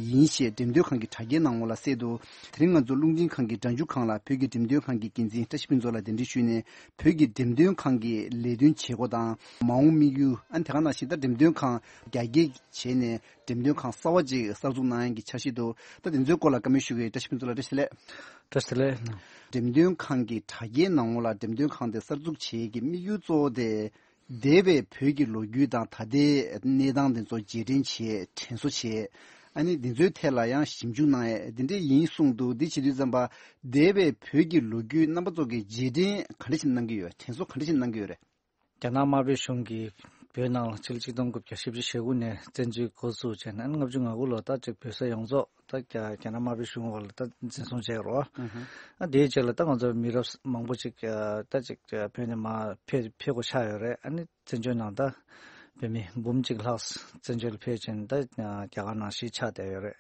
ཡིན་ཞེས་འགྲེམས་སྟོན་ཁང་གི་དྲ་རྒྱའི་ནང་ལ་གསལ་འདུག་དེ་རིང་ང་ཚོ་རླུང་འཕྲིན་ཁང་གི་སྒྲ་འཇུག་ཁང་ལ་བོད་ཀྱི་འགྲེམས་སྟོན་ཁང་གི་འགན་འཛིན་བཀྲ་ཤིས་ཕུན་ཚོགས་ལ་གདན་འདྲེན་ཞུས་ནས། བོད་ཀྱི་འགྲེམས་སྟོན་ཁང་གི་ལས་དོན་བྱེད་སྒོ་དང་མ་འོངས་དམིགས་ཡུལ། ཨ་ནི་དེ་ག་ནང་བཞིན་ད་འགྲེམས་སྟོན་ཁང་རྒྱ་སྐྱེད་བྱས་ནས་འགྲེམས་སྟོན་ཁང་གསར་བ་ཅིག་གསར་འཛུགས་གནང་ཡག་གི་འཆར་གཞི་འདུག་ད་དེ་ཚོའི་སྐོར་ལ་བཀའ་མོལ་ཞུ་གི་ཡོད། བཀྲ་ཤིས་ཕུན་ཚོགས་ལགས། བཀྲ་ཤིས་བདེ་ལེགས། བཀྲ་ཤིས་བདེ་ལེགས། འགྲེམས་སྟོན་ཁང་གི་དྲ་རྒྱའི་ནང་ལོགས་ལ་འགྲེམས་སྟོན་ཁང་དེ་གསར་འཛུགས་བྱེད་ཡས་ཀྱི་དམིགས་ཡུལ་གཙོ་བོ་དེ། འདས་པའི་བོད་ཀྱི་ལོ་རྒྱུས་དང་ད་ལྟའི་གནས་སྟངས་དེ་ཚོ་རྗེས་དྲན་བྱེད། དྲན་གསོ་བྱེད། ཨ་ནི་འདི་ཚོའི་ཐད་ལ་ཡང་ཞིབ་འཇུག་གནང་ཡས་འདི་འདྲས་ཡིན་གསུངས་འདུག་འདི་བྱེད་དུས་ཙམ་པ། འདས་པའི་བོད་ཀྱི་ལོ་རྒྱུས་རྣམ་པ་ཚོ་གི་རྗེས་དྲན་ག་འདྲ་ཞིག་གནང་གི་ཡོད། དྲན་གསོ་ག་འདྲ་ཞིག་གནང་གི་ཡོད་རེད། རྒྱ་ནག་དམར་པོའི་གཞུང་གིས་བོད་ནང་ལ་ཕྱི་ལོ་ཆིག་སྟོང་དགུ་བརྒྱ་བཞི་བཅུ་ཞེ་དགུ་ནས་བཙན་འཛུལ་འགོ་བཙུགས་བྱས་ནས། ཨ་ནི་ལྔ་བཅུ་ང་དགུ་ལོ་ད་ཅིག་བོད་ས་ཡོངས་རྫོགས་ད་རྒྱ་རྒྱ་ནག་དམར་པོའི་གཞུང་འོག་ལ་ད་འཛིན་བཟུང་བྱས་རོ། ཨ་དེའི་རྗེས་ལ་ད་ང་ཚོ་མི་རབས་མང་པོ་ཅིག་ད་ཅིག་བོད་ནས་མར་ཕེབས་ཕེབས་དགོས་ཆགས་ཡོད་རེད། ཨ་ནི་བཙན་བྱོལ་ནང་ད་བོད་མི་འབུམ་གཅིག་ལྷག་བཙན་བྱོལ་ཕེབས་བྱས་ནས་ད་རྒྱ་གར་ནང་གཞིས་ཆགས་བསྡད་ཡོད་རེད།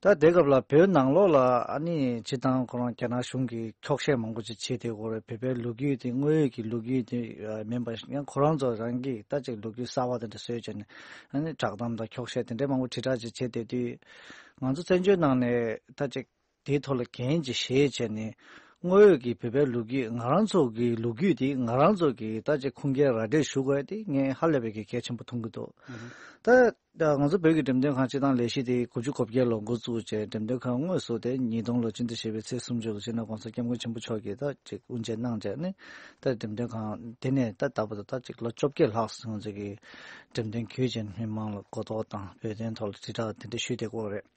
ད་དེ་སྐབས་ལ་བོད་ནང་ལོགས་ལ་ཨ་ནི་སྤྱིར་བཏང་ཁོ་རང་རྒྱ་ནག་གཞུང་གིས་འཁྱོག་བཤད་མང་པོ་ཅིག་བྱས་བསྡད་ཡོད་རེད། བོད་པའི་ལོ་རྒྱུས་དེ་དངོས་ཡོད་ཀྱི་ལོ་རྒྱུས་དེ་མིན་པ་ཡང་ཁོ་རང་ཚོ་རང་གིས་ད་ཅིག་ལོ་རྒྱུས་གསར་བ་དེ་འདྲ་བཟོས་བྱས་ནས། ཨ་ནི་བསྒྲགས་གཏམ་དང་འཁྱོག་བཤད་དེ་འདྲའི་མང་པོ་དྲིལ་བསྒྲགས་ཅིག་བྱས་བསྡད་དུས། ང་ཚོ་བཙན་བྱོལ་ནང་ནས་ད་ཅིག་དེའི་ཐོག་ལ་འགན་ཅིག་བཞེས་བྱས་ནས། དངོས་ཡོད་ཀྱི་བོད་པའི་ལོ་རྒྱུས། ང་རང་ཚོ་གི་ལོ་རྒྱུས་དེ་ང་རང་ཚོ་གིས་ད་ཅིག་ཁུངས་སྐྱེལ་ར་སྤྲོད་ཞུ་དགོས་དེ་ངས་ཧ་ལས་པའི་གི་གལ་ཆེན་པོ་མཐོང་གི་འདུག་ད་ད་ང་ཚོ་བོད་ཀྱི་འགྲེམས་སྟོན་ཁང་སྤྱིར་བཏང་ལས་གཞི་དེ་དགུ་བཅུ་གོ་བརྒྱད་ལོ་འགོ་བཙུགས་བྱས། འགྲེམས་སྟོན་ཁང་དངོས་སུ་དེ་ཉིས་སྟོང་ལོ་སྤྱི་ཟླ་བཞི་པའི་ཚེས་སུམ་ཅུ་ལ་སྤྱི་ནོར་༸གོང་ས་༸སྐྱབས་མགོན་ཆེན་པོ་མཆོག་གིས་ད་ཅིག་དབུ་འབྱེད་གནང་བྱས་ནས། ད་འགྲེམས་སྟོན་ཁང་དེ་ནས་ད་ལྟ་བར་དུ་ད་ཅིག་ལོ་བཅོ་བརྒྱད་ལྷག་ཙམ་ང་ཚོ་གིས་འགྲེམས་སྟོན་བརྒྱུད་བྱས་མི་མང་ལ་གོ་རྟོགས་དང་བོད་དོན་ཐོག་ལ་དྲིལ་བསྒྲགས་དེ་འདྲ་ཞུས་བསྡད་ཡོད་རེད།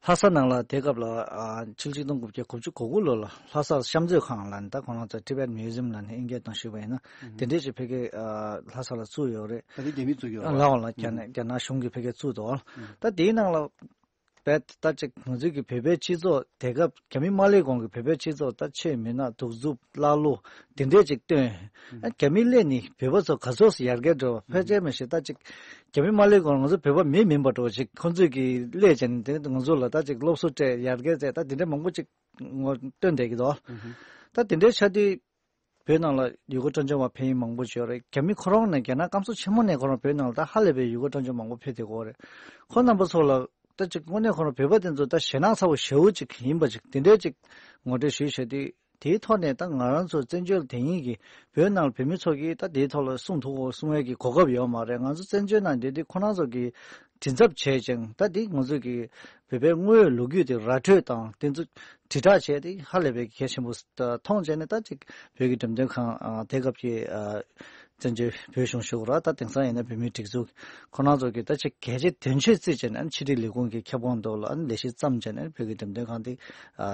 ལྷ་ས་ནང་ལ་དེ་སྐབས་ལ་ཨ་ཕྱི་ལོ་ཆིག་སྟོང་དགུ་བརྒྱ་དགུ་བཅུ་གོ་དགུ་ལོ་ལ་ལྷ་ས་བཤམས་མཛོད་ཁང་ལ་ནི་ད་ཁོ་རང་ཚོ་Tibet Museum ལ་ནི་ཨིན་སྐད་དང་ཞུས་པ་ཡིན་ན་དེ་འདྲས་ཅིག་ཕ་གི་ཨ་ལྷ་ས་ལ་བཙུགས་ཡོད་རེད། ད་དེ་རྒྱ་མིས་བཙུགས་ཡོད་རེད། ལའོ་ལ་རྒྱ་ནག་རྒྱ་ནག་གཞུང་གིས་ཕ་གི་བཙུགས་འདུག་ད་དེའི་ནང་ལ་བས་ད་ཅིག་ང་ཚོའི་གི་བོད་པའི་སྤྱི་ཚོགས་དེ་སྐབས་རྒྱ་མི་མ་སླེབས་གོང་གི་བོད་པའི་སྤྱི་ཚོགས་ད་ཆོས་མི་སྣ་གདུག་རྩུབ་ཀླ་ཀློ་དེ་འདྲས་ཅིག་སྟོན། ཨ་རྒྱ་མི་སླེབས་ནས་བོད་པ་ཚོ་ག་ཚོད་ཡར་རྒྱས་འགྲོ་བ་ཕལ་ཆེར་མི་ཤེས། ད་ཅིག་རྒྱ་མི་མ་སླེབས་གོང་ང་ཚོ་བོད་པ་མི་མིན་པ་འགྲོ་ཅིག་ཁོང་ཚོས་གི་སླེབས་བྱས་ནས་དེ་ང་ཚོ་ལ་ད་ཅིག་སློབ་གསོ་སྤྲད་ཡར་རྒྱས་མཛད་ད་དེ་འདྲས་མང་པོ་ཅིག་ངོ་སྟོན་བསྡད་ཀྱི་འདུག་ད་དེ་འདྲས་ཆགས་དུས། བོད་ནང་ལ་ཡུལ་སྐོར་སྤྲོ་འཆམ་པ་ཕེབས་མཁན་མང་པོ་ཡོད་རེད། རྒྱ་མི་ཁོ་རང་ནས་རྒྱ་ནག་སྐམ་ས་ཆེན་མོ་ནས་ཁོ་རང་བོད་ནང་ལ་ད་ཧ་ལས་པའི་ཡུལ་སྐོར་སྤྲོ་འཆམ་མང་པོ་ཕེབས་བསྡད་ཀྱི་ཡོད་རེད། ཁོ་རྣམ་པ་ཚོ་ལ་ད་ཅིག་དངོས་གནས་ཁོ་རང་བོད་པ་དེ་ཚོ་ད་ཞེད་སྣང་ཚ་པོ་ཞེ་པོ་ཅིག་ཡིན་པ་ཅིག་དེ་འདྲས་ཅིག་ངོ་སྤྲོད་ཞུས་བྱས་དུས་དེའི་ཐོག་ནས་ད་ང་རང་ཚོ་བཙན་བྱོལ་དེ་ཉིད་ཀྱི་བོད་ནང་ལ་བོད་མི་ཚོ་གིས་ད་དེའི་ཐོག་ལ་གསུང་ཐུབ་དགོས་གསུང་ཡས་ཀྱི་གོ་སྐབས་ཡོད་མ་རེད། ང་ཚོ་བཙན་བྱོལ་ནང་བསྡད་དུས་ཁོ་རང་ཚོ་གིས་མགྲིན་ཚབ་བྱས་ཅིང་ད་འདི་ང་ཚོ་གི་བོད་པའི་དངོས་ཡོད་ལོ་རྒྱུས་དེ་ར་སྤྲོད་དང་དེ་ཚོ་དྲིལ་བསྒྲགས་བྱས་ཏེ་ཧ་ལས་པའི་གལ་ཆེན་པོ་མཐོང་བྱས་ནས་ད་ཅིག་བོད་ཀྱི་འགྲེམས་སྟོན་ཁང་དེ་སྐབས་ཀྱི་བཙན་བྱོལ་བོད་གཞུང་ཞུ་དགོས་ར་ད་དེང་སང་ཡིན་ན་བོད་མིའི་སྒྲིག་འཛུགས་ཁོ་རང་ཚོ་གི་ད་ཅིག་གལ་ཆེ་དོན་ཆེ་བརྩིས་བྱས་ནས་ཕྱི་དྲིལ་ལས་ཁུངས་ཀྱི་ཁྱབ་ཁོངས་ཐོག་ལ་ལས་གཞི་བརྩམས་བྱས་ནས་བོད་ཀྱི་འགྲེམས་སྟོན་ཁང་དེ་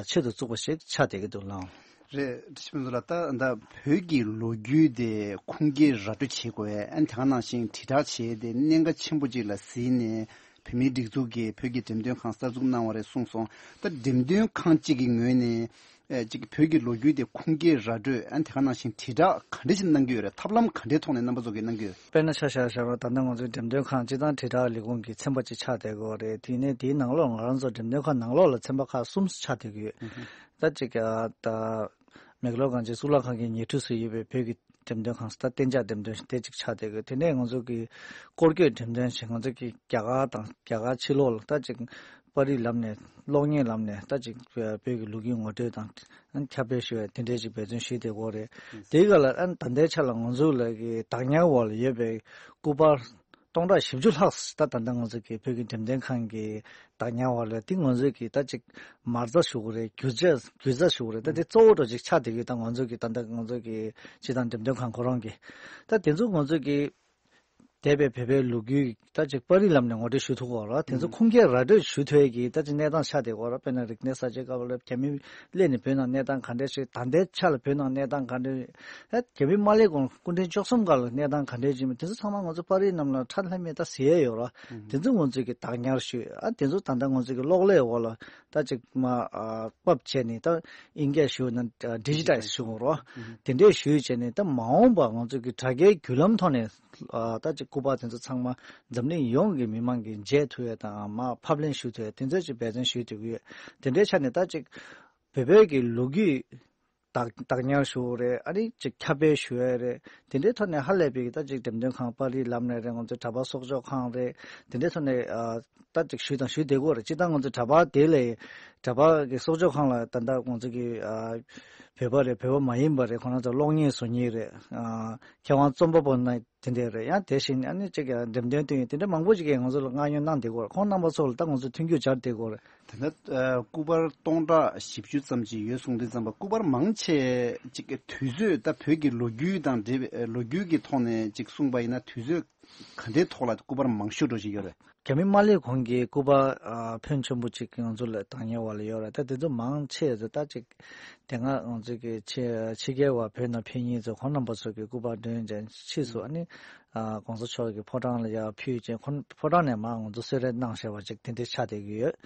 ཆེད་དུ་བཙུགས་པ་ཞིག་ཆགས་བསྡད་ཀྱི་འདུག་ལགས། རེད། ཁྲི་པ་ཚོ་ལ་ད་ད་བོད་ཀྱི་ལོ་རྒྱུས་དེ་ཁུངས་སྐྱེལ་ར་སྤྲོད་བྱེད་དགོས། ཨ་ནི་དེ་ག་ནང་བཞིན་དྲིལ་བསྒྲགས་བྱས་ཏེ་གནད་འགག་ཆེན་པོ་ཅིག་ལ་གཟིགས་ནས་བོད་མིའི་སྒྲིག་འཛུགས་ཀྱིས་བོད་ཀྱི་འགྲེམས་སྟོན་ཁང་གསར་འཛུགས་གནང་བ་རེད་གསུངས་སོང་། ད་འགྲེམས་སྟོན་ཁང་གཅིག་གི་ངོས་ནས་ཨེ་ཅིག་བོད་ཀྱི་ལོ་རྒྱུས་དེ་ཁུངས་སྐྱེལ་ར་སྤྲོད་ཨ་ནི་དེ་ག་ནང་བཞིན་དྲིལ་བསྒྲགས་ག་འདྲ་ཞིག་གནང་གི་ཡོད་རེད། ཐབས་ལམ་ག་འདྲའི་ཐོག་ནས་རྣམ་པ་ཚོ་གིས་གནང་གི་ཡོད། དཔེར་ན་ཆ་བཞག་བཞག་ན་ད་ལྟ་ང་ཚོའི་འགྲེམས་སྟོན་ཁང་སྤྱི་བཏང་དྲིལ་བསྒྲགས་ལས་ཁུངས་ཀྱི་ཚན་པ་གཅིག་ཆགས་བསྡད་ཀྱི་ཡོད་རེད། དེ་ནས་དེའི་ནང་ལོགས་ང་རང་ཚོ་འགྲེམས་སྟོན་ཁང་ནང་ལོགས་ལ་ཚན་པ་ཁག་གསུམ་ཆགས་བསྡད་ཀྱི་ཡོད། ད་ཅིག་ཨ་ད་མེག་ལོར་གངས་ཅན་གཙུག་ལག་ཁང་གི་ཉེ་འཁྲིས་སུ་ཡོད་པའི་བོད་ཀྱི་འགྲེམས་སྟོན་ཁང་ད་གཏན་འཇགས་འགྲེམས་སྟོན་དེ་ཅིག་ཆགས་བསྡད་ཀྱི་ཡོད། དེ་ནས་ང་ཚོ་གི་སྐོར་སྐྱོད་འགྲེམས་སྟོན་ཞིག་ང་ཚོ་གི་རྒྱ་གར་དང་རྒྱ་གར་ཕྱི་ལོགས་ལ་ད་ཅིག་པར་རིས་ལམ་ནས་གློག་བརྙན་ལམ་ནས་ད་ཅིག་བོད་ཀྱི་ལོ་རྒྱུས་ངོ་སྤྲོད་དང་ཁྱབ་སྤེལ་ཞུ་བའི་དེ་འདྲས་ཅིག་འབད་བརྩོན་ཞུས་བསྡད་ཀྱི་ཡོད་རེད། དེའི་སྐབས་ལ་ཨ་ནི་ད་ལྟའི་ཆ་ལ་ང་ཚོ་ལ་གི་བདག་ཉར་འོག་ལ་ཡོད་པའི་སྐུ་པར་སྟོང་ཕྲག་བཞི་བཅུ་ལྷག་ད་ད་ལྟ་ང་ཚོ་གི་བོད་ཀྱི་འགྲེམས་སྟོན་ཁང་གི་བདག་ཉར་འོག་ལ་དེ་ང་ཚོས་གི་ད་ཅིག་མ་རྩ་ཞུ་དགོས་རེད། རྒྱུ་ཆ་རྒྱུ་རྩ་ཞུ་དགོས་རེད། ད་དེ་གཙོ་བོ་འདྲ་ཅིག་ཆགས་བསྡད་ཀྱི་ཡོད། ད་ང་ཚོ་གི་ད་ལྟ་ང་ཚོ་གི་སྤྱི་བཏང་འགྲེམས་སྟོན་ཁང་ཁོ་རང་གི་ད་དེ་ཚོ་ང་ཚོ་གི་འདས་པའི་བོད་པའི་ལོ་རྒྱུས་ད་ཅིག་པར་རིས་ལམ་ནས་ངོ་སྤྲོད་ཞུ་ཐུབ་ཀྱི་ཡོད་རེད། དེ་ཚོ་ཁུངས་སྐྱེལ་ར་སྤྲོད་ཞུ་ཐུབ་ཡས་ཀྱི་ད་ཅིག་གནས་སྟངས་ཆགས་བསྡད་ཀྱི་ཡོད་རེད། དཔེར་ན་རིག་གནས་གསར་བརྗེ་སྐབས་ལ་རྒྱ་མི་སླེབས་ནས་བོད་ནང་གནས་སྟངས་ག་འདྲས་ཞིག་ད་ལྟའི་ཆ་ལ་བོད་ནང་གནས་སྟངས་ག་འདྲས། ཨ་རྒྱ་མི་མ་སླེབས་གོང་སྐུ་ཕྲེང་བཅུ་གསུམ་སྐབས་ལ་གནས་སྟངས་ག་འདྲས་ཅིག་མིན་དེ་ཚོ་ཚང་མ་ང་ཚོ་པར་རིས་རྣམས་ལ་ཁྲ་ལྷམ་མེ་ད་ཟེར་ཡས་ཡོད་ར། དེ་ཚོ་ང་ཚོས་ཀྱི་བདག་ཉར་ཞུས། ཨ་དེ་ཚོ་ད་ལྟ་ང་ཚོས་ཀྱི་གློག་ཀླད་འོག་ལ་ད་ཅིག་མ་ཨ་ཕབ་བྱས་ནས་ད་ཨིན་སྐད་ཞུ་ན་ཌི་ཇི་ཊའི་ཛི་ཞུ་དགོས་ར། དེ་འདྲས་ཞུས་བྱས་ནས་ད་མ་འོངས་པ་ང་ཚོས་ཀྱི་དྲ་རྒྱའི་བརྒྱུད་ལམ་ཐོག་ནས་ཨ་ད་ཅིག་སྐུ་པར་དེ་ཚོ་ཚང་མ་འཛམ་གླིང་ཡོངས་ཀྱི་མི་མང་གིས་མཇལ་ཐུབ་ཡས་དང་མ་ཕབ་ལེན་ཞུ་ཐུབ་ཡས་དེ་ཚོ་ཅིག་འབད་བརྩོན་ཞུས་བསྡད་ཀྱི་ཡོད། དེ་འདྲའི་ཆ་ནས་ད་ཅིག་བོད་བོད་ཀྱི་ལོ་རྒྱུས་བདག་བདག་ཉར་ཞུ་བ་རེད། ཨ་ནི་ཅིག་ཁྱབ་སྤེལ་ཞུ་ཡ་རེད། དེ་འདྲའི་ཐོག་ནས་ཧ་ལས་པའི་ད་ཅིག་འགྲེམས་སྟོན་ཁང་པར་རིས་ལམ་ནས་རེད། ང་ཚོའི་གྲྭ་པ་གསོག་འཇོག་ཁང་རེད། དེ་འདྲའི་ཐོག་ནས་ཨ་ད་ཅིག་ཞུས་དང་ཞུ་བསྡད་ཀྱི་ཡོད་རེད། སྤྱིར་བཏང་ང་ཚོའི་གྲྭ་པ་དེ་ལས་གྲྭ་པ་གི་གསོག་འཇོག་ཁང་ལ་ད་ལྟ་ང་ཚོ་གི་ཨ་བོད་པ་རེད། བོད་པ་མ་ཡིན་པ་རེད། ཁོ་རང་ཚོ་གློག་བརྙན་བཟོ་མཁན་རེད། ཨ་མཁས་དབང་རྩོམ་པ་པོ་ན་དེ་འདྲ་རེད། ཡང་དེ་བཞིན་ཨ་ནི་གཅིག་ཀྱང་འགྲེམས་སྟོན་སྟོན་ཡིན་དེ་འདྲ་མང་པོ་ཞིག་གིས་ང་ཚོ་ལ་མངགས་ཉོ་གནང་བསྡད་ཀྱི་ཡོད་རེད། ཁོང་རྣམ་པ་ཚོ་ལ་ད་ང་ཚོ་མཐུན་འགྱུར་སྦྱར་བསྡད་ཀྱི་ཡོད་རེད། ད་ལྟ་ཨ་སྐུ་པར་སྟོང་ཕྲག་བཞི་བཅུ་ཙམ་ཅིག་ཡོད་གསུངས་དུས་ཙམ་པ་སྐུ་པར་མང་ཆེ་ཅིག་གི་དུས་ཚོད་ད་བོད་ཀྱི་ལོ་རྒྱུས་དང་འབྲེལ་བའི་ལོ་རྒྱུས་ཀྱི་ཐོག་ནས་ཅིག་གསུངས་པ་ཡིན་ན་དུས་ཚོད་ག་འདྲའི་ཐོག་ལ་སྐུ་པར་མང་ཤོས་འགྲོ་བཞིན་ཡོད་རེད། རྒྱ་མི་མ་སླེབས་གོང་གི་སྐུ་པར་ཨ་ཕོན་ཆེན་པོ་ཅིག་ང་ཚོ་ལ་བདག་ཉར་འོག་ལ་ཡོད་རེད། ད་དེ་ཚོ་མང་ཆེ་ཚོ་ད་ཅིག་དེ་སྔ་ང་ཚོ་གི་ཕྱི་ཕྱི་རྒྱལ་བ་བོད་ནང་ཕེབས་མཁན་ཚོ་ཁོང་རྣམ་པ་ཚོ་གི་སྐུ་པར་འདོན་ཅིང་ཕྱིས་སུ་ཨ་ནི་ཨ་གོང་ས་མཆོག་གི་ཕོ་བྲང་ལ་ཡར་ཕུལ་ཅིང་ཁོང་ཕོ་བྲང་ནས་མར་ང་ཚོ་གསོལ་རས་གནང་བཞག་པ་ཅིག་དེ་འདྲ་ཆགས་བསྡད་ཀྱི་ཡོད།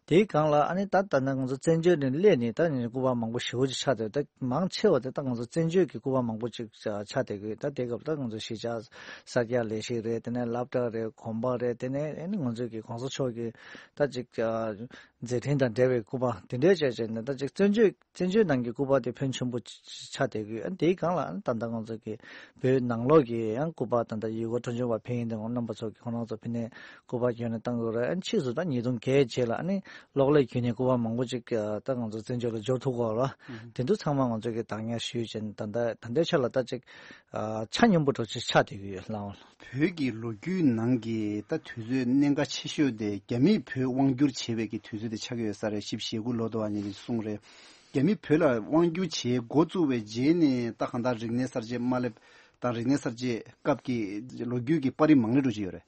དེའི་སྒང་ལ་ཨ་ནི་ད་ད་ལྟ་ང་ཚོ་བཙན་བྱོལ་ནས་སླེབས་ནས་ད་ནི་སྐུ་པར་མང་པོ་ཞེ་པོ་ཅིག་ཆགས་བསྡད་ད་མང་ཆེ་བ་དེ་ད་ང་ཚོ་བཙན་བྱོལ་གྱི་སྐུ་པར་མང་པོ་ཅིག་ཆགས་བསྡད་ཀྱི་ཡོད། ད་དེ་སྐབས་ད་ང་ཚོ་གཞིས་ཆགས་ས་སྐྱ་ལས་ཤིག་རེད། དེ་ནས་སློབ་གྲྭ་རེད། དགོན་པ་རེད། དེ་ནས་ཨ་ནི་ང་ཚོ་གི་གོང་ས་མཆོག་གི་ད་ཅིག་མཛད་འཕྲིན་དང་འབྲེལ་བའི་སྐུ་པར་དེ་འདྲས་བྱས་བྱས་ནས་ད་ཅིག་བཙན་བྱོལ་བཙན་བྱོལ་ནང་གི་སྐུ་པར་དེ་ཕོན་ཆེན་པོ་ཆགས་བསྡད་ཀྱི་ཡོད། ཨ་ནི་དེའི་སྒང་ལ་ཨ་ནི་ད་ལྟ་ང་ཚོ་གི་བོད་ནང་ལོགས་ཀྱི་ཡང་སྐུ་པར་ད་ལྟ་ཡུལ་སྐོར་སྤྲོ་འཆམ་པ་ཕེབས་མཁན་དེ་ཚོ་རྣམ་པ་ཚོ་གི་ཁོང་རྣམ་ཚོ་ཕ་ནས་སྐུ་པར་བསྐྱོན་ནས་བཏང་དགོས་རེད། ཨ་ནི་ཕྱིས་སུ་ད་ཉིས་སྟོང་བརྒྱད་རྗེས་ལ་ཨ་ནི་གློག་ཀླད་བརྒྱུད་ནས་སྐུ་པར་མང་པོ་ཅིག་ད་ང་ཚོ་བཙན་བྱོལ་ལ་འབྱོར་ཐུབ་ཀྱི་ཡོད་རེད། དེ་ཚོ་ཚང་མ་ང་ཚོ་གི་བདག་ཉར་ཞུས་བྱས་ནས་ད་ལྟ་ད་ལྟའི་ཆ་ལ་ད་ཅིག་ཆ་སྙོམས་པོ་འདྲ་ཅིག་ཆགས་བསྡད་ཀྱི་ཡོད་ལགས། བོད་ཀྱི་ལོ་རྒྱུས་ནང་གི་ད་དུས་ཚོད་གནད་འགག་ཆེ་ཤོས་དེ་རྒྱ་མིས་བོད་དབང་བསྒྱུར་བྱས་པའི་གི་དུས་ཚོད་དེ་ཆགས་ཀྱི་ཡོད་ས་རེད། བཞི་བཅུ་ཞེ་དགུ་ལོ་དུ་བ་ནས་གསུངས་རེད། རྒྱ་མིས་བོད་ལ་དབང་བསྒྱུར་བྱེད་འགོ་བཙུགས་པའི་རྗེས་ནས་ད་གང་ལྟར་རིག་གནས་གསར་བརྗེ་མ་སླེབས་དང་རིག་གནས་གསར་བརྗེ་སྐབས་ཀྱི་ལོ་རྒྱུས་ཀྱི་པར་རིས་མང་རུ་འགྲོ་གི་ཡོད་རེད།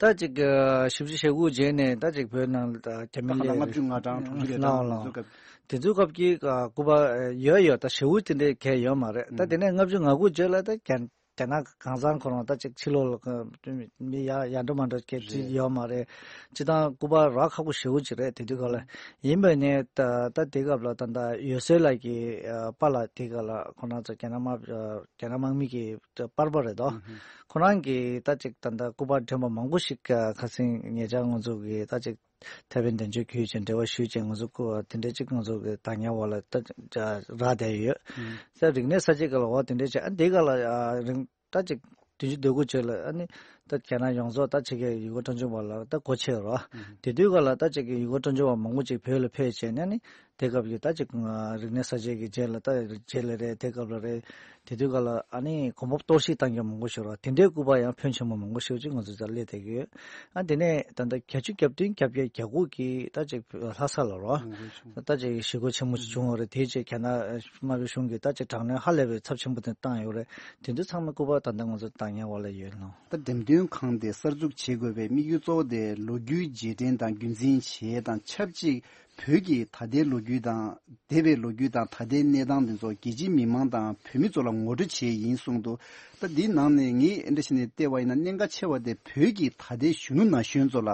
ད་ཅིག་བཞི་བཅུ་ཞེ་དགུ་རྗེས་ནས་ད་ཅིག་བོད་ནང་ད་རྒྱ་མི་ད་ག་ལ་ལྔ་བཅུ་ང་གྲངས་དྲུག་ཅུ་རེ་གྲངས་ལ་འཛུལ་སྐབས། དེ་ཚོའི་སྐབས་ཀྱི་སྐུ་པར་ཡོད་ཡོད། ད་ཞེ་པོ་དེ་འདྲའི་གལ་ཡོད་མ་རེད། ད་དེ་ནས་ལྔ་བཅུ་ང་དགུ་རྗེས་ལ་ད་རྒྱ་རྒྱ་ནག་གང་ཚང་ཁོ་རང་ད་ཅིག་ཕྱི་ལོགས་ལ་མི་ཡ་ཡ་འགྲོ་མ་འགྲོ་སྐད་ཅིག་ཡོད་མ་རེད། ཅི་ད་སྐུ་པར་རག་ཁག་པོ་ཞེ་པོ་ཅིག་རེད། དེ་དུས་སྐབས་ལ་ཡིན་པ་ནས་ད་ད་དེ་སྐབས་ལ་ད་ད་འོད་ཟེར་ལགས་ཀྱི་པཱ་ལགས་དེ་སྐབས་ལ་ཁོ་རང་ཚོ་རྒྱ་ནག་དམག་རྒྱ་ནག་དམག་མི་གི་པར་པ་རེད་དོ། ཁོ་རང་གིས་ད་ཅིག་ད་ལྟ་སྐུ་པར་སྒྲོན་པ་མང་པོ་ཞིག་ཁ་སང་ཉེ་ཆར་ང་ཚོ་གིས་ད་ཅིག་ཐེ་ཝན་དོན་གཅོད་བརྒྱུད་ཅིང་འབྲེལ་བ་ཞུས་ཅིང་ང་ཚོ་སྐུ་དེ་འདྲ་ཅིག་ང་ཚོ་གི་བདག་ཉར་འོག་ལ་ད་རག་བསྡད་ཡོད། ས་རིག་གནས་གསར་བརྗེ་སྐབས་ལ་འོ་དེ་འདྲ་ཅིག་ཨ་འདི་ག་ལ་རིང་ད་ཅིག་བདུན་ཅུ་དོན་དགུ་ཅིག་ལ་ཨ་ནི་ད་རྒྱ་ནག་ཡོངས་རྫོགས་ད་ཕྱི་རྒྱལ་ཡུལ་སྐོར་སྤྲོ་འཆམ་པ་ལ་ད་སྒོ་ཕྱེ་རོགས། དེ་དུས་ག་ལ་ད་ཅིག་ཡུལ་སྐོར་སྤྲོ་འཆམ་པ་མང་པོ་ཅིག་བོད་ལ་ཕེབས་བྱས་ནས་ནི། དེ་སྐབས་ཀྱི་ད་ཅིག་རིག་གནས་གསར་བརྗེ་གི་རྗེས་ལ་ད་རྗེས་ལ་རེད། དེ་སྐབས་ལ་རེད། དེ་དུས་ག་ལ་ཨ་ནི་གོམ་པ་གཏོར་བཤིག་བཏང་མཁན་མང་པོ་ཞིག་རེད། དེ་འདྲའི་སྐུ་པར་ཡང་ཕོན་ཆེན་པོ་མང་པོ་ཞིག་ཅིག་ང་ཚོ་རྩར་སླེབས་བསྡད་ཀྱི་ཡོད། ཨ་དེ་ནས་ད་ལྟ་བརྒྱད་ཅུ་གྱ་བདུན་གྱ་བརྒྱད་གྱ་དགུ་གི་ད་ཅིག་ལྷ་ས་ལ་རོ། ད་ཅིག་ཞི་རྒོལ་ཆེན་མོ་ཞིག་བྱུང་བ་རེད། དེའི་རྗེས་རྒྱ་ནག་དམར་པོའི་གཞུང་གིས་ད་ཅིག་དྲག་གནོན་ཧ་ལས་པའི་ཚབས་ཆེན་པོ་དེ་བཏང་ཡོད་རེད། དེ་ཚོ་ཚང་མ་སྐུ་པར་ད་ལྟ་ང་ཚོ་བདག་ཉར་འོག་ལ་ཡོད་ལགས། ད་འགྲེམས་སྟོན་ཁང་དེ་གསར་འཛུགས་བྱེད་དགོས་པའི་དམིགས་ཡུལ་གཙོ་བོ་དེ་ལོ་རྒྱུས་རྗེས་དྲན་དང་རྒྱུན་འཛིན་བྱེད་ཡས་དང་ཆབས་ཅིག་བོད་ཀྱི་ད་ལྟའི་ལོ་རྒྱུས་དང་འདས་པའི་ལོ་རྒྱུས་དང་ད་ལྟའི་གནས་སྟངས་འདི་ཚོ་རྒྱལ་སྤྱིའི་མི་མང་དང་བོད་མི་ཚོ་ལ་ངོ་སྤྲོད་བྱེད་ཡས་ཡིན་གསུངས་འདུག་ད་འདིའི་ནང་ནས་ངས་ཨེ་འདྲ་བྱས་ནས་བལྟས་པ་ཡིན་ན་གནད་འགག་ཆེ་བ་དེ་བོད་ཀྱི་ད་ལྟའི་གཞོན་ནུ་ན་གཞོན་ཚོ་ལ་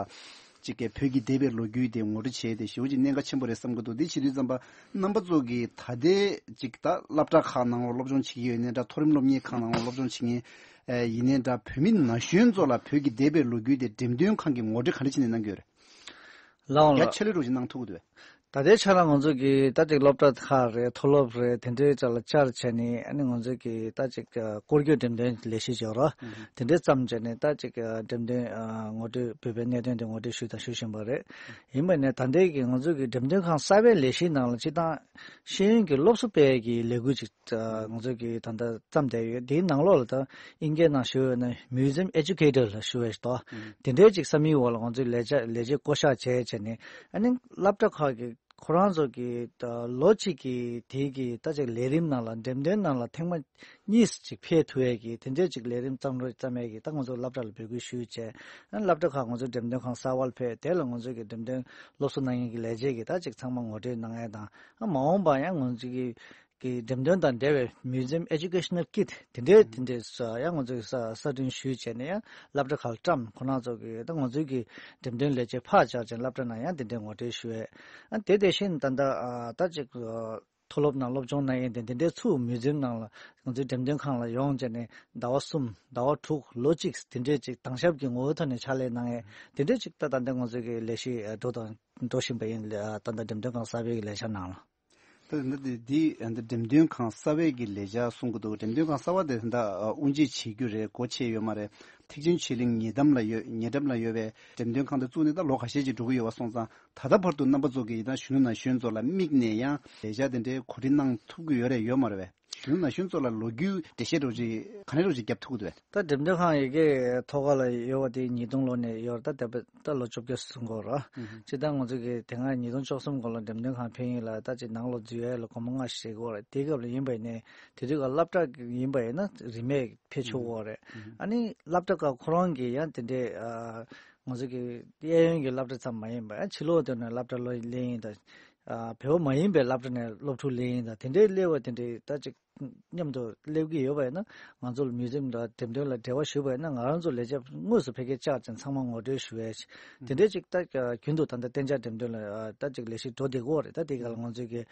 ཅིག་གི་བོད་ཀྱི་འདས་པའི་ལོ་རྒྱུས་དེ་ངོ་སྤྲོད་བྱས་ཏེ་ཞེ་པོ་ཅིག་གནད་འགག་ཆེན་པོ་རེད་བསམ་གྱི་འདུག་འདི་བྱེད་དུས་ཙམ་པ་རྣམ་པ་ཚོ་གིས་ད་ལྟའི་ཅིག་ད་སློབ་གྲྭ་ཁག་ནང་ལ་སློབ་སྦྱོང་བྱེད་ཀྱི་ཡོད་ནའི་འདྲ། མཐོ་རིམ་སློབ་གཉེར་ཁང་ནང་ལ་སློབ་སྦྱོང་བྱེད་མཁན་ཡིན་ནའི་འདྲ། བོད་མི་ན་གཞོན་ཚོ་ལ་བོད་ཀྱི་འདས་པའི་ལོ་རྒྱུས་དེ་འགྲེམས་སྟོན་ཁང་གིས་ངོ་སྤྲོད་ག་འདྲ་བྱས་ནས་གནང་གི་ཡོད་རེད། ལའོ་ལ། རྒྱ་ཆེ་ལོས་རོགས་ཅིག་གནང་ཐུབ་ཀྱི་འདུག་བས། ད་ལྟའི་ཆ་ལ་ང་ཚོ་གི་ད་ཅིག་སློབ་གྲྭ་ཁག་རེད། མཐོ་སློབ་རེད། དེ་འདྲའི་ཆ་ལ་བཅར་བྱས་ནས་ཨ་ནི་ང་ཚོ་གི་ད་ཅིག་སྐོར་སྐྱོད་འགྲེམས་སྟོན་ལས་གཞི་བྱེད་རོགས། དེ་འདྲའི་བརྩམས་བྱས་ནས་ད་ཅིག་འགྲེམས་སྟོན་ངོ་སྤྲོད་བོད་པའི་གནད་དོན་དེ་ངོ་སྤྲོད་ཞུས་དང་ཞུ་བཞིན་པ་རེད། ཡིན་པ་ནས་ད་ལྟའི་གི་ང་ཚོ་གི་འགྲེམས་སྟོན་ཁང་གསར་པའི་ལས་གཞིའི་ནང་ལ་སྤྱིར་བཏང་ཤེས་ཡོན་གྱི་སློབ་གསོ་སྤེལ་གྱི་ལས་འགུལ་ཅིག་ང་ཚོ་གིས་ད་ལྟ་བརྩམས་བསྡད་ཡོད། དེའི་ནང་ལོགས་ལ་ད་ཨིན་སྐད་ནང་ཞུ་བ་ཡིན་ན་Museum Educator ལ་ཞུ་བ་ཞིག་འདུག་དེ་འདྲའི་ཅིག་ས་མིག་འོག་ལ་ང་ཚོས་ལས་བྱ་ལས་བྱེད་བསྐོ་གཞག་བྱས་བྱས་ནས་ཨ་ནི་སློབ་གྲྭ་ཁག་གི་ཁོ་རང་ཚོ་གི་ད་ལོ་གཅིག་གི་དེའི་གི་ད་ཅིག་ལས་རིམ་ནང་ལ་འགྲེམས་སྟོན་ནང་ལ་ཐེངས་མ་གཉིས་ཅིག་ཕེབས་ཐུབ་ཡས་ཀྱི་དེ་འདྲའི་ཅིག་ལས་རིམ་བརྩམས་རོགས་བརྩམས་ཡས་ཀྱི་ད་ང་ཚོ་སློབ་གྲྭ་ལ་འབོད་སྐུལ་ཞུས་བྱས། ཨ་ནི་སློབ་གྲྭ་ཁག་ང་ཚོ་འགྲེམས་སྟོན་ཁང་གསར་པར་ཕེབས། དེ་ལ་ང་ཚོ་གི་འགྲེམས་སྟོན་སློབ་གསོ་གནང་མཁན་གྱི་ལས་བྱེད་ཀྱིས་ད་ཅིག་ཚང་མ་ངོ་སྤྲོད་གནང་ཡས་དང་། ཨ་མ་འོངས་པ་ཡང་ང་ཚོ་གི་གི་འགྲེམས་སྟོན་དང་འབྲེལ་བའི་Museum Educational Kit དེ་འདྲའི་དེ་འདྲའི་ཡང་ང་ཚོས་གསར་སྐྲུན་ཞུས་བྱས་ནས་ཡང་སློབ་གྲྭ་ཁག་ལ་བཀྲམ། ཁོ་རང་ཚོ་གི་ད་ང་ཚོའི་གི་འགྲེམས་སྟོན་ལས་བྱེད་ཕར་བཅར་ཅིང་སློབ་གྲྭ་ནང་ཡང་དེ་འདྲའི་ངོ་སྤྲོད་ཞུ་ཡས། ཨ་དེ་དེ་བཞིན་ད་ལྟ་ད་ཅིག་མཐོ་སློབ་ནང་སློབ་སྦྱོང་གནང་མཁན་དེ་དེ་འདྲའི་ཚུར་Museum ནང་ལ་ང་ཚོའི་འགྲེམས་སྟོན་ཁང་ལ་ཡོང་བྱས་ནས་ཟླ་བ་གསུམ་ཟླ་བ་དྲུག་ལོ་གཅིག་དེ་འདྲའི་ཅིག་དྭངས་ཞབས་ཀྱི་ངོ་བོའི་ཐོག་ནས་ཕྱག་ལས་གནང་ཡས་དེ་འདྲའི་ཅིག་ད་ད་ལྟ་ང་ཚོའི་གི་ལས་གཞི་འགྲོ་དང་འགྲོ་བཞིན་པ་ཡིན། ད་ལྟ་འགྲེམས་སྟོན་ཁང་གསར་པའི་གི་ལས་འཆར་ནང་ལ། ད་འདི་འདི་འདི་འགྲེམས་སྟོན་ཁང་གསར་པའི་གི་ལས་འཆར་གསུང་གི་འདུག་འགྲེམས་སྟོན་ཁང་གསར་པ་དེ་ད་དབུ་འབྱེད་བྱེད་རྒྱུ་རེད། སྒོ་ཕྱེ་ཡོད་མ་རེད། ཐེག་ཆེན་ཆོས་གླིང་ཉེ་འགྲམ་ལ་ཡོད། ཉེ་འགྲམ་ལ་ཡོད་པའི་འགྲེམས་སྟོན་ཁང་དེ་བཙུགས་ནས་ད་ལོ་ཁ་ཤས་ཅིག་འགྲོ་གི་ཡོད་པ་སོང་ཙང་། ད་ལྟ་བར་དུ་རྣམ་པ་ཚོ་གི་ཡིན་ན་གཞོན་ནུ་ན་གཞོན་ཚོ་ལ་དམིགས་ནས་ཡང་ལས་འཆར་དེ་འདྲའི་གོ་སྒྲིག་གནང་ཐུབ་ཀྱི་ཡོད་རེད་ཡོད་མ་རེད་པས། གཞོན་ནུ་ན་གཞོན་ཚོ་ལ་ལོ་རྒྱུས་འགྲེལ་བཤད་འདྲ་ཅིག་ག་འདྲ་འདྲ་ཅིག་བརྒྱབ་ཐུབ་ཀྱི་འདུག་པས། ད་འགྲེམས་སྟོན་ཁང་ཡི་གེ་ཐོག་ཁ་ལ་ཡོད་པ་དེ་ཉིས་སྟོང་ལོ་ནས་ཡོད་རེད། ད་ད་ལོ་བཅོ་བརྒྱད་སོང་གི་རེད། སྤྱིར་བཏང་ང་ཚོ་གི་དེ་སྔ་ཉིས་སྟོང་བཅུ་གསུམ་གོང་ལ་འགྲེམས་སྟོན་ཁང་ཕེབས་ཡིན་ལ། ད་ཅིག་ནང་ལོགས་འཛུལ་ཡས་ལ་སྒོར་མོ་ལྔ་ཞིག་བྱེད་དགོས་རེད། དེ་སྐབས་ལ་ཡིན་པ་ཡིན་ནའི་དེ་དུས་ཀ་སློབ་གྲྭ་ཡིན་པ་ཡིན་ན་རིན་མེད་ཕེབས་ཆོག་གི་རེད། ཨ་ནི་སློབ་གྲྭ་ཁག་ཁོ་རང་གི་ཡང་དེ་འདྲའི་ང་ཚོ་གི་གཡས་གཡོན་གྱི་སློབ་གྲྭ་ཙམ་མ་ཡིན་པར་ཕྱི་ལོགས་དེ་ནས་སློབ་གྲྭ་སློབ་ལེན་ཡིན་ད། བོད་མ་ཡིན་པའི་སློབ་གྲྭ་ནས་སློབ་ཕྲུག་ལེན་ཡིན་ད། དེ་འདྲའི་སླེབས་པ་དེ་འདྲའི་ད་ཅིག་མཉམ་དུ་སླེབས་ཀྱི་ཡོད་པ་ཡིན་ན། ང་ཚོ་ལ་མིའུ་ཛིམ་དང་འགྲེམས་སྟོན་ལ་འབྲེལ་བ་ཞུས་པ་ཡིན་ན། ང་རང་ཚོ་ལས་བྱེད་དངོས་སུ་ཕ་གིར་བཅར་ཅིང་ཚང་མ་ངོ་སྤྲོད་ཞུ་ཡས། དེ་འདྲའི་ཅིག་ད་རྒྱུན་དུ་ད་ལྟ་གཏན་འཇགས་འགྲེམས་སྟོན་ལ་ད་ཅིག་ལས་གཞི་འགྲོ་བསྡད་ཀྱི་ཡོད་རེད། ད་དེ་ག་ལ་ང་ཚོས་ཀྱི་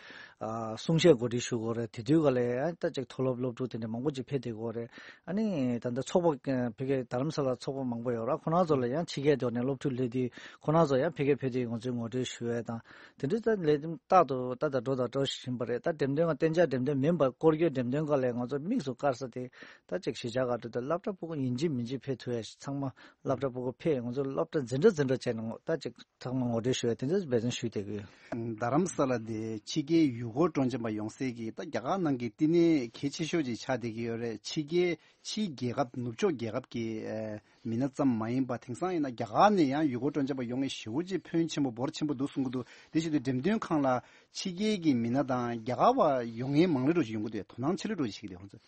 གསུང་བཤད་གོ་སྒྲིག་ཞུ་དགོས་རེད། དེ་དུས་ག་ལ་ཡང་ད་ཅིག་མཐོ་སློབ་སློབ་ཕྲུག་དེ་འདྲ་མང་པོ་ཅིག་ཕེབས་བསྡད་ཀྱི་ཡོད་རེད། ཨ་ནི་ད་ལྟ་ཚོགས་པ་ཕ་གིར་རྡ་རམ་ས་ལ་ཚོགས་པ་མང་པོ་ཡོད་རེད། ཁོ་རང་ཚོ་ལ་ཡང་ཕྱི་རྒྱལ་དུ་ནས་སློབ་ཕྲུག་སླེབས་དུས་ཁོ་རང་ཚོ་ཡང་ཕ་གིར་ཕེབས་དུས་ང་ཚོས་ངོ་སྤྲོད་ཞུ་ཡས་དང་། དེ་འདྲའི་ད་ལས་རིམ་རྟག་ཏུ་ད་ད་འགྲོ་དང་འགྲོ་བཞིན་པ་རེད། ད་འགྲེམས་སྟོན་ཁང་གཏན་འཇགས་འགྲེམས་སྟོན་མིན་པར་སྐོར་སྐྱོད་འགྲེམས་སྟོན་ཁང་ལ་ང་ཚོ་དམིགས་སུ་བཀར་ས་དེ་ད་ཅིག་གཞིས་ཆགས་ཁག་ཏུ་ད་སློབ་གྲྭ་ཕྲུ་གུ་ཡིན་གཅིག་མིན་གཅིག་ཕེབས་ཐུབ་ཡས་ཚང་མ་སློབ་གྲྭ་ཕྲུ་གུ་ཕེབས། ང་ཚོ་སློབ་གྲྭ་འཛིན་གྲྭ་འཛིན་གྲྭ་བྱས་ནས་ད་ཅིག་ཚང་མ་ངོ་སྤྲོད་ཞུ་ཡས་དེ་འདྲ་འབད་བརྩོན་ཞུས་བསྡད་ཀྱི་ཡོད། རྡ་རམ་ས་ལ་དེ་ཕྱི་རྒྱལ་ཡུལ་སྐོར་སྤྲོ་འཆམ་པ་ཡོང་སའི་གི་ད་རྒྱ་གར་ནང་གི་བསྟི་གནས་གལ་ཆེ་ཤོས་ཅིག་ཆགས་བསྡད་ཀྱི་ཡོད་རེད། ཕྱི་རྒྱལ་ཕྱིའི་རྒྱལ་ཁབ་ནུབ་ཕྱོགས་རྒྱལ་ཁབ་ཀྱི་ཨ་མི་སྣ་ཙམ་མ་ཡིན་པ། དེང་སང་ཡིན་ན་རྒྱ་གར་ནས་ཡང་ཡུལ་སྐོར་སྤྲོ་འཆམ་པ་ཡོང་མཁན་ཞེ་པོ་ཅིག་ཕོན་ཆེན་པོ་འབོར་ཆེན་པོ་འདུག་གསུང་གི་འདུག་དེ་བཞིན་དུ་འགྲེམས་སྟོན་ཁང་ལ་ཕྱི་རྒྱལ་གྱི་མི་སྣ་དང་རྒྱ་གར་བ་ཡོང་མཁན་མང་ལོས་འགྲོ་ཞིག་ཡོང་གི་འདུག་དོ་སྣང་ཆེ་ལོས་འགྲོ་ཞིག་བྱེད་ཀྱི་འདུག་ཁོང་ཚོས།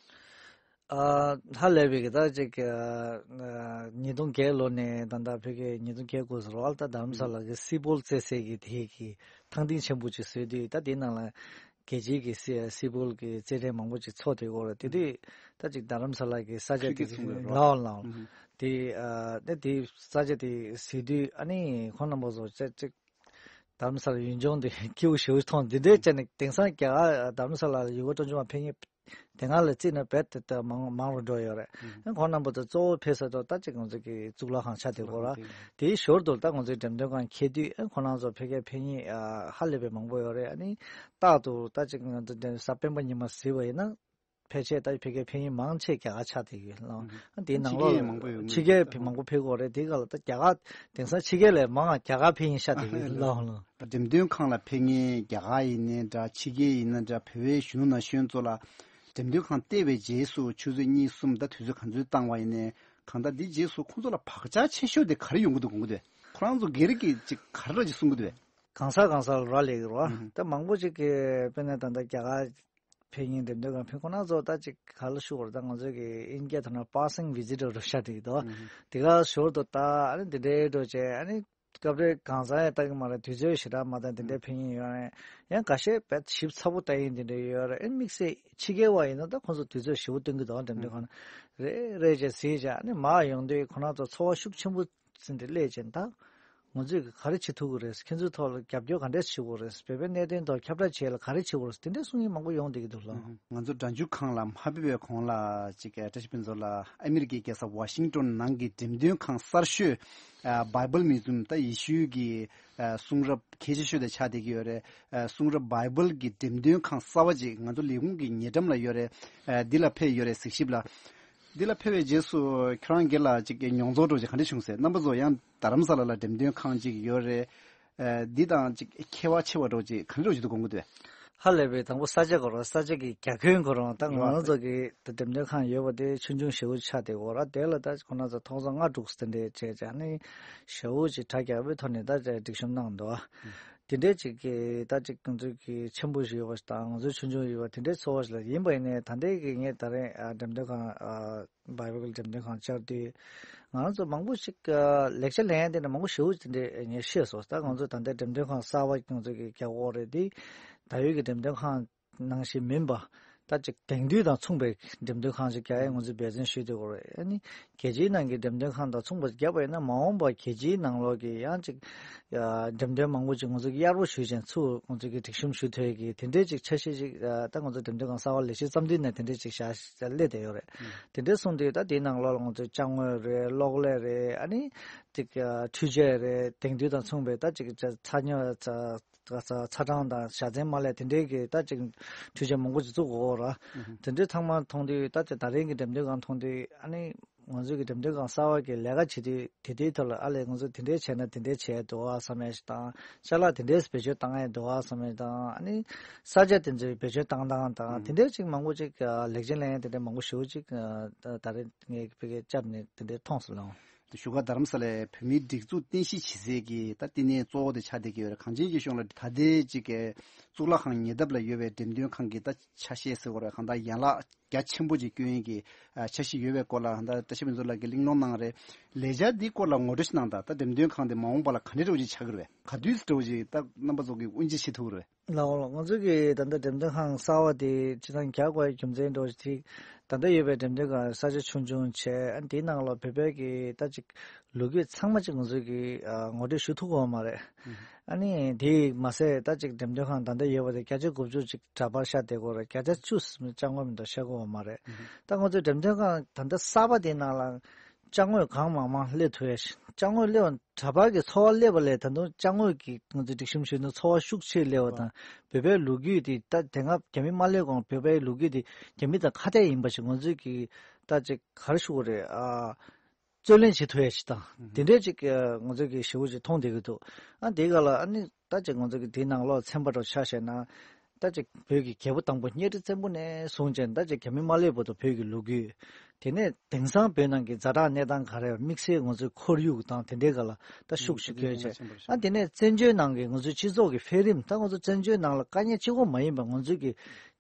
ཨ། ཧ་ལས་པའི་གི་ད་ཅིག་ཨ་ཉིས་སྟོང་བརྒྱད་ལོ་ནས་ད་ལྟ་བོད་སྐད་ཉིས་སྟོང་བརྒྱད་དགུ་ཟེར་བ་ད་རྡ་རམ་ས་ལ་གི་སི་པོལ་རྩེད་སའི་གི་དེ་གི་ཐང་སྟེང་ཆེན་པོ་ཅིག་བཟོས་དུས་ད་དེའི་ནང་ལ་རྒྱལ་སྤྱིའི་གི་སི་སི་པོལ་གི་རྩེད་འགྲན་མང་པོ་ཅིག་ཚོགས་དེ་གོ་ར་དེ་དུས་ད་ཅིག་རྡ་རམ་ས་ལ་གི་ས་ཆ་དེ་ཁྲི་ཀེ་ཚོང་རེད་ལའོ་ལའོ་དེ་ཨ་ད་དེ་ས་ཆ་དེ་གཟིགས་དུས་ཨ་ནི་ཁོང་རྣམ་པ་ཚོ་ཅིག་ཅིག་རྡ་རམ་ས་ལ་ཡུལ་ལྗོངས་དེ་སྐྱིད་པོ་ཞེ་པོ་མཐོང་། འདི་འདྲའི་བྱས་ནས་དེང་སང་རྒྱ་གར་རྡ་རམ་ས་ལ་ཡུལ་སྐོར་སྤྲོ་འཆམ་ཕེབས་མཁན་དེ་སྔ་ལ་རྩིས་ན་རྦད་དེ་ལྟ་མང་མང་རུ་འགྲོ་ཡོད་རེད། ཨ་ཁོང་རྣམ་པ་ཚོ་གཙོ་བོ་ཕེབས་ས་དེ་ད་ཅིག་ང་ཚོ་གི་གཙུག་ལག་ཁང་ཆགས་བསྡད་ཡོད་རེད། དེའི་ཞོར་དུ་ད་ང་ཚོའི་འགྲེམས་སྟོན་ཁང་ཁེལ་དུས་ཨ་ཁོང་རྣམ་ཚོ་ཕ་གིར་ཕེབས་མཁན་ཧ་ལས་པའི་མང་པོ་ཡོད་རེད། ཨ་ནི་རྟག་ཏུ་ད་ཅིག་ང་ཚོ་གཟའ་སྤེན་པ་ཉི་མ་གཟིགས་པ་ཡིན་ན། ཕལ་ཆེར་ད་ཕ་གིའི་ཕེབས་མཁན་མང་ཆེ་རྒྱ་གར་ཆགས་བསྡད་ཡོད་ལ། ཨ་དེའི་ནང་ལོགས་ཕྱི་རྒྱལ་ཡང་མང་པོ་ཡོད། ཕྱི་རྒྱལ་ཕེབས་མང་པོ་ཕེབས་ཀྱི་ཡོད་རེད། དེའི་སྐབས་ལ་ད་རྒྱ་གར་དེང་སང་ཕྱི་རྒྱལ་ལས་མང་ང་རྒྱ་གར་ཕེབས་མཁན་ཤ་བསྡད་ཡོད་ལ་ལ། འགྲེམས་སྟོན་ཁང་ལ་ཕེབས་མཁན་རྒྱ་གར་ཡིན་ནའི་འདྲ་ཕྱི་རྒྱལ་ཡིན་ན་འདྲ་བོད་པའི་གཞོན་ནུ་ན་གཞོན་ཚོ་ལ་འགྲེམས་སྟོན་ཁང་བལྟས་པའི་རྗེས་སུ་ཆུ་ཚོད་གཉིས་གསུམ་ད་དུས་ཚོད་ག་ཚོད་བཏང་བ་ཡིན་ནའི་གང་ལྟར་འདིའི་རྗེས་སུ་ཁོང་ཚོ་ལ་བག་ཆགས་ཆེ་ཤོས་དེ་ག་རེ་ཡོང་གི་འདུག་དགོངས་ཀྱི་འདུག་ཁོ་རང་ཚོ་སྒེར་གྱིས་ཅིག་ག་རེ་ར་ཅིག་གསུང་གི་འདུག་གང་ས་གང་སར་ར་ལས་ཀྱི་ར། ད་མང་པོ་ཅིག་གིས་དཔེར་ན་ད་ལྟ་རྒྱ་གར་ཕེབས་མཁན་འགྲེམས་སྟོན་ཁང་ཕེབས་ཁོ་ན་ཚོ་ད་ཅིག་ག་ལ་ཞུ་བར་ད་ང་ཚོ་གི་ཨིན་སྐད་ཐོག་ན་པ་སིང་བི་ཛི་ཊར་རུ་ཤ་དེ་གི་དོ། དེ་ག་ཞོར་དུ་ད་ཨ་ནི་དེ་འདྲའི་འགྲོ་བྱས་ཨ་ནི་སྐབས་རེ་གང་ཟག་ཡང་ལྟ་གི་མ་རེད། དུས་ཚོད་ཞེ་དྲག་མ་ལྡན་དེ་འདྲའི་ཕེབས་མཁན་ཡོད་རེད། ཡང་འགའ་ཤས་བེད་ཞིབ་ཚ་པོ་ལྟ་ཡིན་དེ་འདྲའི་ཡོད་རེད། ཨ་དམིགས་བསལ་ཕྱི་རྒྱལ་བ་ཡིན་ན་ད་ཁོང་ཚོ་དུས་ཚོད་ཞེ་པོ་སྟོན་གི་འདུག་འགྲེམས་སྟོན་ཁང་རེ་རེ་བྱས་གཟིགས་བྱས་ཨ་ནི་མར་ཡོང་དུས་ཁོ་ན་ཚོ་ཚོར་བ་ཤུགས་ཆེན་པོ་ཟིན་ཏེ་སླེབས་ཅན་ད། ང་ཚོས་ག་རེ་བྱེད་ཐུབ་ཀྱི་རེད། ཁྱེད་ཚོའི་ཐོག་ལ་རྒྱབ་སྐྱོར་ག་འདྲས་བྱེད་དགོས་རེད། བོད་པའི་གནད་དོན་ཐོག་ཁྱབ་བསྒྲགས་བྱེད་ལ་ག་རེ་བྱེད་དགོས་རེད། དེ་འདྲས་གསུང་མཁན་མང་པོ་ཡོང་བསྡད་ཀྱི་འདུག་ལགས། ང་ཚོ་སྒྲ་འཇུག་ཁང་ལ་མ་ཕེབས་པའི་གོང་ལ་ཅིག་བཀྲ་ཤིས་ཕུན་ཚོགས་ལགས་ཨ་མི་རི་ཀའི་རྒྱལ་ས་ཝ་ཤིང་ཏོན་ནང་གི་འགྲེམས་སྟོན་ཁང་གསར་ཤོས་བྷའི་བལ་མིའུ་ཛི་ཡམ་ད་ཡེ་ཤུའི་གི་གསུང་རབ་གལ་ཆེ་ཤོས་དེ་ཆགས་བསྡད་ཀྱི་ཡོད་རེད། གསུང་རབ་བྷའི་བལ་གྱི་འགྲེམས་སྟོན་ཁང་གསར་བ་ཅིག་ང་ཚོ་ལས་ཁུངས་ཀྱི་ཉེ་འགྲམ་ལ་ཡོད་རེད། འདི་ལ་ཕེབས་ཡོད་རེད་གཟིགས་ཞིབ་ལ། འདི་ལ་ཕེབས་པའི་རྗེས་སུ་ཁྱོད་རང་སྒེར་ལ་ཅིག་མྱོང་ཚོར་འདྲ་བོ་ཅིག་ག་འདྲ་བྱུང་ཟེར། རྣམ་པ་ཚོ་ཡང་རྡ་རམ་ས་ལ་ལ་འགྲེམས་སྟོན་ཁང་ཅིག་ཡོད་རེད། ཨ་འདི་དང་ཅིག་ཁྱད་པར་ཆེ་བ་འདྲ་བོ་ཅིག་ག་འདྲ་འདྲ་བོ་ཅིག་འདུག་དགོངས་ཀྱི་འདུག་ཧ་ལས་པའི་དང་པོ་ས་ཆ་གོ་ར་ས་ཆ་གི་རྒྱ་ཁྱོན་གོ་ར་ད་ང་རང་ཚོ་གི་འགྲེམས་སྟོན་ཁང་ཡོད་པ་དེ་ཆུང་ཆུང་ཞེ་པོ་ཆགས་བསྡད་ཡོད་ར། དེ་ལ་ད་ཁོ་ན་ཚོ་ཐོག་ཚོ་ལྔ་དྲུག་དེ་འདྲས་བྱས་བྱས་ནི་ཞེ་པོ་ཅིག་དྲ་རྒྱ་བའི་ཐོག་ནས་ད་སྒྲིག་གཤོམ་གནང་འདུག་དེ་འདྲས་ཅིག་གི་ད་ཅིག་ང་ཚོ་གི་ཆེན་པོ་ཞིག་ཡོད་པ་ཞིག་དང་ང་ཚོ་ཆུང་ཆུང་ཡོད་པ་དེ་འདྲས་ཚོར་བ་ཞིག་ལ་ཡིན་པ་ཡིན་ནའི་ད་ལྟའི་གི་ངས་ད་རེས་ཨ་འགྲེམས་སྟོན་ཁང་ཨ་བྷའི་བལ་འགྲེམས་སྟོན་ཁང་བཅར་དུས་ང་རང་ཚོ་མང་པོ་ཞིག་ཨ་ལེགས་ཆ་ལེན་ཡ་དེ་འདྲ་མང་པོ་ཞེ་པོ་ཅིག་དེ་འདྲས་ངས་ཤེས་སོང་། ད་ང་ཚོ་ད་ལྟའི་འགྲེམས་སྟོན་ཁང་གསར་བ་ང་ཚོ་གི་རྒྱག་འོག་རེད་དེ་ད་ཡོད་ཀྱི་འགྲེམས་སྟོན་ཁང་ནང་བཞིན་མིན་པ། ད་ཅིག་དེང་དུས་དང་མཚུངས་པའི་འགྲེམས་སྟོན་ཁང་ཞིག་རྒྱག་ཡས་ང་ཚོས་འབད་བརྩོན་ཞུས་བསྡད་ཡོད་རེད། ཨ་ནི་རྒྱལ་སྤྱིའི་ནང་གི་འགྲེམས་སྟོན་ཁང་དང་མཚུངས་པ་ཞིག་བརྒྱབ་པ་ཡིན་ན་མ་འོངས་པར་རྒྱལ་སྤྱིའི་ནང་ལོགས་ཀྱི་ཡང་ཅིག་ཨ་འགྲེམས་སྟོན་མང་པོ་ཅིག་ང་ཚོས་གཡར་པོ་ཞུས་ཅན་ཚུར་ང་ཚོས་ཀྱི་སྒྲིག་གཤོམ་ཞུ་ཐུབ་ཡས་ཀྱི་དེ་འདྲའི་ཅིག་འཆར་གཞི་ཅིག་ཨ་ད་ང་ཚོ་འགྲེམས་སྟོན་ཁང་གསར་པ་ལས་གཞི་བརྩམས་དུས་ནས་དེ་འདྲའི་ཅིག་བཞག་སླེབས་བསྡད་ཡོད་རེད། དེ་འདྲའི་གསུངས་དུས་ད་དེའི་ནང་ལོགས་ལ་ང་ཚོས་ཅ་དངོས་རེད། གློག་ཀླད་རེད། ཨ་ནི་ཅིག་ཨ་འཕྲུལ་ཆས་རེད། དེང་དུས་དང་མཚུངས་པའི་ད་ཅིག་ཚ་ཉོ་ཚ་ཚ་ཚ་གྲང་དང་བཞའ་ཚན་མ་ལས་དེ་འདྲའི་གི་ད་ཅིག་འཕྲུལ་ཆས་མང་པོ་ཅིག་བཙུགས་དགོས་ར། དེ་འདྲའི་ཚང་མ་མཐོང་དུས་ད་ཅིག་ད་རིང་གི་འགྲེམས་སྟོན་ཁང་མཐོང་དུས་ཨ་ནི་ང་ཚོའི་གི་འགྲེམས་སྟོན་ཁང་གསར་བ་གི་ལས་ཀ་བྱེད་དུས་དེ་དེའི་ཐོག་ལ་ཨ་ལས་ང་ཚོ་དེ་འདྲའི་བྱས་ན་དེ་འདྲའི་བྱས་འདུག་ཨ་བསམ་ཡས་ཞིག་དང་ཅ་ལག་དེ་འདྲའི་བེད་སྤྱོད་བཏང་ཡས་འདུག་ཨ་བསམ་ཡས་དང་ཨ་ནི་ས་ཆ་དེ་ཚོའི་བེད་སྤྱོད་བཏང་སྟངས་དང་དེ་འདྲའི་ཅིག་མང་པོ་ཅིག་ལེགས་ཆ་ལེན་ཡས་དེ་འདྲའི་མང་པོ་ཞེ་པོ་ཅིག་ད་རེས་ངས་ཕ་གིར་བཅར་ནས་དེ་འདྲའི་མཐོང་སོང་ལགས། བཞུགས་སྒར་རྡ་རམ་ས་ལའི་བོད་མིའི་སྒྲིག་འཛུགས་རྟེན་གཞི་བྱེད་སའི་གི་ད་ལྟེ་གནས་གཙོ་བོ་དེ་ཆགས་བསྡད་ཀྱི་ཡོད་རེད། གངས་ཅན་སྐྱིད་གཤོངས་ལ་ད་ལྟའི་ཅིག་གི་གཙུག་ལག་ཁང་ཉེ་འདབས་ལ་ཡོད་པའི་འགྲེམས་སྟོན་ཁང་གི་ད་ཆ་ཤས་ཟེར་དགོས་རེད། གང་ལྟར་ཡན་ལག་རྒྱ་ཆེན་པོ་ཅིག་བསྐྱོན་ཡས་ཀྱི་ཨ་འཆར་གཞི་ཡོད་པའི་སྐོར་ལ་གང་ལྟར་བཀྲ་ཤིས་ཕུན་ཚོགས་ལགས་ཀྱིས་གླེང་སློང་གནང་རེད། ལས་འཆར་འདིའི་སྐོར་ལ་ངོ་སྤྲོད་ཞིག་གནང་དང་། ད་འགྲེམས་སྟོན་ཁང་དེ་མ་འོངས་པ་ལ་ག་འདྲ་འདྲ་བོ་ཅིག་ཆགས་ཀྱི་རེད། ག་དུས་འདྲ་བོ་ཅིག་ད་རྣམ་པ་ཚོ་གིས་དབུ་འབྱེད་བྱེད་ཐུབ་ཀྱི་རེད། ལགས་འོང་ལགས། ང་ཚོ་གི་ད་ལྟ་འགྲེམས་སྟོན་ཁང་གསར་བ་དེ་སྤྱིར་བཏང་རྒྱག་དགོས་རྒྱུ་མཚན་འདྲ་བོ་ཞིག་ད་ལྟ་ཡོད་པའི་འགྲེམས་སྟོན་ཁང་ས་ཆ་ཆུང་ཆུང་བྱས། ཨ་ནི་དེའི་ནང་ལ་བོད་པའི་གི་ད་ཅིག་ལོ་རྒྱུས་ཚང་མ་ཅིག་ང་ཚོ་གི་ཨ་ངོ་སྤྲོད་ཞུ་ཐུབ་ཀྱི་ཡོད་མ་རེད། ཨ་ནི་དེ་མ་ཟད་ད་ཅིག་འགྲེམས་སྟོན་ཁང་ད་ལྟ་ཡོད་པ་དེ་བརྒྱ་ཆ་དགུ་བཅུ་ཅིག་འདྲ་པར་ཤར་བསྡད་ཀྱི་ཡོད་རེད། བརྒྱ་ཆ་བཅུ་ཙམ་ཅ་དངོས་མི་འདུག་ཤར་གྱི་ཡོད་མ་རེད། ད་ང་ཚོའི་འགྲེམས་སྟོན་ཁང་ད་ལྟ་གསར་པ་དེའི་ནང་ལ་ཅ་དངོས་གང་མང་མང་སླེབས་ཐུབ་ཡ་ཞིག་ཅ་དངོས་སླེབས་པ་འདྲ་པར་གྱི་ཚོར་བ་སླེབས་པ་ལས་ད་དུང་ཅ་དངོས་ཀྱི་ང་ཚོས་སྒྲིག་གཤོམ་ཞུས་ན་ཚོར་བ་ཤུགས་ཆེ་སླེབས་པ་དང་། བོད་པའི་ལོ་རྒྱུས་དེ་ད་དེ་སྔ་རྒྱ་མི་མ་སླེབས་གོང་བོད་པའི་ལོ་རྒྱུས་དེ་རྒྱ་མི་དང་ཁ་གཏད་ཡིན་པ་ཞིག་ང་ཚོས་ཀྱི་ད་ཅིག་ག་རེ་ཞུ་དགོས་རེད། ཨ་རྩོད་ལེན་བྱེད་ཐུབ་ཡ་ཞིག་དང་དེ་འདྲའི་ཅིག་ང་ཚོས་ཀྱི་ཞེ་པོ་ཅིག་མཐོང་བསྡད་ཀྱི་འདུག་ཨ་དེའི་སྒང་ལ་ཨ་ནི་ད་ཅིག་ང་ཚོས་ཀྱི་དེའི་ནང་ལོགས་ཚན་པ་འདྲ་ཆ་བཞག་ན། ད་ཅིག་བོད་ཀྱི་རྒྱལ་པོ་དང་པོ་གཉའ་ཁྲི་བཙན་པོ་ནས་བཟུང་བྱས་ད་ཅིག་རྒྱ་མི་མ་སླེབས་བར་དུ་བོད་ཀྱི་ལོ་རྒྱུས། དེ་ནས་དེང་སང་བོད་ནང་གི་ཛ་དྲག་གནས་སྟངས་ག་རེ་དམིགས་བསལ་ང་ཚོའི་ཁོར་ཡུག་དང་དེ་འདྲའི་སྒང་ལ་ད་ཤུགས་ཆེ་བསྐྱོན་བྱས། ཨ་དེ་ནས་བཙན་བྱོལ་ནང་གི་ང་ཚོའི་སྤྱི་ཚོགས་ཀྱི་འཕེལ་རིམ། ད་ང་ཚོ་བཙན་བྱོལ་ནང་ལ་དཀའ་ངལ་གཅིག་པོ་མ་ཡིན་པ་ང་ཚོའི་གི་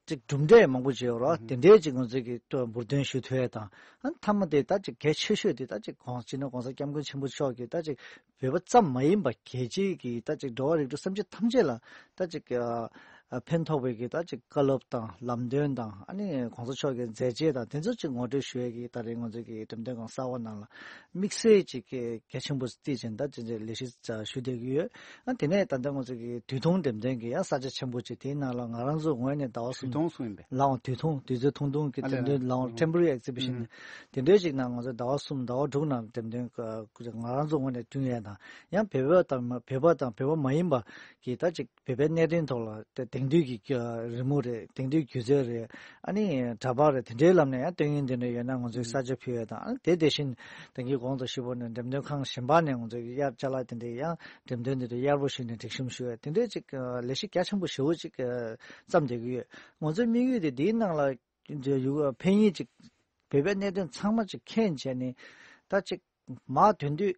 ཅིག་གྲུབ་འབྲས་མང་པོ་ཅིག་ཡོད་རེད་བ། དེ་འདྲའི་ཅིག་ང་ཚོས་ཀྱི་འབུར་འདོན་ཞུ་ཐུབ་ཡས་དང་། ཨ་ནི་མཐའ་མ་དེ་ད་ཅིག་གལ་ཆེ་ཤོས་དེ་ད་ཅིག་གོང་སྤྱི་ནོར་༸གོང་ས་༸སྐྱབས་མགོན་ཆེན་པོ་མཆོག་གིས་ད་ཅིག་བོད་པ་ཙམ་མ་ཡིན་པ་རྒྱལ་སྤྱིའི་གི་ད་ཅིག་འགྲོ་བ་རིགས་དྲུག་སེམས་ཅན་ཐམས་ཅད་ལ་ད་ཅིག་ཨ་ཨ་ཕན་ཐོགས་པའི་གི་ད་ཅིག་བཀའ་སློབ་དང་ལམ་སྟོན་དང་། ཨ་ནི་༸གོང་ས་མཆོག་གི་མཛད་རྗེས་དང་དེ་ཚོ་ཅིག་ངོ་སྤྲོད་ཞུ་ཡས་ཀྱི་ད་རེས་ང་ཚོས་ཀྱི་འགྲེམས་སྟོན་ཁང་གསར་པ་ནང་ལ་དམིགས་བསལ་ཅིག་གལ་ཆེན་པོ་བརྩིས་བྱས་ད་ཅིག་ལས་གཞི་ཞུ་བསྡད་ཀྱི་ཡོད། ཨ་དེ་ནས་ད་ལྟ་ང་ཚོ་གི་དུས་ཐུང་འགྲེམས་སྟོན་གྱི་ཡང་ས་ཆ་ཆེན་པོ་ཅིག་དེའི་ནང་ལ་ང་རང་ཚོ་ངོས་ནས་ཟླ་བ་གསུམ་དུས་ཐུང་གསུངས་ཡིན་པས། ལའང་དུས་ཐུང་དུས་ཚོད་ཐུང་ཐུང་གི་ཨ་ལས་འགྲེམས་སྟོན་ལའང་ཨུ་temporary exhibition་ཨུ་དེ་འདྲའི་ཞིག་ནང་ང་ཚོ་ཟླ་བ་གསུམ་ཟླ་བ་དྲུག་ནང་འགྲེམས་སྟོན་ང་རང་ཚོ་ངོས་ནས་བསྐྲུན་ཡས་དང་། ཡང་བོད་པ་དང་བོད་པ་དང་བོད་པ་མ་ཡིན་པ་གི་ད་ཅིག་བོད་པའི་གནད་དོན་ཐོག་ལ་དེ་དེང་དུས་ཀྱི་རི་མོ་རེད། དེང་དུས་སྒྱུ་རྩལ་རེད། ཨ་ནི་འདྲ་པར་རེད། དེ་འདྲའི་ལམ་ནས་ཡང་སྟོན་ཡོན་དེ་འདྲ་ཡོད་ན་ང་ཚོས་ས་ཆ་ཕུལ་ཡས་དང་། ཨ་ནི་དེ་དེ་བཞིན་དེང་གི་གོང་དུ་ཞུས་པ་ནས་འགྲེམས་སྟོན་ཁང་གཞན་པ་ནས་ང་ཚོས་གཡར་ཅ་ལག་དེ་འདྲའི་ཡང་འགྲེམས་སྟོན་དེ་འདྲ་གཡར་པོ་ཞུས་ནས་སྒྲིག་གཤོམ་ཞུ་ཡས་དེ་འདྲའི་ཅིག་ལས་གཞི་རྒྱ་ཆེན་པོ་ཞེ་པོ་ཅིག་བརྩམས་བསྡད་ཀྱི་ཡོད། ང་ཚོའི་དམིགས་ཡུལ་དེ་འདིའི་ནང་ལ་ཕན་ཡིན་ཅིག་བོད་པའི་གནད་དོན་ཚང་མ་ཅིག་མཁྱེན་བྱས་ནས་ད་ཅིག་མར་ཐོན་དུས་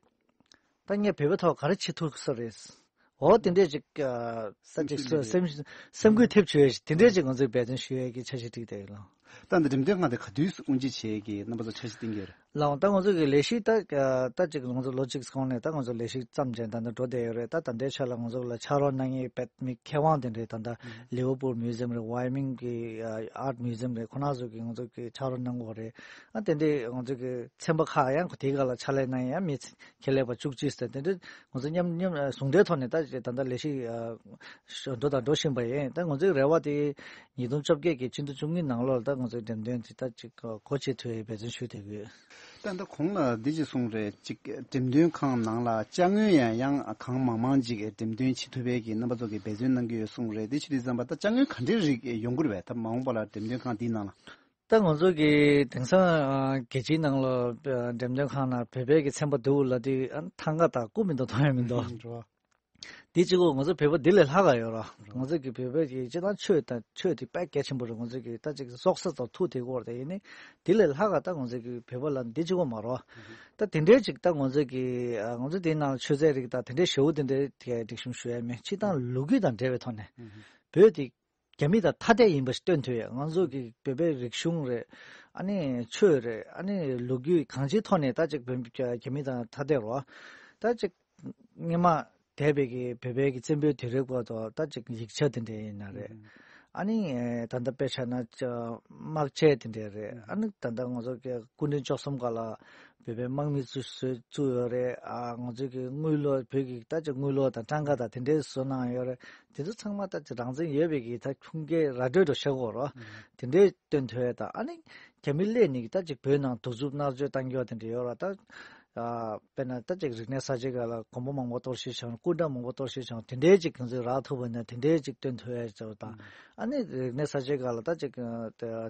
ད་ངས་བོད་པའི་ཐོག་ག་རེ་བྱེད་ཐུབ་ས་རེད། འོ་དེ་འདྲས་ཅིག་ཨ་ས་ཅིག་སེམས་ཤུགས་སེམས་སེམས་འགུལ་ཐེབས་བྱུང་ཡས་ཤིག་དེ་འདྲས་ཅིག་ང་ཚོས་འབད་བརྩོན་ཞུ་ཡས་ཀྱི་འཆར་གཞི་བསྒྲིགས་བསྡད་ཡོད་ལགས། ད་འདི་འགྲེམས་སྟོན་ཁང་དེ་ག་དུས་སུ་དབུ་འབྱེད་བྱེད་ཀྱི་རྣམ་པ་ཚོ་འཆར་གཞི་བཏིང་གི་ཡོད་རེད། ལགས་འོང་། ད་ང་ཚོ་གི་ལས་གཞི་ད་ཨ་ད་ཅིག་ང་ཚོ་ལོ་གཅིག་གོང་ནས་ད་ང་ཚོ་ལས་གཞི་བརྩམས་བྱས་ད་ལྟ་འགྲོ་བསྡད་ཡོད་རེད། ད་ད་ལྟའི་ཆ་ལ་ང་ཚོ་ལ་ཕྱག་རོགས་གནང་མཁན་དཔེ་མི་མཁས་དབང་དེ་འདྲས་ད་ལྟ་ལིའུ་པུར་མིའུ་ཛི་ཡམ་རེད། ཝའི་མིང་གི་ཨ་ཨར་མིའུ་ཛི་ཡམ་རེད། ཁོ་རང་ཚོ་གི་ང་ཚོ་གི་ཕྱག་རོགས་གནང་གི་ཡོད་རེད། ཨ་དེ་འདྲས་ང་ཚོ་གི་ཚན་པ་ཁག་ཡང་དེའི་སྒང་ལ་ཕྱག་ལས་གནང་མཁན་ཡང་མི་ཁྱད་ལས་པ་བཅུ་གཅིག་ཙམ་དེ་འདྲ་ང་ཚོ་མཉམ་མཉམ་ཟུང་འབྲེལ་ཐོག་ནས་ད་ད་ལྟ་ལས་གཞི་འགྲོ་དང་འགྲོ་བཞིན་པ་ཡིན། ད་ང་ཚོའི་རེ་བ་དེ་ཉིས་སྟོང་བཅོ་བརྒྱད་ཀྱི་སྤྱི་ཟླ་བཅུ་གཉིས་ནང་ལོགས་ལ་ད་ང་ཚོའི་འགྲེམས་སྟོན་དེ་ད་ཅིག་སྒོ་ཕྱེ་ཐུབ་ཡའི་འབད་བརྩོན་ཞུ་བསྡད་ཀྱི་ཡོད། ད་ལྟ་གོང་ལ་འདི་ཅིག་གསུངས་རེད། ཅིག་འགྲེམས་སྟོན་ཁང་ནང་ལ་ཅ་དངོས་ཡང་ཡང་གང་མང་མང་ཅིག་འགྲེམས་སྟོན་བྱེད་ཐུབ་པའི་གི་རྣམ་པ་ཚོ་གི་འབད་བརྩོན་གནང་གི་ཡོད་གསུངས་རེད། འདི་ཕྱི་དྲིལ་ཙམ་པ་ད་ཅ་དངོས་ག་འདྲའི་རིགས་ཡོང་གི་རེད་པས། ད་མ་འོངས་པ་ལ་འགྲེམས་སྟོན་ཁང་འདིའི་ནང་ལ། ད་ང་ཚོ་གི་དེང་སང་ཨ་རྒྱལ་སྤྱིའི་ནང་ལ་ཨ་འགྲེམས་སྟོན་ཁང་ནང་བོད་པའི་གི་ཚན་པ་འདུག་ལབ་དུས་ཨ་ཐང་ག་དང་སྐུ་མི་འདུག་མཐོང་ཡ་མི་འདུག་ཨུམ། འགྲོ། འདི་གཅིག་པོ་ང་ཚོ་བོད་པ་འདི་ལས་ལྷག་ག་ཡོད་ར། འགྲོ། ང་ཚོ་གི་བོད་པའི་གི་སྤྱིར་བཏང་ཆོས་དང་ཆོས་དེ་དཔེ་གལ་ཆེན་པོ་རེད། ང་ཚོ་གི་ད་ཅིག་སྲོག་རྩ་དང་ཐུག་དེ་སྐོར་དེ་ཡིན་ནི་འདི་ལས་ལྷག་ག་ད་ང་ཚོ་གི་བོད་པ་ལ་འདི་གཅིག་པོ་མ་རེད། ཨུམ། ད་དེ་འདྲའི་ཅིག་ད་ང་ཚོ་གི་ཨ་ང་ཚོ་དེའི་ནང་ལ་མཆོད་རྫས་རིགས་དང་དེ་འདྲའི་ཞེ་པོ་དེ་འདྲའི་གི་སྒྲིག་གཤོམ་ཞུ་ཡ་མེད། སྤྱིར་བཏང་ལོ་རྒྱུས་དང་འབྲེལ་བའི་ཐོག་ནས་ཨུམ། བོད་དེ་རྒྱ་མི་དང་ཐ་དད་ཡིན་པ་ཞིག་སྟོན་ཐུབ་ཡས། ང་ཚོ་གི་བོད་པའི་རིག་གཞུང་རེད། ཨ་ནི་ཆོས་རེད། ཨ་ནི་ལོ་རྒྱུས་གང་ཅིའི་ཐོག་ནས་ད་ཅིག་བོད་རྒྱ་མི་དང་ཐ་དད་རོ། ད་ཅིག་སྔོན་མ་འདས་པའི་གི་བོད་པའི་གི་བཙན་པོའི་དུས་རབས་སྐབས་དུ་ད་ཅིག་ཡིག་ཆ་དེ་འདྲ་ཡིན་ན་རེད། ཨ་ནི་ད་ལྟ་དཔེ་ཆ་ན་དམག་ཆས་དེ་འདྲ་རེད། ཨ་ནི་ད་ལྟ་ང་ཚོ་གི་སྐུ་ཕྲེང་བཅུ་གསུམ་སྒང་ལ་བོད་པའི་དམག་མི་ཚོས་བཟོས་བཙུགས་ཡོད་རེད། ཨ་ང་ཚོའི་གི་དངུལ་ལོར་བོད་ཀྱི་ད་ཅིག་དངུལ་ལོར་དང་ཊང་ག་དང་དེ་འདྲའི་བཟོ་གནང་ཡོད་རེད། དེ་ཚོ་ཚང་མ་ད་ཅིག་རང་བཙན་ཡོད་པའི་གི་ད་ཁུངས་སྐྱེལ་ར་སྤྲོད་འདྲ་བྱེད་དགོས་རེད། དེ་འདྲའི་སྟོན་ཐུབ་ཡས་དང་། ཨ་ནི་རྒྱ་མི་སླེབས་ནས་ད་ཅིག་བོད་ནང་གདུག་རྩུབ་མནར་གཅོད་བཏང་རྒྱུ་དེ་འདྲ་ཡོད་རེད། ད་ཨ་དཔེར་ན་ད་ཅིག་རིག་གནས་གསར་བརྗེ་སྒང་ལ་གོམ་པ་མང་པོ་གཏོར་བཤིག་བྱུང་། སྐུ་འདྲ་མང་པོ་གཏོར་བཤིག་བྱུང་། དེ་འདྲའི་ཅིག་ང་ཚོས་རག་ཐུབ་པ་ན་དེ་འདྲའི་ཅིག་སྟོན་ཐུབ་ཡས་བྱས་པ་དང་། ཨ་ནི་རིག་གནས་གསར་བརྗེ་སྒང་ལ་ད་ཅིག་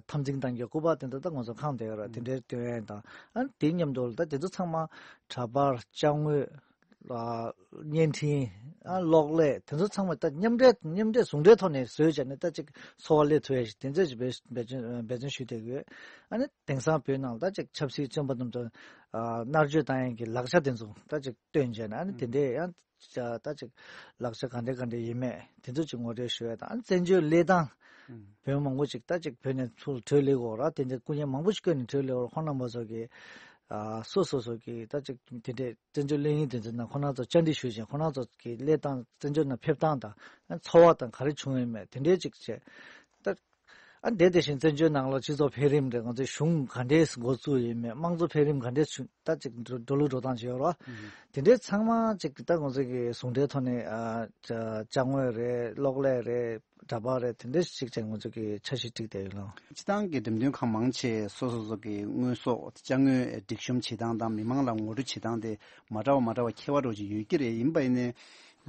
འཐབ་འཛིང་བཏང་རྒྱུ་སྐུ་པར་དེ་འདྲ་ད་ང་ཚོ་ཁང་དེ་ཡོད་རེད། དེ་འདྲའི་སྟོན་ཡས་དང་། ཨ་ནི་དེའི་མཉམ་དུ་ལ་ད་དེ་ཚོ་ཚང་མ་འདྲ་པར་ཅ་དངོས། ཨ་བརྙན་འཕྲིན། ཨ་གློག་ཀླད་དེ་ཚོ་ཚང་མ་ད་མཉམ་འབྲེལ་མཉམ་འབྲེལ་ཟུང་འབྲེལ་ཐོག་ནས་བཟོས་བྱས་ནས་ད་ཅིག་འཚོ་བ་སླེབས་ཐུབ་ཡ་ཞིག་དེ་ཚོ་ཅིག་འབད་འབད་བརྩོན་འབད་བརྩོན་ཞུས་བསྡད་ཡོད། ཨ་ནི་དེང་སང་བོད་ནང་ད་ཅིག་ཆབ་སྲིད་བཙོན་པ་རྣམས་ཚོ་ཨ་མནར་གཅོད་བཏང་ཡ་གི་ལག་ཆ་དེ་ཚོ་ད་ཅིག་བཏོན་བྱས་ནས། ཨ་ནི་དེ་འདྲའི་ཡང་ད་ཅིག་ལག་ཆ་ག་འདྲ་ག་འདྲ་ཡིན་མེད་དེ་ཚོ་ཅིག་ངོ་སྤྲོད་ཞུ་ཡ་དང་། ཨ་ནི་བཙན་བྱོལ་གླེང་སྟངས། བོད་མང་པོ་ཅིག་ད་ཅིག་བོད་ནས་ཚུར་བྲོས་སླེབས་ཡོད་རེད། དེ་འདྲ་སྐུ་ངལ་མང་པོ་ཞིག་བསྐྱོན་ནས་བྲོས་སླེབས་ཡོད་རེད། ཁོང་རྣམ་པ་ཚོ་གི་ཨ་སོ་སོ་སོ་གི་ད་ཅིག་དེ་འདྲའི་བཙན་བྱོལ་གླེང་ཡིག་དེ་ཚོའི་ནང་ཁོ་རང་ཚོ་བཅར་འདྲི་ཞུས་ཤིང་། ཁོ་རང་ཚོ་གི་གླེང་སྟངས་བཙན་བྱོལ་ནང་ཕེབས་སྟངས་དང་། ཨ་འཚོ་བ་དང་ག་རེ་བྱུང་ཡོད་མེད་དེ་འདྲའི་ཅིག་བྱས། ད་ཨ་དེ་དེ་བཞིན་བཙན་བྱོལ་ནང་ལ་སྤྱི་ཚོགས་འཕེལ་རིམ་རེད། ང་ཚོའི་གཞུང་ག་འདྲས་འགོ་བཙུགས་ཡོད་མེད། དམངས་གཙོ་འཕེལ་རིམ་ག་འདྲས་བྱུང་། ད་ཅིག་འགྲོ་འགྲོ་ལུགས་འགྲོ་སྟངས་ཅིག་ཡོད་རེད། དེ་འདྲའི་ཚང་མ་ཅིག་ད་ང་ཚོ་གི་ཟུང་འབྲེལ་ཐོག་ནས་ཨ་ཅ་ཅ་དངོས་རེད། གློག་ཀླད་རེད། འདྲ་པར་རེད། དེ་འདྲ་ཞིག་ཅིག་ང་ཚོ་གི་འཆར་གཞི་བསྒྲིགས་བསྡད་ཡོད་ལགས། སྤྱིར་བཏང་གི་འགྲེམས་སྟོན་ཁང་མང་ཆེ་སོ་སོ་སོ་གི་དངོས་ཟོག་ཅ་དངོས་སྒྲིག་གཤོམ་བྱེད་སྟངས་དང་མི་མང་ལ་ངོ་སྤྲོད་བྱེད་སྟངས་དེ་མ་འདྲ་བ་མ་འདྲ་བ་ཁྱད་པར་འདྲ་བོ་ཅིག་ཡོད་ཀྱི་རེད། ཡིན་པ་ཡིན་ནའི་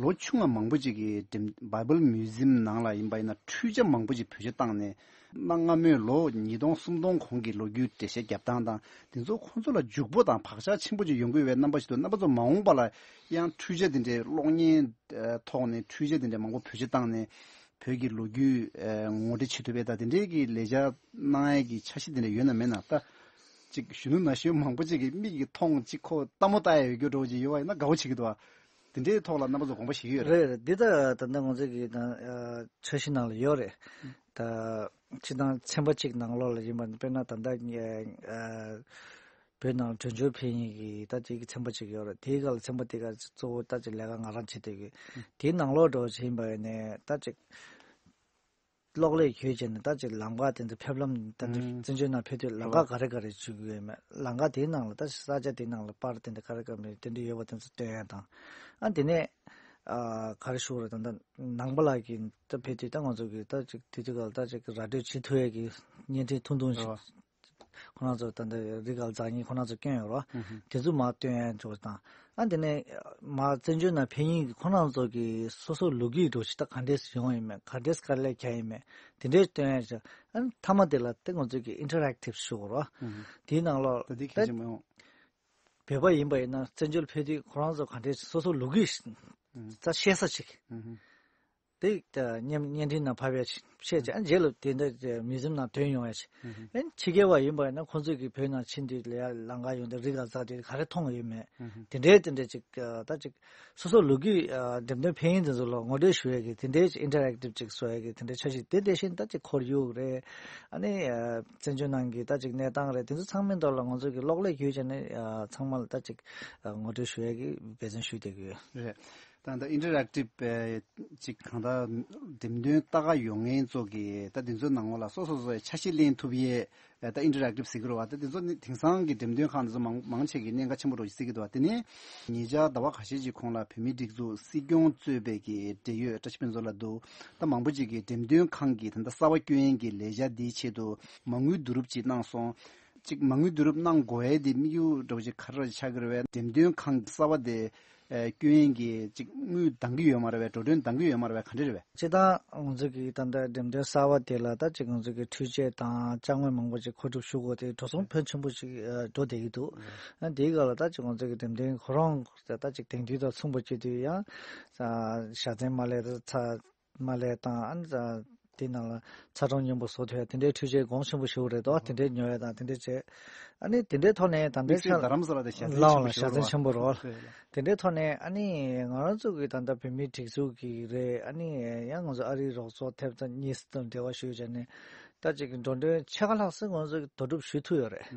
ལོ་ཆུང་བ་མང་པོ་ཅིག་གིས་འགྲེམས་བྷའི་བྷལ་མིའུ་ཛི་ཡམ་ནང་ལ་ཡིན་པ་ཡིན་ན་འཕྲུལ་ཆས་མང་པོ་ཅིག་བེད་སྤྱོད་བཏང་ནས། གནའ་སྔ་མོའི་ལོ་ཉིས་སྟོང་སུམ་སྟོང་གོང་གི་ལོ་རྒྱུས་འགྲེལ་བཤད་རྒྱབ་སྟངས་དང་དེ་ཚོ་ཁོང་ཚོ་ལ་འཇུག་པོ་དང་བག་ཆགས་ཆེན་པོ་ཅིག་ཡོང་གི་ཡོད་པའི་རྣམ་པ་ཞིག་འདུག་རྣམ་པ་ཚོ་མ་འོངས་པ་ལ་ཡང་འཕྲུལ་ཆས་དེ་འདྲའི་གློག་བརྙན་ཐོག་ནས་འཕྲུལ་ཆས་དེ་འདྲའི་མང་པོ་བེད་སྤྱོད་བཏང་ནས་བོད་ཀྱི་ལོ་རྒྱུས་ངོ་སྤྲོད་བྱེད་ཐུབ་པའི་ད་དེ་འདྲའི་གི་ལས་འཆར་གནང་ཡས་ཀྱི་འཆར་གཞི་དེ་འདྲ་ཡོད་ན་མེད་ན། ད་ཅིག་གཞོན་ནུ་ན་གཞོན་མང་པོ་ཅིག་གི་མིག་གིས་མཐོང་ཅིག་ཁོ་ལྟད་མོ་ལྟ་ཡས་ཡོད་རྒྱུ་འདྲ་བོ་ཅིག་ཡོད་པ་ཡིན་ན་དགའ་བོ་བྱེད་ཀྱི་འདུག་བ། དེ་འདྲའི་ཐོག་ལ་རྣམ་པ་ཚོ་དགོངས་པ་བཞེས་ཀྱི་ཡོད་རེད། རེད་རེད། འདི་ད་ད་ལྟ་ང་ཚོ་གི་ད་འཆར་གཞི་ནང་ལ་ཡོད་རེད། ད་ ཅིག་དང་ཚན་པ་གཅིག་ནང་ལོགས་ལ་ཡིན་པ་དཔེར་ན་ད་ལྟ་ཨ་བོད་ནང་བྲོས་བྱོལ་ཕེབས་མཁན་གྱི་ད་ཅིག་ཚན་པ་གཅིག་ཡོད་རེད། དེའི་སྒང་ལ་ཚན་པ་དེ་ག་གཙོ་བོ་ད་ཅིག་ལས་ཀ་ང་རང་བྱེད་བསྡད་ཡོད། དེའི་ནང་ལོགས་འགྲོ་བྱས་ཡིན་པ་ཡིན་ནའི་ད་ཅིག་གློག་ཀླད་བརྒྱུད་བྱས་ནས་ད་ཅིག་ལམ་ཁ་དེ་ཚོ་ཕེབས་ལམ་ད་ཅིག་ཨུམ། བཙན་བྱོལ་ནང་ཕེབས་དུས་ལམ་ཁ་ག་རེ་ག་རེ་བྱེད་ཀྱི་ཡོད་མེད། ལམ་ཁ་དེའི་ནང་ལ་ད་ཅིག་ས་ཆ་དེའི་ནང་ལ་པར་དེ་འདྲ་ག་རེ་ག་མེད་དེ་འདྲ་ཡོད་པ་དེ་ཚོ་སྟོན་ཡ་དང་། ཨ་དེ་ནས་ཨ་ག་རེ་ཞུ་དགོས་རེད། ད་ལྟ་ནང་པ་ལགས་ཀྱིས་ད་ཕེབས་དུས་ད་ང་ཚོ་གིས་ད་ཅིག་དེ་དུས་སྐབས་ལ་ད་ཅིག་ར་སྤྲོད་བྱེད་ཐུབ་ཡ་གི་བརྙན་འཕྲིན་ཐུང་ཐུང་ཞིག་ཨོ། ཁོ་རང་ཚོ་ད་ལྟ་རི་སྒང་འཛེག་མཁན་ཁོ་རང་ཚོ་བསྐྱོན་ཡོད་རོ། ཨུ་ཧུ། དེ་ཚོ་མར་སྟོན་ཡ་འཇོག་དང་། ཨ་དེ་ནས་མར་བཙན་བྱོལ་ནང་ཕེབས་མཁན་གྱི་ཁོ་རང་ཚོ་གི་སོ་སོ་ལོ་རྒྱུས་འདྲ་ཅིག་ད་ག་འདྲས་ཡོང་ཡིན་མེད། ག་འདྲས་དཀའ་ལས་བརྒྱབ་ཡིན་མེད། དེ་འདྲས་སྟོན་ཡ་ཅིག་ཨ་ནི་མཐའ་མ་དེ་ལ་དེ་ང་ཚོ་གི་ཨིན་ཊར་ཨེག་ཊིབ་ཞུ་དགོས་རོ། ཨུ་ཧུ། དེའི་ནང་ལོགས་ད་དེ་གལ་ཆེན་པོ་ཡོང་། བོད་པ་ཡིན་པ་ཡིན་ན་བཙན་བྱོལ་ཕེབས་དུས་ཁོ་རང་ཚོ་ག་འདྲས་སོ་སོ་ལོ་རྒྱུས་ཨུ་ཧུ། ད་བཤད་ས་ཅིག་ཨུ་ཧུ། དེ་བརྙན་བརྙན་འཕྲིན་ནང་ཕབ་ཡ་བཤད་ཅིག་ཨ་རྗེས་ལ་དེ་འདྲ་མིའུ་ཟི་ཡམ་ནང་ཐོན་ཡོང་ཡ་ཅིག་ཨ་ཕྱི་རྒྱལ་བ་ཡིན་པ་ཡིན་ན་ཁོང་ཚོས་ཀྱི་བོད་ནང་ཕྱིན་དུས་ལ་ཡ་ལམ་ཁ་ཡོང་དུས་རི་སྒང་འཛེག་དུས་ག་རེ་མཐོང་ཡོད་མེད། དེ་འདྲའི་དེ་འདྲའི་ཅིག་ད་ཅིག་སོ་སོ་ལོ་རྒྱུས་འགྲེམས་སྟོན་ཕེབས་མཁན་དེ་ཚོ་ལ་ངོ་སྤྲོད་ཞུ་ཡ་གི་དེ་འདྲའི་ཅིག་ཨིན་ཊར་ཨེག་ཊིབ་ཅིག་བཟོ་ཡ་གི་དེ་འདྲའི་འཆར་གཞི་དེ་དེ་བཞིན་ད་ཅིག་ཁོར་ཡུག་རེད། ཨ་ནི་བཙན་བྱོལ་ནང་གི་ད་ཅིག་གནས་སྟངས་རེད། དེ་ཚོ་ཚང་མའི་ཐོག་ལ་ང་ཚོ་གི་གློག་ཀླད་བརྒྱུད་བྱས་ནས་ཚང་མ་ལ་ད་ཅིག་ངོ་སྤྲོད་ཞུ་ཡ་གི་འབད་བརྩོན་ཞུ་བསྡད་ཀྱི་ཡོད། རེད། ད་ལྟ་ཨིན་ཊར་ཨེག་ཊིབ་ཅིག་གང་ལྟར་འགྲེམས་སྟོན་ལྟ་ག་ཡོང་མཁན་ཚོ་གིས་ད་འདི་ཚོའི་ནང་ལོགས་ལ་སོ་སོ་སོའི་ཆ་ཤས་ལེན་ཐུབ་ཡས་ད་ཨིན་ཊར་ཨེག་ཊིབ་ཟེར་གྱི་རེད་བ། ད་འདི་ཚོ་ནི་དེང་སང་གི་འགྲེམས་སྟོན་ཁང་འདི་ཚོ་མང་མང་ཆེ་གིས་གནད་འགག་ཆེན་པོ་འདྲ་ཞིག་བརྩི་གི་འདུག་བ། དེ་ནས་ཉེ་ཆར་ཟླ་བ་ཁ་ཤས་ཀྱི་གོང་ལ་བོད་མིའི་སྒྲིག་འཛུགས་སྲིད་སྐྱོང་གཙོས་པའི་གི་འབྲེལ་ཡོད་བཀྲ་ཤིས་ཕུན་ཚོགས་ལགས་འདུག་ད་མང་པོ་ཅིག་གིས་འགྲེམས་སྟོན་ཁང་གི་ད་ལྟ་གསར་པ་བསྐྱོན་ཡས་ཀྱི་ལས་འཆར་འདིའི་ཆེད་དུ་མ་དངུལ་བསྡུ་རུབ་ཅིག་གནང་སོང་། ཅིག་མ་དངུལ་བསྡུ་རུབ་གནང་དགོས་ཡས་དེ་དམིགས་ཡུལ་འདྲ་བོ་ཅིག་ག་རེ་ཆགས་ཀྱི་རེད་བས། འགྲེམས་སྟོན་ཁང་གསར་པ་དེ་ཨ་བསྐྱོན་ཡས་ཀྱི་ཅིག་དངུལ་འདང་གི་ཡོད་མ་རེད་བས། འགྲོ་གྲོན་འདང་གི་ཡོད་མ་རེད་བས། ག་འདྲ་རེད་བས། སྤྱིར་བཏང་ང་ཚོ་གི་ད་ལྟ་འགྲེམས་སྟོན་གསར་པ་དེ་ལ་ད་ཅིག་ང་ཚོ་གི་འཕྲུལ་ཆས་དང་ཅ་དངོས་མང་པོ་ཅིག་མཁོ་སྒྲུབ་ཞུ་དགོས་དེ་འགྲོ་སོང་ཕོན་ཆེན་པོ་ཅིག་ཨ་འགྲོ་བསྡད་ཀྱི་འདུག་ཨ་དེའི་སྐབས་ལ་ད་ཅིག་ང་ཚོ་གི་འགྲེམས་སྟོན་ཁོ་རང་ད་ཅིག་དེང་དུས་དང་མཚུངས་པ་བྱེད་དུས་ཡང་ཨ་བཞའ་ཚན་མ་ལས་ད་ཚ་མ་ལས་དང་ཨ་ནི་དེ་ནང་ལ་ཚ་གྲང་སྙོམས་པོ་བཟོ་ཐུབ་ཡ་དེ་འདྲའི་འཕྲུལ་ཆས་གོང་ཆེན་པོ་ཞིག་རེད་དོ། དེ་འདྲའི་ཉོ་ཡ་དང་དེ་འདྲའི་བྱས། ཨ་ནི་དེ་འདྲའི་ཐོག་ནས་ད་ལྟའི་དམིགས་བསལ་ཆ་རྡ་རམ་ས་ལ་དེ་བཞའ་ཚན་ལའོ་ཆེན་པོ་ལ་ཞིག་བཞའ་ཚན་རེད་ཆེན་པོ་རེད་བ། དེ་འདྲའི་ཐོག་ནས་ཨ་ནི་ང་རང་ཚོ་གི་ད་ལྟ་བོད་མིའི་སྒྲིག་འཛུགས་ཀྱི་རེད། ཨ་ནི་ཡང་ང་ཚོ་ཨ་རིའི་རོགས་ཚོགས་ཐེབས་རྩ་གཉིས་སུ་དང་འབྲེལ་བ་ཞུས་བྱས་ནས་ད་ཅིག་འགྲོ་གྲོན་ཕྱེད་ཀ་ལྷག་ཙམ་ང་ཚོ་གི་དོ་སྒྲུབ་ཞུ་ཐུབ་ཡོད་རེད།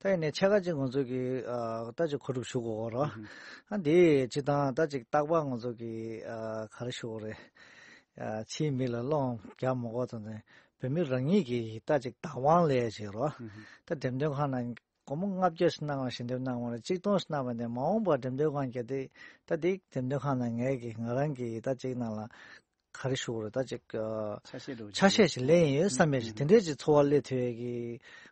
ད་ཡིན་ནའི་ཕྱེད་ཀ་ཅིག་ང་ཚོ་གི་ཨ་ད་ཅིག་མཁོ་སྒྲུབ་ཞུ་དགོས་རེད། ཨ་འདི་སྤྱིར་བཏང་ད་ཅིག་རྟག་པར་ང་ཚོ་གི་ཨ་ག་རེ་ཞུ་དགོས་རེད། ཕྱིའི་མི་ལ་སློང་རྒྱག་མ་དགོས་ཙང་ནས་བོད་མི་རང་ཉིད་ཀྱིས་ད་ཅིག་བདག་དབང་ལེན་བྱེད་རོགས། ད་འགྲེམས་སྟོན་ཁང་ནང་སྒོར་མོ་ལྔ་བརྒྱ་ཞིག་གནང་བ་ཞལ་འདེབས་གནང་བ་ལ་གཅིག་སྟོང་ཞིག་གནང་བ་ནས་མ་འོངས་པར་འགྲེམས་སྟོན་ཁང་བརྒྱབ་དུས་ད་དེ་འགྲེམས་སྟོན་ཁང་ནང་ངས་ཀྱིས་ང་རང་གིས་ད་ཅིག་ནང་ལ་ག་རེ་ཞུ་དགོས་རེད། ད་ཅིག་ཆ་ཤས་འདྲ་བོ་ཆ་ཤས་ཤིག་ལེན་ཡོད་བསམ་པའི་ཞིག་དེ་འདྲས་ཅིག་འཚོ་བ་སླེབས་ཐུབ་ཡས་ཀྱི་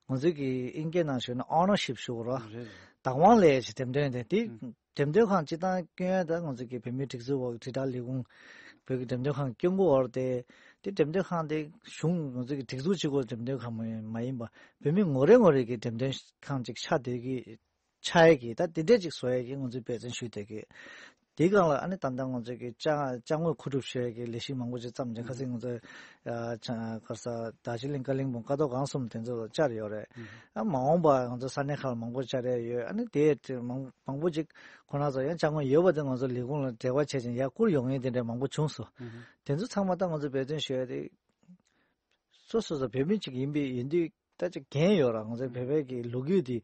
ང་ཚོའི་གི་ཨིན་སྐད་ནང་ཞུས་ན་ཨོ་ནར་ཤིབ་ཞུ་དགོས་རེད། བདག་དབང་ལེན་ཡས་ཞིག་འགྲེམས་སྟོན་དེ་དེ། འགྲེམས་སྟོན་ཁང་སྤྱིར་བཏང་སྐྱོན་ཡ་ད་ང་ཚོ་གི་བོད་མིའི་སྒྲིག་འཛུགས་འོག་དྲིལ་བསྒྲགས་ལས་ཁུངས་བོད་ཀྱི་འགྲེམས་སྟོན་ཁང་སྐྱོང་གི་ཡོད་རེད་དེ། དེ་འགྲེམས་སྟོན་ཁང་དེ་གཞུང་ང་ཚོ་གི་སྒྲིག་འཛུགས་གཅིག་པོའི་འགྲེམས་སྟོན་ཁང་མ་ཡིན་པ་བོད་མི་ངོ་རེ་ངོ་རེ་གི་འགྲེམས་སྟོན་ཁང་ཅིག་ཆགས་བསྡད་ཀྱི་ཆགས་ཡ་གི་ད་དེ་འདྲས་ཅིག་བཟོ་ཡ་གི་ང་ཚོས་འབད་བརྩོན་ཞུས་བསྡད་ཀྱི། དེའི་སྒང་ལ་ཨ་ནི་ད་ལྟ་ང་ཚོ་གི་ཅ་ཅ་དངོས་མཁོ་སྒྲུབ་ཞུ་ཡ་གི་ལས་གཞི་མང་པོ་ཅིག་བརྩམས་ནས་ཁ་སང་ང་ཚོ་ཨ་ཆ་ག་རེ་ཟ་རྡོ་རྗེ་གླིང་ཀ་ལིང་སྦུག་ཀ་རྡོར་སྒང་གསུམ་དེ་ཚོ་ལ་བཅར་ཡོད་རེད། ཨ་མ་འོངས་པ་ང་ཚོ་ས་གནས་ཁག་ལ་མང་པོ་བཅར་ཡ་ཡོད། ཨ་ནི་དེ་མང་མང་པོ་ཅིག་ཁོ་རང་ཚོ་ཡང་ཅ་དངོས་ཡོད་པ་དེ་ང་ཚོ་ལས་ཁུངས་ལ་འབྲེལ་བ་བྱས་ཅིང་ཡར་བསྐུར་ཡོང་མཁན་དེ་འདྲ་མང་པོ་བྱུང་སོང་། དེ་ཚོ་ཚང་མ་ད་ང་ཚོ་འབད་བརྩོན་ཞུ་ཡ་དེ་སོ་སོ་སོ་བོད་མི་ཅིག་ཡིན་པའི་ཡིན་དུས་ད་ཅིག་འགན་ཡོད་ར། ང་ཚོ་བོད་པའི་གི་ལོ་རྒྱུས་དེ་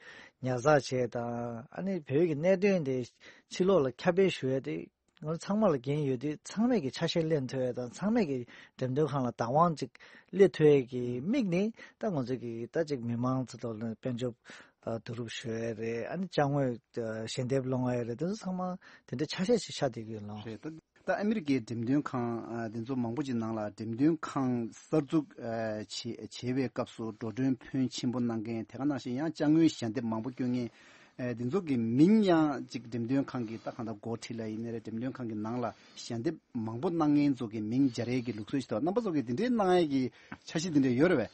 ཉར་ཚགས་བྱས་དང་ཨ་ནི་བོད་ཀྱི་གནད་དོན་དེ་ཕྱི་ལོགས་ལ་ཁྱབ་སྤེལ་ཞུ་ཡ་དེ། ང་ཚང་མ་ལ་འགན་ཡོད་དུས་ཚང་མས་ཀྱི་ཆ་ཤས་ལེན་ཐུབ་ཡ་དང་ཚང་མས་ཀྱི་འགྲེམས་སྟོན་ཁང་ལ་བདག་དབང་ཅིག་སླེབས་ཐུབ་ཡ་གི་དམིགས་ནས་ད་ང་ཚོ་གི་ད་ཅིག་མི་མང་ཚོ་ཐོག་ལ་དཔལ་འབྱོར་བསྡུ་རུབ་ཞུ་ཡ་རེད། ཨ་ནི་ཅ་དངོས་ཞལ་འདེབས་སློང་ཡ་རེད། དེ་ཚོ་ཚང་མ་དེ་འདྲའི་ཆ་ཤས་ཤིག་ཆགས་བསྡད་ཀྱི་ཡོད་ལགས། རེད། ད་ད་ཨ་མི་རི་ཀའི་འགྲེམས་སྟོན་ཁང་དེ་ཚོ་མང་པོ་ཅིག་ནང་ལ་འགྲེམས་སྟོན་ཁང་གསར་འཛུགས་བྱེད་བྱེད་པའི་སྐབས་སུ་འགྲོ་གྲོན་ཕོན་ཆེན་པོ་གནང་མཁན་དེ་ག་ནང་བཞིན་ཡང་ཅ་དངོས་ཞལ་འདེབས་མང་པོ་སྐྱོན་མཁན། ཨེ་འདི་ཚོ་གི་མིང་ཡང་ཅིག་འགྲེམས་སྟོན་ཁང་གི་ད་གང་ལྟར་འགོ་ཁྲིད་ལ་ཡིན་ནའི་རེད། འགྲེམས་སྟོན་ཁང་གི་ནང་ལ་ཞལ་འདེབས་མང་པོ་གནང་མཁན་ཚོ་གི་མིང་སྦྱར་ཡས་ཀྱི་ལུགས་སྲོལ་ཞིག་འདུག་རྣམ་པ་ཚོ་གི་འདི་འདྲའི་གནང་ཡས་ཀྱི་འཆར་གཞི་འདི་འདྲ་ཡོད་རེད་བས།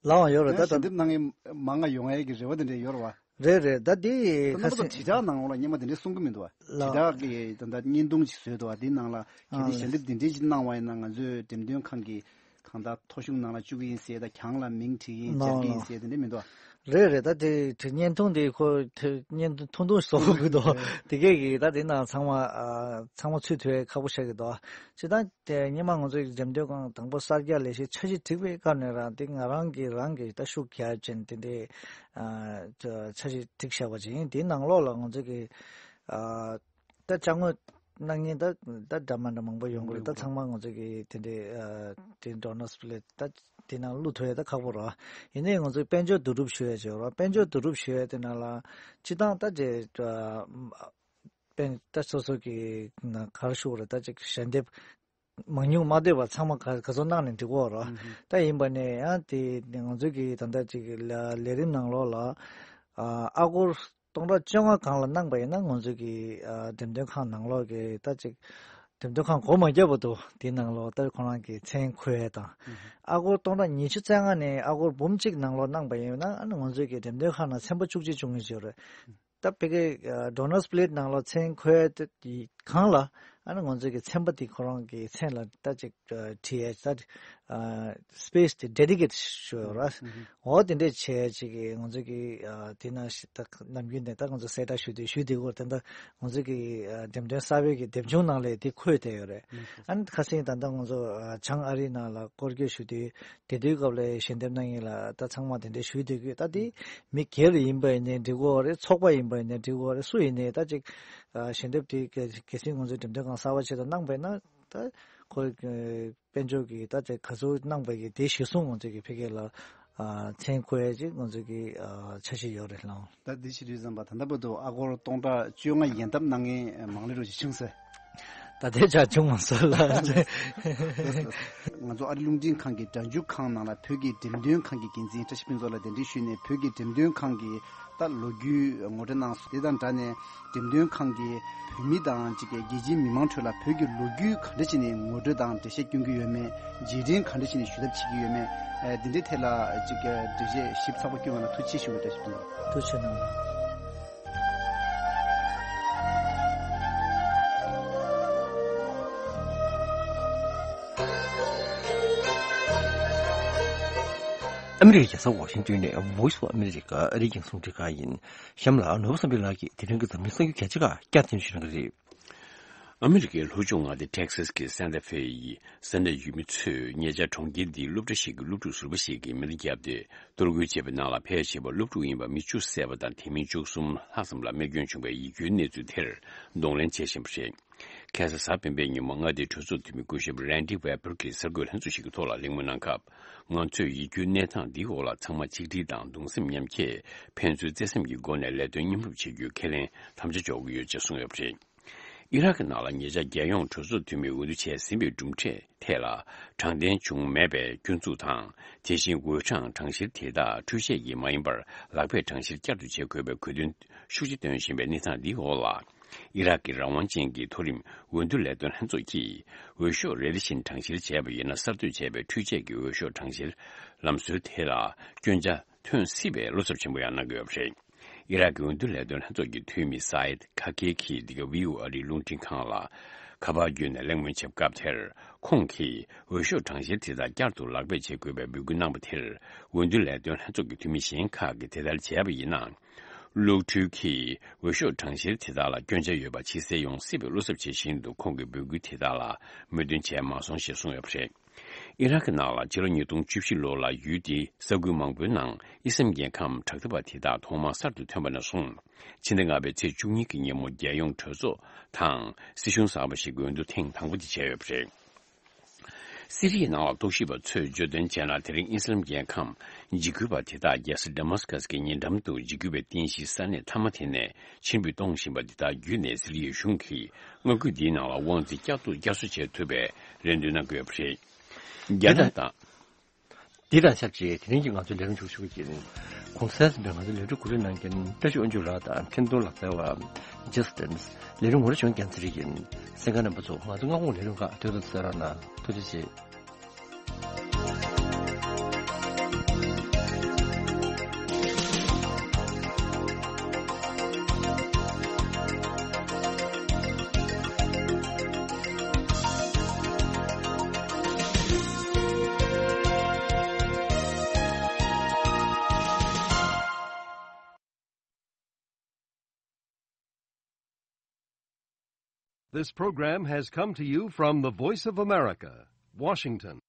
ལའང་ཡོད་རེད། ད་ད་ཞལ་འདེབས་གནང་མཁན་མང་ང་ཡོང་ཡས་ཀྱི་རེ་བ་འདི་འདྲ་ཡོད་རེད་བ། རེད་རེད། ད་འདི་ད་རྣམ་པ་ཚོ་ཁ་སང་དྲིལ་བསྒྲགས་ནང་ལོགས་ལ་སྔོན་མ་འདི་འདྲ་གསུང་གི་མི་འདུག་བ། ལ་དྲིལ་བསྒྲགས་ཀྱི་ད་ལྟ་བརྙན་ཐུང་ཞིག་བཟོས་འདུག་བ། འདི་ནང་ལ་གལ་ཏེ་ལ་ཞལ་འདེབས་འདི་འདྲའི་ཞིག་གནང་བ་ཡིན་ན་ང་ཚོས་འགྲེམས་སྟོན་ཁང་གི་ག་ གང་ལྟར་ཐོ་གཞུང་ནང་ལ་བཅུག་གི་ཡིན་ཟེར་དང་། གྱང་ལ་མིང་བྲིས་ཡིན། ནོ་སྦྱར་གི་ཡིན་ནོ། ཟེར་དེ་འདྲ་མི་འདུག་རེད་རེད། ད་དེ་དེ་བརྙན་ཐུང་དེ་ཁོ་དེ་བརྙན་ཐུང་ཐུང་ཐུང་བཟོ་དགོས་འདུག་དེ་གས་ཀྱི་ད་དེ་ནང་ཚང་མ་ཨ་ཚང་མ་ཚུད་ཐུབ་ཡས་ཁག་པོ་ཆགས་ཀྱི་འདུག་ཅི་ད་དེ་སྔོན་མ་ང་ཚོའི་འགྲེམས་སྟོན་ཁང་དང་པོ་གསར་རྒྱག་ལས་གཞི་འཆར་གཞི་བསྒྲིགས་པའི་སྐབས་ནས་རང་དེ་ང་རང་གིས་རང་གིས་ད་ཤུགས་རྒྱག་བྱས་ནས་དེ་འདྲའི་ཨ་འཆར་གཞི་བསྒྲིགས་བཞག་པ་ཅིག་ཡིན། དེའི་ནང་ལོགས་ལ་ང་ཚོ་གི་ཨ་ད་ཅ་དངོས་གནང་མཁན་ད་ད་འདྲ་མ་འདྲ་མང་པོ་ཡོང་གི་རེད། ད་ཚང་མ་ང་ཚོ་གི་དེ་འདྲའི་ཨ་དེ་ཌོ་ནར་སི་པི་ལིཊ་ད་དེ་ནང་བླུག་ཐུབ་ཡས་ད་ཁག་པོ་རེད། ཡིན་ནའི་ང་ཚོས་དཔལ་འབྱོར་བསྡུ་རུབ་ཞུ་ཡས་བྱས་རོགས། དཔལ་འབྱོར་བསྡུ་རུབ་ཞུ་ཡས་དེ་ནང་ལ་སྤྱི་བཏང་ད་ཅེ་ཨ་དཔལ་ད་སོ་སོ་གི་ནང་ག་རེ་ཞུ་དགོས་རེད། ད་ཅིག་ཞལ་འདེབས་མང་ཉུང་མ་ལྟོས་པར་ཚང་མ་ག་ག་ཚོད་གནང་ནས་འགྲིག་གོ་ར། ཨུ་ཧུ། ད་ཡིན་པ་ནས་ཡང་དེ་ང་ཚོའི་གི་ད་ལྟ་ཅིག་ལ་ལས་རིམ་ནང་ལོགས་ལ་ཨ་ཨ་སྒོར་སྟོང་ཕྲག་བཅོ་ལྔ་སྒང་ལ་གནང་པ་ཡིན་ན་ང་ཚོའི་གི་ཨ་འགྲེམས་སྟོན་ཁང་ནང་ལོགས་ཀྱི་ད་ཅིག་འགྲེམས་སྟོན་ཁང་སྒོ་མ་བརྒྱབ་བར་དུ་དེའི་ནང་ལོགས་ད་ཁོ་རང་གི་མཚན་འཁོད་ཡས་དང་། ཨུ་ཧུ། ཨ་སྒོར་སྟོང་ཕྲག་ཉི་ཤུ་རྩ་ལྔ་ནས་ཨ་སྒོར་འབུམ་གཅིག་ནང་ལོགས་གནང་པ་ཡིན་ན་ཨ་ནི་ང་ཚོའི་གི་འགྲེམས་སྟོན་ཁང་ནང་ཚན་པ་བཅུ་གཅིག་བཅུ་གཉིས་ཡོད་རེད། ད་ཕ་གི་ཨ་ཌོ་ནར་སི་པི་ལིཊ་ནང་ལོགས་མཚན་འཁོད་དེ་གང་ལ་ཨ་ནི་ང་ཚོ་གི་ཚན་པ་དེ་ཁོ་རང་གི་མཚན་ལ་ད་ཅིག་ཨ་བྲིས་ཡས་ད་ཨ་སི་པེ་སི་དེ་ཌེ་ཌི་ཀེཊ་ཞུ་ཡོད་ར། ཨུ་ཧུ། འོ་དེ་འདྲས་བྱས་ཅིག་གི་ང་ཚོ་གི་ཨ་དེ་ནང་ཞིག་ད་ནམ་རྒྱུན་ནས་ད་ང་ཚོ་གསལ་བསྒྲགས་ཞུ་དུས་ཞུ་དུས་སྐོར་དེ་འདྲ་ང་ཚོ་གི་ཨ་འགྲེམས་སྟོན་གསར་པའི་གི་དེབ་ཆུང་ནང་ལ་དེ་འཁོད་བསྡད་ཡོད་རེད། ཨུ་ཧུ། ཨ་ནི་ཁ་སང་ད་ལྟ་ང་ཚོ་ཨ་བྱང་ཨ་རིའི་ནང་ལ་སྐོར་སྐྱོད་ཞུ་དུས་དེ་དུས་སྐབས་ལ་ཞལ་འདེབས་གནང་མཁན་ལ་ད་ཚང་མ་དེ་འདྲས་ཞུས་བསྡད་ཀྱི་ཡོད། ད་དེ་མི་སྒེར་ཡིན་པ་ཡིན་ནའི་འགྲིག་གོ་རེད། ཚོགས་པ་ཡིན་པ་ཡིན་ནའི་འགྲིག་གོ་རེད། སུ་ཡིན་ནའི་ད་ཅིག་ཨ་ཞལ་འདེབས་དེ་གལ་གལ་སྲིད་ང་ཚོའི་འགྲེམས་སྟོན་ཁང་གསར་པ་ཞིག་ཏུ་གནང་པ་ཡིན་ན་ད་ཁོ་དཔལ་འབྱོར་གྱི་ད་ཅིག་ག་ཚོད་གནང་པ་གི་དེ་གཞིར་བཟུང་ང་ཚོ་གི་ཕ་གི་ལ་ཨ་མཚན་འཁོད་ཡས་ཅིག་ང་ཚོ་གི་ཨ་འཆར་གཞི་ཡོད་རེད་ལགས། ད་འདི་ཞིག་དུས་ཙམ་པ་ད་ལྟ་བར་དུ་ཨ་སྒོར་སྟོང་ཕྲག་བཅོ་ལྔ་ཡན་འདབ་གནང་མཁན་མང་ལེ་རུ་ཞིག་བྱུང་ཟེར། ད་ལྟའི་ཆར་བྱུང་མ་སོང་ལ། ང་ཚོ་ཨ་རི་རླུང་འཕྲིན་ཁང་གི་སྒྲ་འཇུག་ཁང་ནང་ལ་བོད་ཀྱི་འགྲེམས་སྟོན་ཁང་གི་འགན་འཛིན་བཀྲ་ཤིས་ཕུན་ཚོགས་ལ་གདན་འདྲེན་ཞུས་ནས་བོད་ཀྱི་འགྲེམས་སྟོན་ཁང་གི་ད་ལོ་རྒྱུས་ངོ་སྤྲོད་གནང་སོང་། དེ་དང་སྦྲགས་ནས་འགྲེམས་སྟོན་ཁང་གིས་བོད་མི་དང་གཅིག་གི་རྒྱལ་སྤྱིའི་མི་མང་ཁྲོད་ལ་བོད་ཀྱི་ལོ་རྒྱུས་ག་འདྲ་བྱས་ནས་ངོ་སྤྲོད་དང་འགྲེལ་བཤད་སྐྱོན་གྱི་ཡོད་མེད། རྗེས་དྲན་ག་འདྲ་བྱས་ནས་ཞུ་ཐབས་བྱེད་ཀྱི་ཡོད་མེད། ཨ་འདི་འདྲའི་ཐད་ལ་གཅིག་གི་འགྲེལ་བཤད་ཞིབ་ཚགས་པོ་སྐྱོན་གནང་ན་ཐུགས་རྗེ་ཆེ་ཞུ་བའི་བཀྲ་ཤིས་ཕུན་ཚོགས། ཐུགས་རྗེ་ཆེ་གནང་། ཨ་མི་རི་ཀའི་རྒྱལ་ས་ཝ་ཤིང་ཏོན་ནས་Voice of America ཨ་རིའི་རྒྱང་སྲིང་རླུང་འཕྲིན་ཁང་ཡིན། གཤམ་ལ་ནོར་བུ་བསམ་འཕེལ་ལགས་ཀྱིས་དེ་རིང་གི་འཛམ་གླིང་གསར་འགྱུར་གལ་ཆེ་ཁག་བསྐྱར་དུ་ཞུ་གནང་གི་རེད། ཨ་མི་རི་ཀའི་ལྷོ་ཕྱོགས་མངའ་སྡེ་ཊེག་སཱས་ཀྱི་སན་ཏ་ཧྥེ་ཡི་ས་གནས་ཡུལ་མི་ཚོས་ཉེ་ཆར་གྲོང་ཁྱེར་འདིའི་སློབ་གྲྭ་ཞིག་གི་སློབ་ཕྲུག་ཟུར་པ་ཞིག་གིས་མེ་མདའ་བརྒྱབ་སྟེ། གཏོར་རྒོལ་བྱས་པའི་ནང་ལ་ཕལ་ཆེ་བ་སློབ་ཕྲུག་ཡིན་པ་མི་བཅུ་བསད་པ་དང་། དེ་མིན་བཅུ་གསུམ་ལྷག་ཙམ་ལ་རྨས་སྐྱོན་བྱུང་བའི་ཡིད་སྐྱོའི་གནས་ཚུལ་དེར་གདོང་ལེན་བྱེད་བཞིན་པ་རེད། ཁ་སང་གཟའ་སྤེན་པའི་ཉིན་མོ་མངའ་སྡེའི་གྲོས་ཚོགས་འཐུས་མི་སྐུ་ཞབས་རན་ཌི་ཝེ་པར་གྱིས་གསར་འགོད་ལྷན་ཚོགས་ཤིག་གི་ཐོག་ལ་གླེང་མོལ་གནང་སྐབས། ང་ཚོས་ཡིད་སྐྱོའི་གནས་སྟངས་འདིའི་འོག་ལ་ཚང་མ་ཆིག་སྒྲིལ་དང་གདུང་སེམས་མཉམ་སྐྱེད། ཕན་ཚུན་བརྩེ་སེམས་ཀྱི་སྒོ་ནས་ལས་དོན་མཉམ་རུབ་བྱེད་རྒྱུའི་ཁས་ལེན་དམ་བཅའ་འཇོག་གི་ཡོད་ཅེས་གསུངས་ཡོད་པ་རེད། ཨི་རག་གི་ནང་ལ་ཉེ་ཆར་རྒྱལ་ཡོངས་གྲོས་ཚོགས་འཐུས་མིས་འོས་བསྡུ་བྱས་ཟིན་པའི་གྲུབ་འབྲས་ཐད་ལ་དྲང་བདེན་བྱུང་མེད་པའི་སྐྱོན་འཛུགས་དང་། དེ་བཞིན་འོས་གྲངས་གྲངས་བཤེར་དེ་དག་འཕྲུལ་ཆས་ཀྱིས་མ་ཡིན་པར་ལག་པས་གྲངས་བཤེར་བསྐྱར་དུ་བྱེད་དགོས་པའི་གོ་དོན་ཤུགས་ཆེ་སྟོན་བཞིན་པའི་གནས་སྟངས་འདིའི་འོག་ལ། ཨི་རག་གི་རང་དབང་ཅན་གྱི་མཐོ་རིམ་འོས་བསྡུ་ལས་དོན་ལྷན་ཚོགས་ཀྱིས་འོས་ཤོག་རེ་རེ་བཞིན་གྲངས་བཤེར་བྱས་པ་ཡིན་ན། གསར་གཏོད་བྱས་པའི་འཕྲུལ་ཆས་ཀྱི་འོས་ཤོག་གྲངས་བཤེར་ལམ་སྲོལ་དེ་ལ་སྐྱོན་ཆ་ཐོན་སྲིད་པའི་བློ་འཚབ་ཆེན་པོ་ཡང་གནང་གི་ཡོད་པ་རེད། ཨི་རག་གི་འོས་བསྡུ་ལས་དོན་ལྷན་ཚོགས་ཀྱི་འཐུས་མི་སཱ་ཨེད་ཁ་ཁེ་གིས་འདི་ག་ཝི་ཨོ་ཨ་རིའི་རླུང་འཕྲིན་ཁང་ལ་ཁ་པར་བརྒྱུད་ནས་གླེང་མོལ་བྱེད་སྐབས་དེར། ཁོང་གིས་འོས་ཤོག་གྲངས་བཤེར་དེ་དག་བསྐྱར་དུ་ལག་པས་བྱེད་དགོས་པའི་འབོད་སྐུལ་གནང་པ་དེར། འོས་བསྡུ་ལས་དོན་ལྷན་ཚོགས་ཀྱི་འཐུས་མི་གཞན་ཁག་གིས་དེ་ལྟར་བྱས་པ་ཡིན་ན། གློག་འཕྲུལ་གྱིས་འོས་ཤོག་གྲངས་བཤེར་དེ་དག་ལ་སྐྱོན་ཆ་ཡོད་པ་ཕྱི་གསལ་ཡོང་སྲིད་པའི་བློ་འཚབ་བྱེད་བཞིན་དུ། ཁོང་གི་འབོད་སྐུལ་དེ་དག་ལ་མོས་མཐུན་བྱས་མ་སོང་ཞེས་གསུངས་ཡོད་པ་རེད། ཨི་རག་གི་ནང་ལ་ཕྱི་ལོ་ཉིས་སྟོང་བཅུ་བཞི་ལོ་ལ་ཡུལ་དེའི་ས་ཁུལ་མང་པོའི་ནང་དབྱི་སི་ལམ་རྒྱལ་ཁམས་དྲག་འཐབ་པ་དེ་དག་ཐོག་མར་གསར་དུ་ཐོན་པ་ནས་བཟུང་། ཕྱི་ཟླ་ལྔ་པའི་ཚེས་བཅུ་གཉིས་ཀྱི་ཉིན་མོ་རྒྱལ་ཡོངས་གྲོས་ཚོགས་དང་སྲིད་གཞུང་གསར་པ་ཞིག་གི་འོས་བསྡུ་ཐེངས་དང་པོ་དེ་བྱས་ཡོད་པ་རེད། སི་རི་ཡའི་ནང་ལ་རྟོག་ཞིབ་པ་ཚོས་བརྗོད་དོན་བྱས་ན། དེ་རིང་དབྱི་སི་ལམ་རྒྱལ་ཁམས་འཇིགས་སྐུལ་བ་དེ་དག་རྒྱལ་ས་ཌ་མཱ་སི་ཀ་སི་གི་ཉེ་འགྲམ་དུ་འཇིགས་སྐུལ་བའི་རྟེན་གཞིའི་ས་གནས་མཐའ་མ་དེ་ནས་ཕྱིར་འབུད་གཏོང་བཞིན་པ་འདི་དག་བརྒྱུད་ནས། སི་རི་ཡའི་གཞུང་གིས་མངའ་ཁུལ་འདིའི་ནང་ལ་དབང་འཛིན་བསྐྱར་གཏོད་བསྐྱར་གསོ་བྱེད་ཐུབ་པའི་རེ་འདུན་གནང་གི་ཡོད་པ་རེད། རྒྱ་ནག་དང་། འདི་དང་ཆབས་ཅིག་དེ་རིང་གི་ང་ཚོའི་ལས་རིམ་མཇུག་ཞུ་གི་ཡིན། གོང་གསལ་ཟིན་པའི་ང་ཚོའི་ལས་རིམ་གོ་སྒྲིག་གནང་མཁན་བཀྲ་ཤིས་དབང་ཕྱུག་ལགས་དང་འཕྲིན་གཏོང་ལག་རྩལ་བ་ཇེ་སི་ཊན། ལས་རིམ་ངོ་སྤྲོད་ཞུ་མཁན་རྒྱལ་མཚན་རིག་ཡིན། གསན་མཁན་རྣམ་པ་ཚོ། ང་ཚོ་སྔ་དགོང་ལས་རིམ་ཁག་དུས་ཐོག་གསན་རོགས་གནང་། ཐུགས་རྗེ་ཆེ། This program has come to you from the Voice of America, Washington.